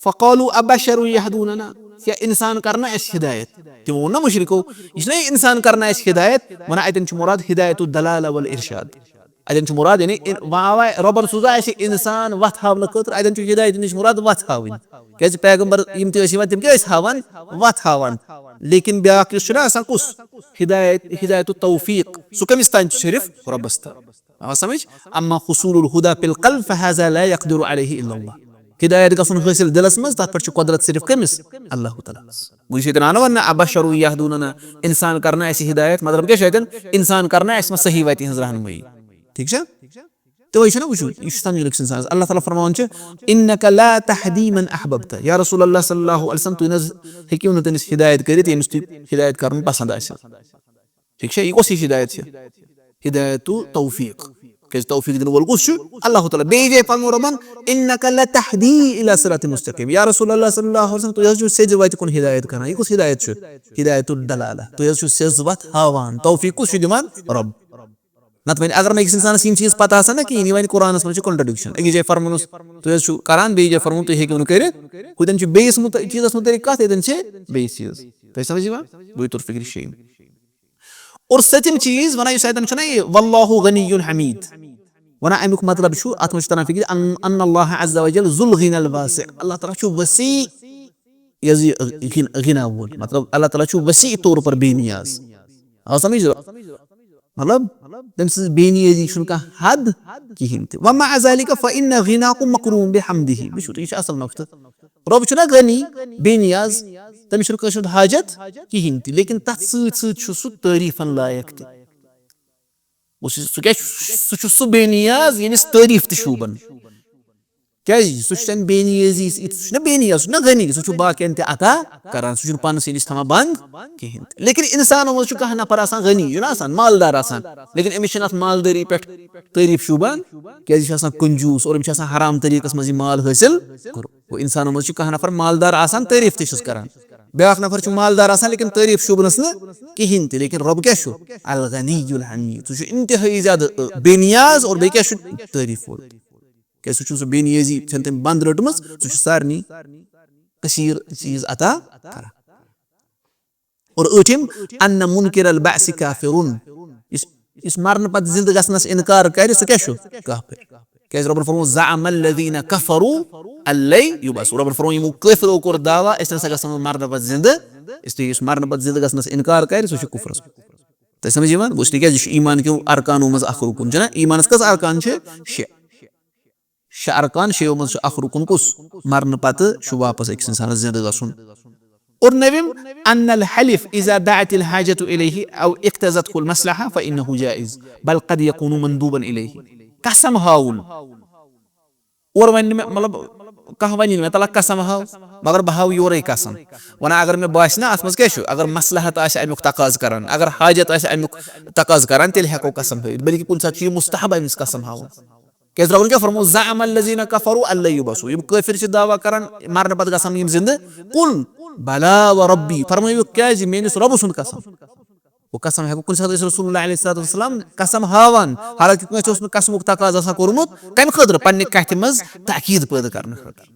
فقالوا أبشر يهدوننا، کیٛاہ اِنسان کرنا اَسہِ ہدایت؟ تِمو ووٚن نا مُشرِکو، یہِ چھُنہ یہِ اِنسان کرنا اَسہِ ہدایت، وَنان اَتٮ۪ن چھُ مُراد ہدایت الدلالہ والارشاد۔ اَتٮ۪ن چھُ مُراد، یعنی اِن-، وۄنۍ آوے رۄبَن سوٗزا اَسہِ اِنسان وَتھ ہاونہٕ خٲطرٕ، اَتٮ۪ن چھُ ہدایت نِش مُراد وَتھ ہاوٕنۍ۔ کیٛازِ پیغمبر یِم تہِ ٲسۍ یِوان، تِم کیٛاہ ٲسۍ ہاوان؟ وَتھ ہاوان۔ لیکن بیٛاکھ یُس چھُنہ آسان کُس؟ ہدایت، ہدایت التوفیق۔ سُہ کٔمِس تام چھُ؟ صرف رۄبَس تام۔ آ سمجھ؟ اما حصول الہدی فی القلب فہذا لا یقدر علیہ الا اللہ۔ ہدایت گژھُن حٲصِل دِلس منٛز، تتھ پٮ۪ٹھ چھُ قۄدرت صرف کٔمِس؟ اللہ تعالیٰ ہس۔ وۄنۍ چھِ ییٚتٮ۪ن انان وننہٕ، ابشر یہدوننا، انسان کرنا اسہِ ہدایت، مطلب کیٛاہ چھُ اتٮ۪ن؟ انسان کرنا اسہِ منٛز صحیح وتہِ ہٕنٛز رہنمٲیی۔ ٹھیٖک چھا؟ توے چھُنہ وٕچھُن، یہِ چھُ سمجھُن أکِس انسانس۔ اللہ تعالیٰ فرماوان چھُ، انک لا تہدی من احببت۔ یا رسول اللہ صلی اللہ علیہ وسلم، تُہۍ نہ حظ ہیٚکِو نہٕ تٔمِس ہدایت کٔرِتھ، ییٚمِس تُہۍ ہدایت کرُن پسند آسہِ۔ ٹھیٖک چھا؟ یہِ کۄس ہِش ہدایت چھِ؟ ہدایت و توفیق۔ کیٛازِ توفیق دِنہٕ وول کُس چھُ؟ اللہ تعالیٰ۔ بیٚیہِ جایہِ فرموو رۄبن، "انک لتہدی الی صراط مستقیم۔" یا رسول اللہ صلی اللہ علیہ وسلم، تُہۍ حظ چھِو سیٚزِ وتہِ کُن ہدایت کران۔ یہِ کُس ہدایت چھُ؟ ہدایت الدلالہ۔ تُہۍ حظ چھِو سیٚز وتھ ہاوان۔ توفیق کُس چھُ دِوان؟ رۄب۔ نتہٕ وۄنۍ اگر نہٕ أکِس انسانس یِم چیٖز پتہ آسن نہ کِہیٖنۍ، یہِ وَنہِ قرآنس منٛز چھُ contradiction۔ أکِس جایہِ فرموونس، "تُہۍ حظ چھِو کران"، بیٚیِس جایہِ فرموونس، "تُہۍ ہیٚکِو نہٕ کٔرِتھ"، ہُتٮ۪ن چھُ بیٚیِس مُت-، چیٖزس مُتعلق کتھ، ییٚتٮ۪ن چھِ بیٚیِس چیٖز۔ تۄہہِ سمجھ یِوان؟ گوٚو یہِ توٚر فِکرِ شیٚیِم۔ اور سٔتِم چیٖز وَنان، یُس اَتٮ۪ن چھُنہ یہِ "واللہ غنی حمید"، وَنان اَمیُک مطلب چھُ، اَتھ منٛز چھُ تَران فِکرِ، "ان، ان اللہ عز وجل ذو الغنی الواسع"، اللہ تعالیٰ چھُ وسیع، یہِ حظ یہِ غن-، غنا وول، مطلب اللہ تعالیٰ چھُ وسیع طور پر بے نیاز۔ آو سمجھ؟ مطلب، تٔمۍ سٕنٛز بے نیٲزی چھُنہٕ کانٛہہ حد کِہیٖنۍ تہِ۔ ومع ذلك فإن غناكم مكروه بحمده۔ وٕچھِو تُہۍ، یہِ چھُ اَصٕل نۄقطہٕ۔ رۄب چھُنہ غنی، بے نیاز، تٔمِس چھُنہٕ کٲنٛسہِ ہُنٛد حاجت کِہیٖنۍ تہِ، لیکن تَتھ سۭتۍ سۭتۍ چھُ سُہ تعریٖفَن لایق تہِ۔ گوٚو سُہ، سُہ کیٛاہ چھُ؟ سُہ چھُ سُہ بے نیاز، ییٚمِس تعریٖف تہِ شوٗبان۔ کیٛازِ؟ سُہ چھُ چانہِ بے نیٲزی، سُہ چھُنہ بے نیاز، سُہ چھُنہ غنی، سُہ چھُ باقین تہِ عطا کران، سُہ چھُنہٕ پانسٕے نِش تھاوان بنٛد کِہیٖنۍ تہِ۔ لیکن انسانو منٛز چھُ کانٛہہ نفر آسان غنی، چھُنہ آسان، مالدار آسان، لیکن أمِس چھِنہٕ اَتھ مالدٲری پٮ۪ٹھ تعریٖف شوٗبان، کیٛازِ یہِ چھُ آسان کنجوٗس اور أمِس چھُ آسان حرام طریٖقس منٛز یہِ مال حٲصِل کوٚرمُت۔ گوٚو، انسانو منٛز چھُ کانٛہہ نفر مالدار آسان، تعریٖف تہِ چھُس کران۔ بیٛاکھ نفر چھُ مالدار آسان، لیکن تعریٖف شوٗبنس نہٕ کِہیٖنۍ تہِ۔ لیکن رۄب کیٛاہ چھُ؟ الغنی الحمید۔ سُہ چھُ انتہٲیی زیادٕ، ٲ، بے نیاز اور بیٚیہِ کیٛاہ چھُ؟ تعریٖف وول۔ کیٛازِ سُہ چھُنہٕ سُہ بے نیٲزی، چھَنہٕ تٔمۍ بنٛد رٔٹمٕژ، سُہ چھُ سارنٕے کثیٖر چیٖز عطا کران۔ اور ٲٹھِم، ان منکر البعث کافرون۔ یُس، یُس مرنہٕ پتہٕ زِندٕ گژھنس انکار کرِ، سُہ کیٛاہ چھُ؟ کافر۔ کیٛازِ رۄبن فرموو، زعم الذین کفروا ان لن یبعثوا۔ رۄبن فرموو، یِمو کٲفرو کوٚر دعویٰ، أسۍ نہ سا گژھو نہٕ مرنہٕ پتہٕ زِندٕ۔ اس لیے یُس مرنہٕ پتہٕ زِندٕ گژھنس انکار کرِ، سُہ چھُ کُفرس۔ تۄہہِ سمجھ یِوان؟ گوٚو، اس لیے کیٛازِ یہِ چھُ ایمان کیو ارکانو منٛز اکھ رُکُن، چھُنہ؟ ایمانس کٔژ ارکان چھِ؟ شےٚ۔ شےٚ ارکان، شیٚیو منٛز چھُ اکھ رُکُن کُس؟ مرنہٕ پتہٕ چھُ واپس أکِس انسانس زِندٕ گژھُن۔ اور نٔوِم، ان الحلف اذا دعت الحاجة الیہ او اقتضته المصلحة فانه جائز، بل قد یکون مندوبا الیہ۔ قسم ہاوُن۔ اور وۄنۍ نہٕ مےٚ، مطلب، کانٛہہ وَنہِ نہٕ مےٚ، "تَلہ قسم ہاو"، مگر بہٕ ہاوٕ یورَے قسم۔ وَنان اگر مےٚ باسہِ نہ اَتھ منٛز کیٛاہ چھُ، اگر مصلحت آسہِ اَمیُک تقاضہٕ کران، اگر حاجت آسہِ اَمیُک تقاضہٕ کران، تیٚلہِ ہٮ۪کو قسم ہٲوِتھ۔ بلکہِ کُنہِ ساتہٕ چھُ یہِ مستحب أمِس قسم ہاوُن۔ کیٛازِ رۄبَن کیٛاہ فرموو؟ "زعم الذین کفروا ان لن یبعثوا"، یِم کٲفِر چھِ دعویٰ کران، مرنہٕ پتہٕ گژھن نہٕ یِم زِندٕ۔ "قل بلا وربی"، فرمٲیِو، کیٛازِ؟ میٲنِس رۄبہٕ سُنٛد قسم۔ گوٚو قسم ہٮ۪کو کُنہِ ساتہٕ ٲسِتھ۔ رسول اللہ علیہ الصلوۃ والسلام قسم ہاوان، حالانکہ کٲنٛسہِ اوس نہٕ قسمُک تقاضہٕ آسان کوٚرمُت۔ کَمہِ خٲطرٕ؟ پننہِ کتھِ منٛز تاکید پٲدٕ کرنہٕ خٲطرٕ۔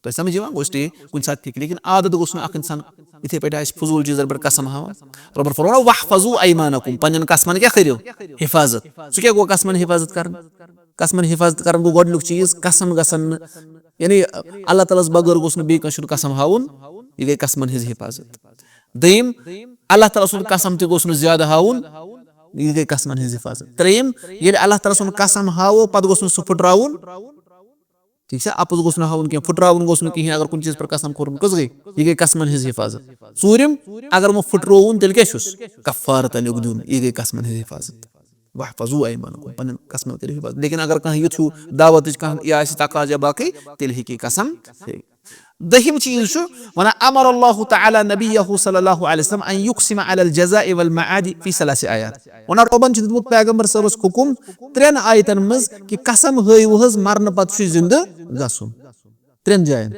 تۄہہِ سمجھ یِوان؟ گوٚو اس لیے کُنہِ ساتہٕ ہیٚکہِ، لیکن عادت گوٚژھ نہٕ اکھ انسان یِتھے پٲٹھۍ آسہِ فضوٗل چیٖزن پٮ۪ٹھ قسم ہاوان۔ رۄبن فرموو، "واحفظوا ایمانکم"، پننٮ۪ن قسمن کیٛاہ کٔرِو؟ حفاظت۔ سُہ کیٛاہ گوٚو قسمن حفاظت کرُن؟ قسمن حفاظت کرُن گوٚو گۄڈٕنیُک چیٖز، قسم گژھن نہٕ، یعنی اللہ تعالیٰ ہس بغٲر گوٚژھ نہٕ بیٚیہِ کٲنٛسہِ ہُنٛد قسم ہاوُن، یہِ گٔے قسمن ہٕنٛز حفاظت۔ دوٚیِم، اللہ تعالیٰ سُنٛد قسم تہِ گوٚژھ نہٕ زیادٕ ہاوُن، یہِ گٔے قسمن ہٕنٛز حفاظت۔ ترٛیٚیِم، ییٚلہِ اللہ تعالیٰ سُنٛد قسم ہاوو، پتہٕ گوٚژھ نہٕ سُہ پھٕٹراوُن، ٹھیٖک چھا؟ اَپُز گوٚژھ نہٕ ہاوُن کینٛہہ، پھٕٹراوُن گوٚژھ نہٕ کِہیٖنۍ۔ اگر کُنہِ چیٖزٕ پٮ۪ٹھ قسم کوٚرُن، کٔژ گٔے؟ یہِ گٔے قسمن ہٕنٛز حفاظت۔ ژوٗرِم، اگر وۄنۍ پھٕٹرووُن، تیٚلہِ کیٛاہ چھُس؟ کفارٕ تَمیُک دیُن، یہِ گٔے قسمن ہٕنٛز حفاظت۔ واحفظوا ایمانکم، پنٕنٮ۪ن قسمن کٔرِو حفاظت۔ لیکن اگر کانٛہہ یُتھ ہیوٗ دعوتٕچ کانٛہہ یہِ آسہِ تقاضا یا باقٕے، تیٚلہِ ہیٚکہِ یہِ قسم ہیٚتھ۔ دٔہِم چیٖز چھُ وَنان، امر اللہ تعالیٰ نبیہ صلی اللہ علیہ وسلم ان یقسم علی الجزاء والمعاد فی ثلاث آیات۔ وَنان رۄبن چھُ دیُتمُت پیغمبر صٲبس حُکُم ترٛٮ۪ن آیتن منٛز کہِ قسم ہٲیِو حظ مرنہٕ پتہٕ چھُ زِندٕ گژھُن۔ ترٛٮ۪ن جاین۔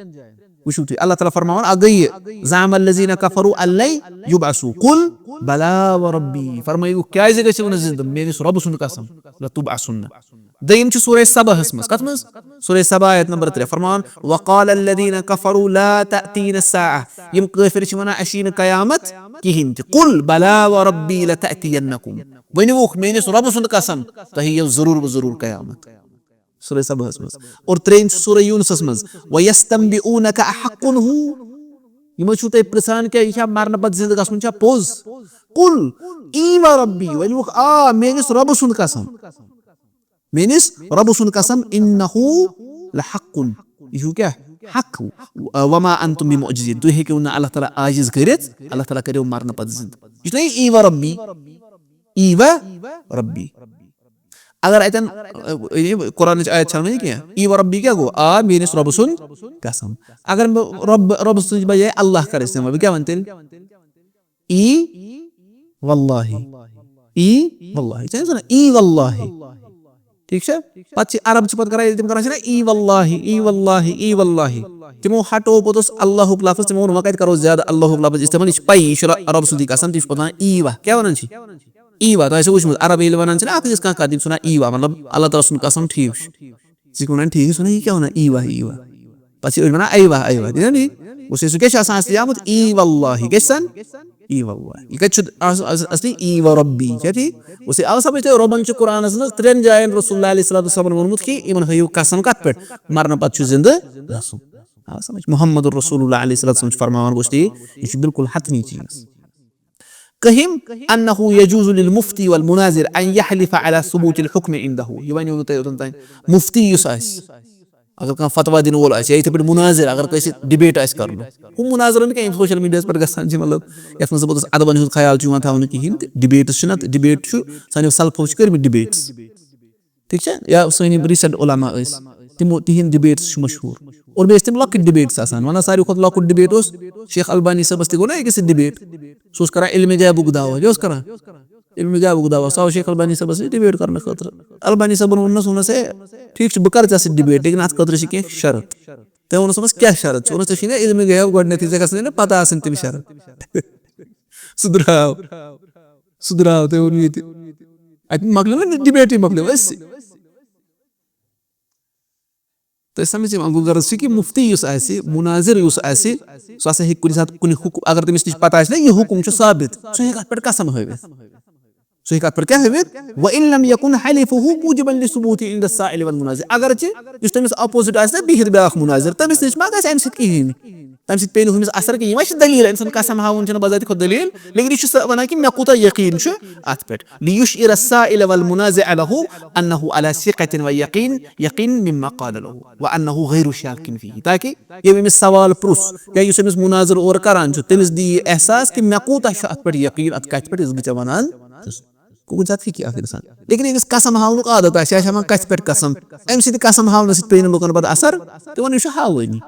وٕچھِو تُہۍ، اللہ تعالیٰ فرماوان، اکھ گٔے یہِ، زعم الذین کفروا ان لن یبعثوا، قل بلا وربی، فرمٲیِو، کیٛازِ گٔژھِو نہٕ زِندٕ؟ میٲنِس رۄبہٕ سُنٛد قسم، لتبعثن۔ دوٚیِم چھُ سورہ سباہس منٛز۔ کتھ منٛز؟ سورہ سبا آیت نمبر ترٛےٚ فرماوان، وقال الذین کفروا لا تأتینا الساعة، یِم کٲفِر چھِ وَنان، "اَسہِ یی نہٕ قیامت کِہیٖنۍ تہِ۔" قل بلا وربی لتأتینکم، ؤنِوُکھ، میٲنِس رۄبہٕ سُنٛد قسم، تۄہہِ یِیو ضروٗر بہٕ ضروٗر قیامت۔ سورہ سباہس منٛز۔ اور ترٛیٚیِم چھُ سورہ یونسس منٛز، ویستنبئونک احق ہو، یِم حظ چھِو تۄہہِ پرژھان، کیٛاہ یہِ چھا مرنہٕ پتہٕ زِندٕ گژھُن چھا پوٚز؟ قل ای و ربی، ؤنِوُکھ، آ، میٲنِس رۄبہٕ سُنٛد قسم۔ میٲنِس رۄبہٕ سُنٛد قسم، انہ لحق، یہِ چھُ کیٛاہ؟ حق۔ وما انتم بمعجزین، تُہۍ ہیٚکِو نہٕ اللہ تعالیٰ عاجز کٔرِتھ، اللہ تعالیٰ کٔرِو مرنہٕ پتہٕ زِندٕ۔ یہِ چھُنہ یہِ ای و ربی، ای و ربی۔ اگر اتٮ۪ن، یہِ قرآنٕچ آیت چھَنہٕ وۄنۍ کینٛہہ، ای و ربی کیٛاہ گوٚو؟ آ، میٲنِس رۄبہٕ سُنٛد قسم۔ اگر بہٕ رۄب، رۄبہٕ سٕنٛدِ بجایہِ اللہ کرٕ استعمال، بہٕ کیٛاہ وَنہٕ تیٚلہِ؟ ای واللہ۔ ای واللہ۔ ژےٚ چھُنہ ای واللہ۔ ٹھیٖک چھا؟ پتہٕ چھِ عرب چھِ پتہٕ کران، ییٚلہِ تِم کران چھِنہ ای واللہ، ای واللہ، ای واللہ، تِمو ہٹوو پوٚتُس اللہُک لفظ، تِمو ووٚن، وۄنۍ کتہِ کرو زیادٕ اللہُک لفظ استعمال؟ یہِ چھِ پَیی، یہِ چھُ رۄ-، رۄبہٕ سُنٛدُے قسم، تہِ چھُ پتہٕ ونان ای و۔ کیٛاہ ونان چھِ؟ ای و، تۄہہِ آسیو وٕچھمُت، عرب ییٚلہِ ونان چھِنہ اکھ أکِس کانٛہہ کتھ، یِم چھِ ونان ای و، مطلب، اللہ تعالیٰ سُنٛد قسم، ٹھیٖک چھُ۔ ژٕ چھُکھ ونان ٹھیٖک، یہِ چھُ ونان، یہِ کیٛاہ ونان؟ ای و، ای و۔ پتہٕ چھِ أڑۍ ونان اَیہِ وَ، اَیہِ وَ، ٹھیٖک چھا؟ سُہ کیٛاہ چھُ آسان اصلی آمُت؟ ای واللہ، کیٛاہ چھُ آسان؟ ای واللہ۔ یہِ کَتہِ چھُ آس-، آس-، اصلی؟ ای و ربی، چھا ٹھیٖک؟ گوٚو سُہ آو سمجھ تۄہہِ، رۄبَن چھُ قرآنَس منٛز ترٛٮ۪ن جایَن رسول اللہ علیہ الصلوۃ والسلامَن ووٚنمُت کہِ یِمَن ہٲیِو قسم کَتھ پٮ۪ٹھ؟ مرنہٕ پَتہٕ چھُ زِندٕ گژھُن۔ آو سمجھ؟ محمد رسول اللہ علیہ الصلوۃ والسلام چھُ فرماوان، گوٚو سُہ یہِ چھُ بالکل حتمی چیٖز۔ کٔہِم؟ أنه يجوز للمفتي والمناظر أن يحلف على ثبوت الحكم عنده۔ یہِ وَنیو نہٕ تۄہہِ اوٚتَن تام۔ مُفتی یُس آسہِ، اگر کانٛہہ فتوا دِنہٕ وول آسہِ، یا یِتھَے پٲٹھۍ مُناظر، اگر کٲنٛسہِ سۭتۍ ڈِبیٹ آسہِ کَرُن، ہُم مُناظرٕ نہٕ کینٛہہ، یِم سوشل میٖڈیاہَس پٮ۪ٹھ گژھان چھِ، مطلب، یَتھ منٛز نہٕ پوٚتُس اَدبَن ہُنٛد خیال چھُ یِوان تھاونہٕ کِہیٖنۍ تہِ۔ ڈِبیٹٕس چھِنہ، ڈِبیٹ چھُ، سانیو سلفو چھِ کٔرمٕتۍ ڈِبیٹٕس، ٹھیٖک چھا؟ یا سٲنۍ یِم ریٖسنٛٹ علماء ٲسۍ، تِمو، تِہِنٛدۍ ڈِبیٹٕس چھِ مشہوٗر۔ اور بیٚیہِ ٲسۍ تِم لۄکٕٹۍ ڈِبیٹٕس آسان، وَنان ساروی کھۄتہٕ لۄکُٹ ڈِبیٹ اوس شیخ البانی صٲبَس تہِ گوٚو نہ أکِس سۭتۍ ڈِبیٹ، سُہ اوس کَران علمِ غیبُک دعویٰ، کیٛاہ اوس کَران؟ علمِ غیبُک دعویٰ۔ سُہ آو شیخ البانی صٲبَس نِش ڈِبیٹ کَرنہٕ خٲطرٕ۔ البانی صٲبَن ووٚننَس، ووٚننَس، "ہے، ٹھیٖک چھُ، بہٕ کَرٕ ژےٚ سۭتۍ ڈِبیٹ، لیکن اَتھ خٲطرٕ چھِ کینٛہہ شرط۔" تٔمۍ ووٚننَس، "ووٚنمَس، کیٛاہ شرط چھِ؟" ووٚننَس، "ژےٚ چھُے نہ علمِ غیب گۄڈٕنٮ۪تھٕے، ژےٚ گژھِ نہٕ پَتہ آسٕنۍ تِم شرط۔" سُہ درٛاو، سُہ درٛاو، تٔمۍ ووٚن یہِ تہِ۔ اَتہِ مۄکلیو نہ ڈِبیٹٕے، مۄکلیو أسۍ۔ تۄہہِ سمجھ یِوان؟ گوٚو غرض چھُ کہِ مُفتی یُس آسہِ، مُناظِر یُس آسہِ، سُہ ہسا ہیٚکہِ کُنہِ ساتہٕ کُنہِ حُکُم، اگر تٔمِس نِش پتہ آسہِ نہ یہِ حُکُم چھُ ثابت، سُہ ہیٚکہِ اَتھ پٮ۪ٹھ قسم ہٲوِتھ۔ سُہ ہیٚکہِ اَتھ پٮ۪ٹھ کیٛاہ ہٲوِتھ؟ وَإِنْ لَمْ يَكُنْ حَلِفُهُ مُوجِبًا لِثُبُوتِهِ عِنْدَ السَّائِلِ وَالْمُنَازِعِ۔ اگرچہِ یُس تٔمِس اپوزِٹ آسہِ نہ بِہِتھ بیٛاکھ مُناظِر، تٔمِس نِش ما گژھِ اَمہِ سۭتۍ کِہیٖنۍ؟ تَمہِ سۭتۍ پیٚیہِ نہٕ ہُمِس اثر کِہیٖنۍ۔ وۄنۍ چھِ دٔلیٖل، أمۍ سُنٛد قسم ہاوُن چھُنہٕ بذاتِ خود دٔلیٖل، لیکن یہِ چھُ سُہ وَنان کہِ مےٚ کوٗتاہ یقیٖن چھُ اَتھ پٮ۪ٹھ۔ لِيُشْعِرَ السَّائِلَ وَالْمُنَازِعَ لَهُ أَنَّهُ عَلَى ثِقَةٍ وَيَقِينٍ، يَقِينٍ مِمَّا قَالَ لَهُ وَأَنَّهُ غَيْرُ شَاكٍّ فِيهِ، تاکہِ ییٚمۍ أمِس سوال پرُژھ یا یُس أمِس مُناظِر اورٕ کران چھُ، تٔمِس دِیہِ یہِ احساس کہِ مےٚ کوٗتاہ چھُ اَتھ پٮ۪ٹھ یقیٖن، اَتھ کَتھِ پٮ۪ٹھ یُس بہٕ ژےٚ وَنان چھُس۔ کُنہِ ساتہٕ ہیٚکہِ اَکھ اِنسان، لیکن أمِس قسم ہاونُک عادت آسہِ، یہِ آسہِ ہٮ۪وان کَتھِ پٮ۪ٹھ قسم، اَمہِ سۭتۍ قسم ہاونہٕ سۭتۍ پیٚیہِ نہٕ لُکَن پَتہٕ اثر، تِمَن یہِ چھُ ہاوٲنی۔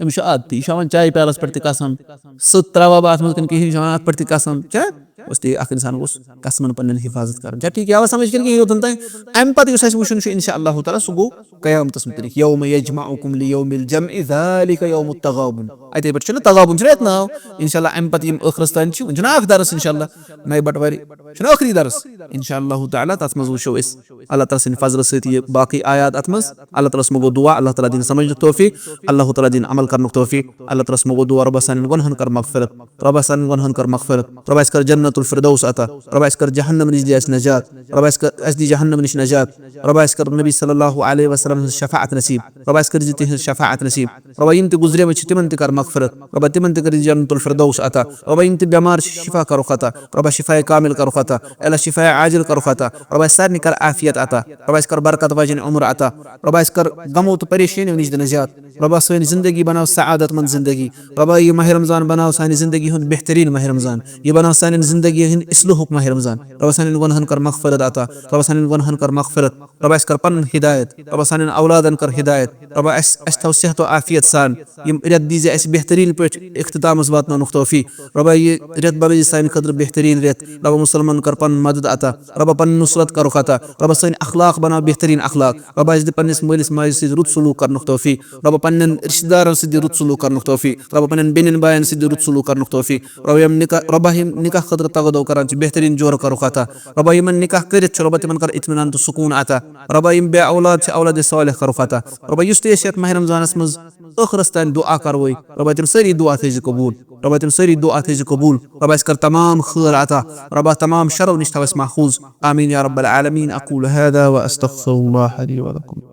أمِس چھُ عادتٕے، یہِ چھُ ہٮ۪وان چایہِ پیالَس پٮ۪ٹھ تہِ قسم، سٔت ترٛاوان بہٕ اَتھ منٛز کِنہٕ کِہیٖنۍ، یہِ چھُ ہٮ۪وان اَتھ پٮ۪ٹھ تہِ قسم۔ کیٛاہ؟ اس لیے اَکھ اِنسان گوٚژھ قسمَن پنٛنٮ۪ن حِفاظت کَرُن۔ چھا ٹھیٖک؟ یہِ آوا سَمٕجھ کِنہٕ کِہیٖنۍ یوٚتَن تام؟ اَمہِ پَتہٕ یُس اَسہِ وٕچھُن چھُ اِنشاء اللہ تعالیٰ، سُہ گوٚو قیامتَس مُتعلِق، يَوْمَ يَجْمَعُكُمْ لِيَوْمِ الْجَمْعِ ذَلِكَ يَوْمُ التَّغَابُنِ۔ اَتے پٮ۪ٹھ چھُنہ تغابُن چھُنہ یَتھ ناو؟ اِنشاء اللہ اَمہِ پَتہٕ یِم ٲخرَس تام چھِ، وٕنہِ چھُنہ اَکھ درس اِنشاء اللہ نَیہِ بَٹوارِ، چھُنہ ٲخری درس؟ اِنشاء اللہ تعالیٰ تَتھ منٛز وٕچھو أسۍ اللہ تعالیٰ سٕنٛدِ فضلہٕ سۭتۍ یہِ باقٕے آیات اَتھ منٛز۔ اللہ تعالیٰ ہَس منٛز گوٚو دُعا، اللہ تعالیٰ دِنۍ سَمجھنُک توفیٖق، اللہ تعالیٰ دِنۍ عمل کَرنُک توفیٖق۔ اللہ تعالیٰ ہَس منٛز گوٚو دُعا، رۄبہ سانٮ۪ن گۄنہَن کَر مغفرت، رۄبہ سانٮ۪ن گۄنہَن کَر مغفرت، رۄبہ اَسہِ کَر جنت الفردوس عطا، رۄبہ اَسہِ کَر جہنم نِش دِ اَسہِ نجات، رۄبہ اَسہِ کَر، اَسہِ دِ جہنم نِش نجات، رۄبہ اَسہِ کَر نبی صلی اللہ علیہ وسلم ہٕنٛز شفاعت نصیٖب، رۄبہ اَسہِ کٔرۍ زِ تِہٕنٛز شفاعت نصیٖب۔ رۄبہ یِم تہِ گُزریمٕتۍ چھِ تِمَن تہِ کَر مغفرت، رۄبہ تِمَن تہِ کٔرۍ زِ جنت الفردوس عطا، رۄبہ یِم تہِ بٮ۪مار چھِ شفا کَرُکھ عطا، رۄبہ شفاء کامل کَرُکھ عطا، اللہ شفاء عاجل کَرُکھ عطا، رۄبہ اَسہِ سارنٕے کَر عافیت عطا، رۄبہ اَسہِ کَر برکت واجیٚنۍ عمر عطا، رۄبہ اَسہِ کَر غمو تہٕ پریشٲنیو نِش دِ نجات۔ رۄبہ سٲنۍ زندگی بناو سعادت مند زندگی۔ رۄبہ یہِ ماہِ رمضان بناو سانہِ زندگی ہُنٛد بہتریٖن ماہِ رمضان۔ یہِ بناو سانٮ۪ن زندگی ہٕنٛدۍ اصلحُک ماہِ رمضان۔ رۄبہ سانٮ۪ن گۄنہَن کَر مغفرت عطا۔ رۄبہ سانٮ۪ن گۄنہَن کَر مغفرت۔ رۄبہ اَسہِ کَر پَنُن ہدایت۔ رۄبہ سانٮ۪ن اولادَن کَر ہدایت۔ رۄبہ اَسہِ، اَسہِ تھاو صحت و عافیت سان۔ یِم رٮ۪تھ دیٖزِ اَسہِ بہتریٖن پٲٹھۍ اختتامَس واتناونُک توفیٖق۔ رۄبہ یہِ رٮ۪تھ بنٲیزِ سانہِ خٲطرٕ بہتریٖن رٮ۪تھ۔ رۄبہ مُسلمانَن کَر پَنُن مدد عطا۔ رۄبہ پَنٕنۍ نصرت کَرُکھ عطا۔ رۄبہ سٲنۍ اخلاق بناو بہتریٖن اخلاق۔ رۄبہ اَسہِ دِ پنٛنِس مٲلِس ماجہِ سۭتۍ رُت سلوٗک کَرنُک توفیٖق۔ رۄبہ پنٛنٮ۪ن رشتہٕ دارَن سۭتۍ دِ رُت سلوٗک کَرنُک توفیٖق۔ رۄبہ پنٛنٮ۪ن بیٚنٮ۪ن بایَن سۭتۍ دِ رُت سلوٗک کَرنُک توفیٖق۔ رۄبہ یِم نکاح، رۄبہ یِم نکاح خٲطرٕ تگو دو کران چھِ، بہتریٖن جورٕ کَرُکھ عطا۔ رۄبہ یِمَن نکاح کٔرِتھ چھُ، رۄبہ تِمَن کَر اطمینان تہٕ سکوٗن عطا۔ رۄبہ یِم بے اولاد چھِ، اولاد صالح کَرُکھ عطا۔ رۄبہ یُس تہِ أسۍ یَتھ ماہِ رمضانَس منٛز ٲخرَس تام دُعا کَروے، رۄبہ تِم سٲری دُعا تھٲیزِ قبوٗل۔ رۄبہ تِم سٲری دُعا تھٲیزِ قبوٗل۔ رۄبہ اَسہِ کَر تمام خٲر عطا۔ رۄبہ تمام شرو نِش تھاو اَسہِ محفوٗظ۔ آمین یا رب العالمین۔ اقول هذا واستغفر الله لي ولكم۔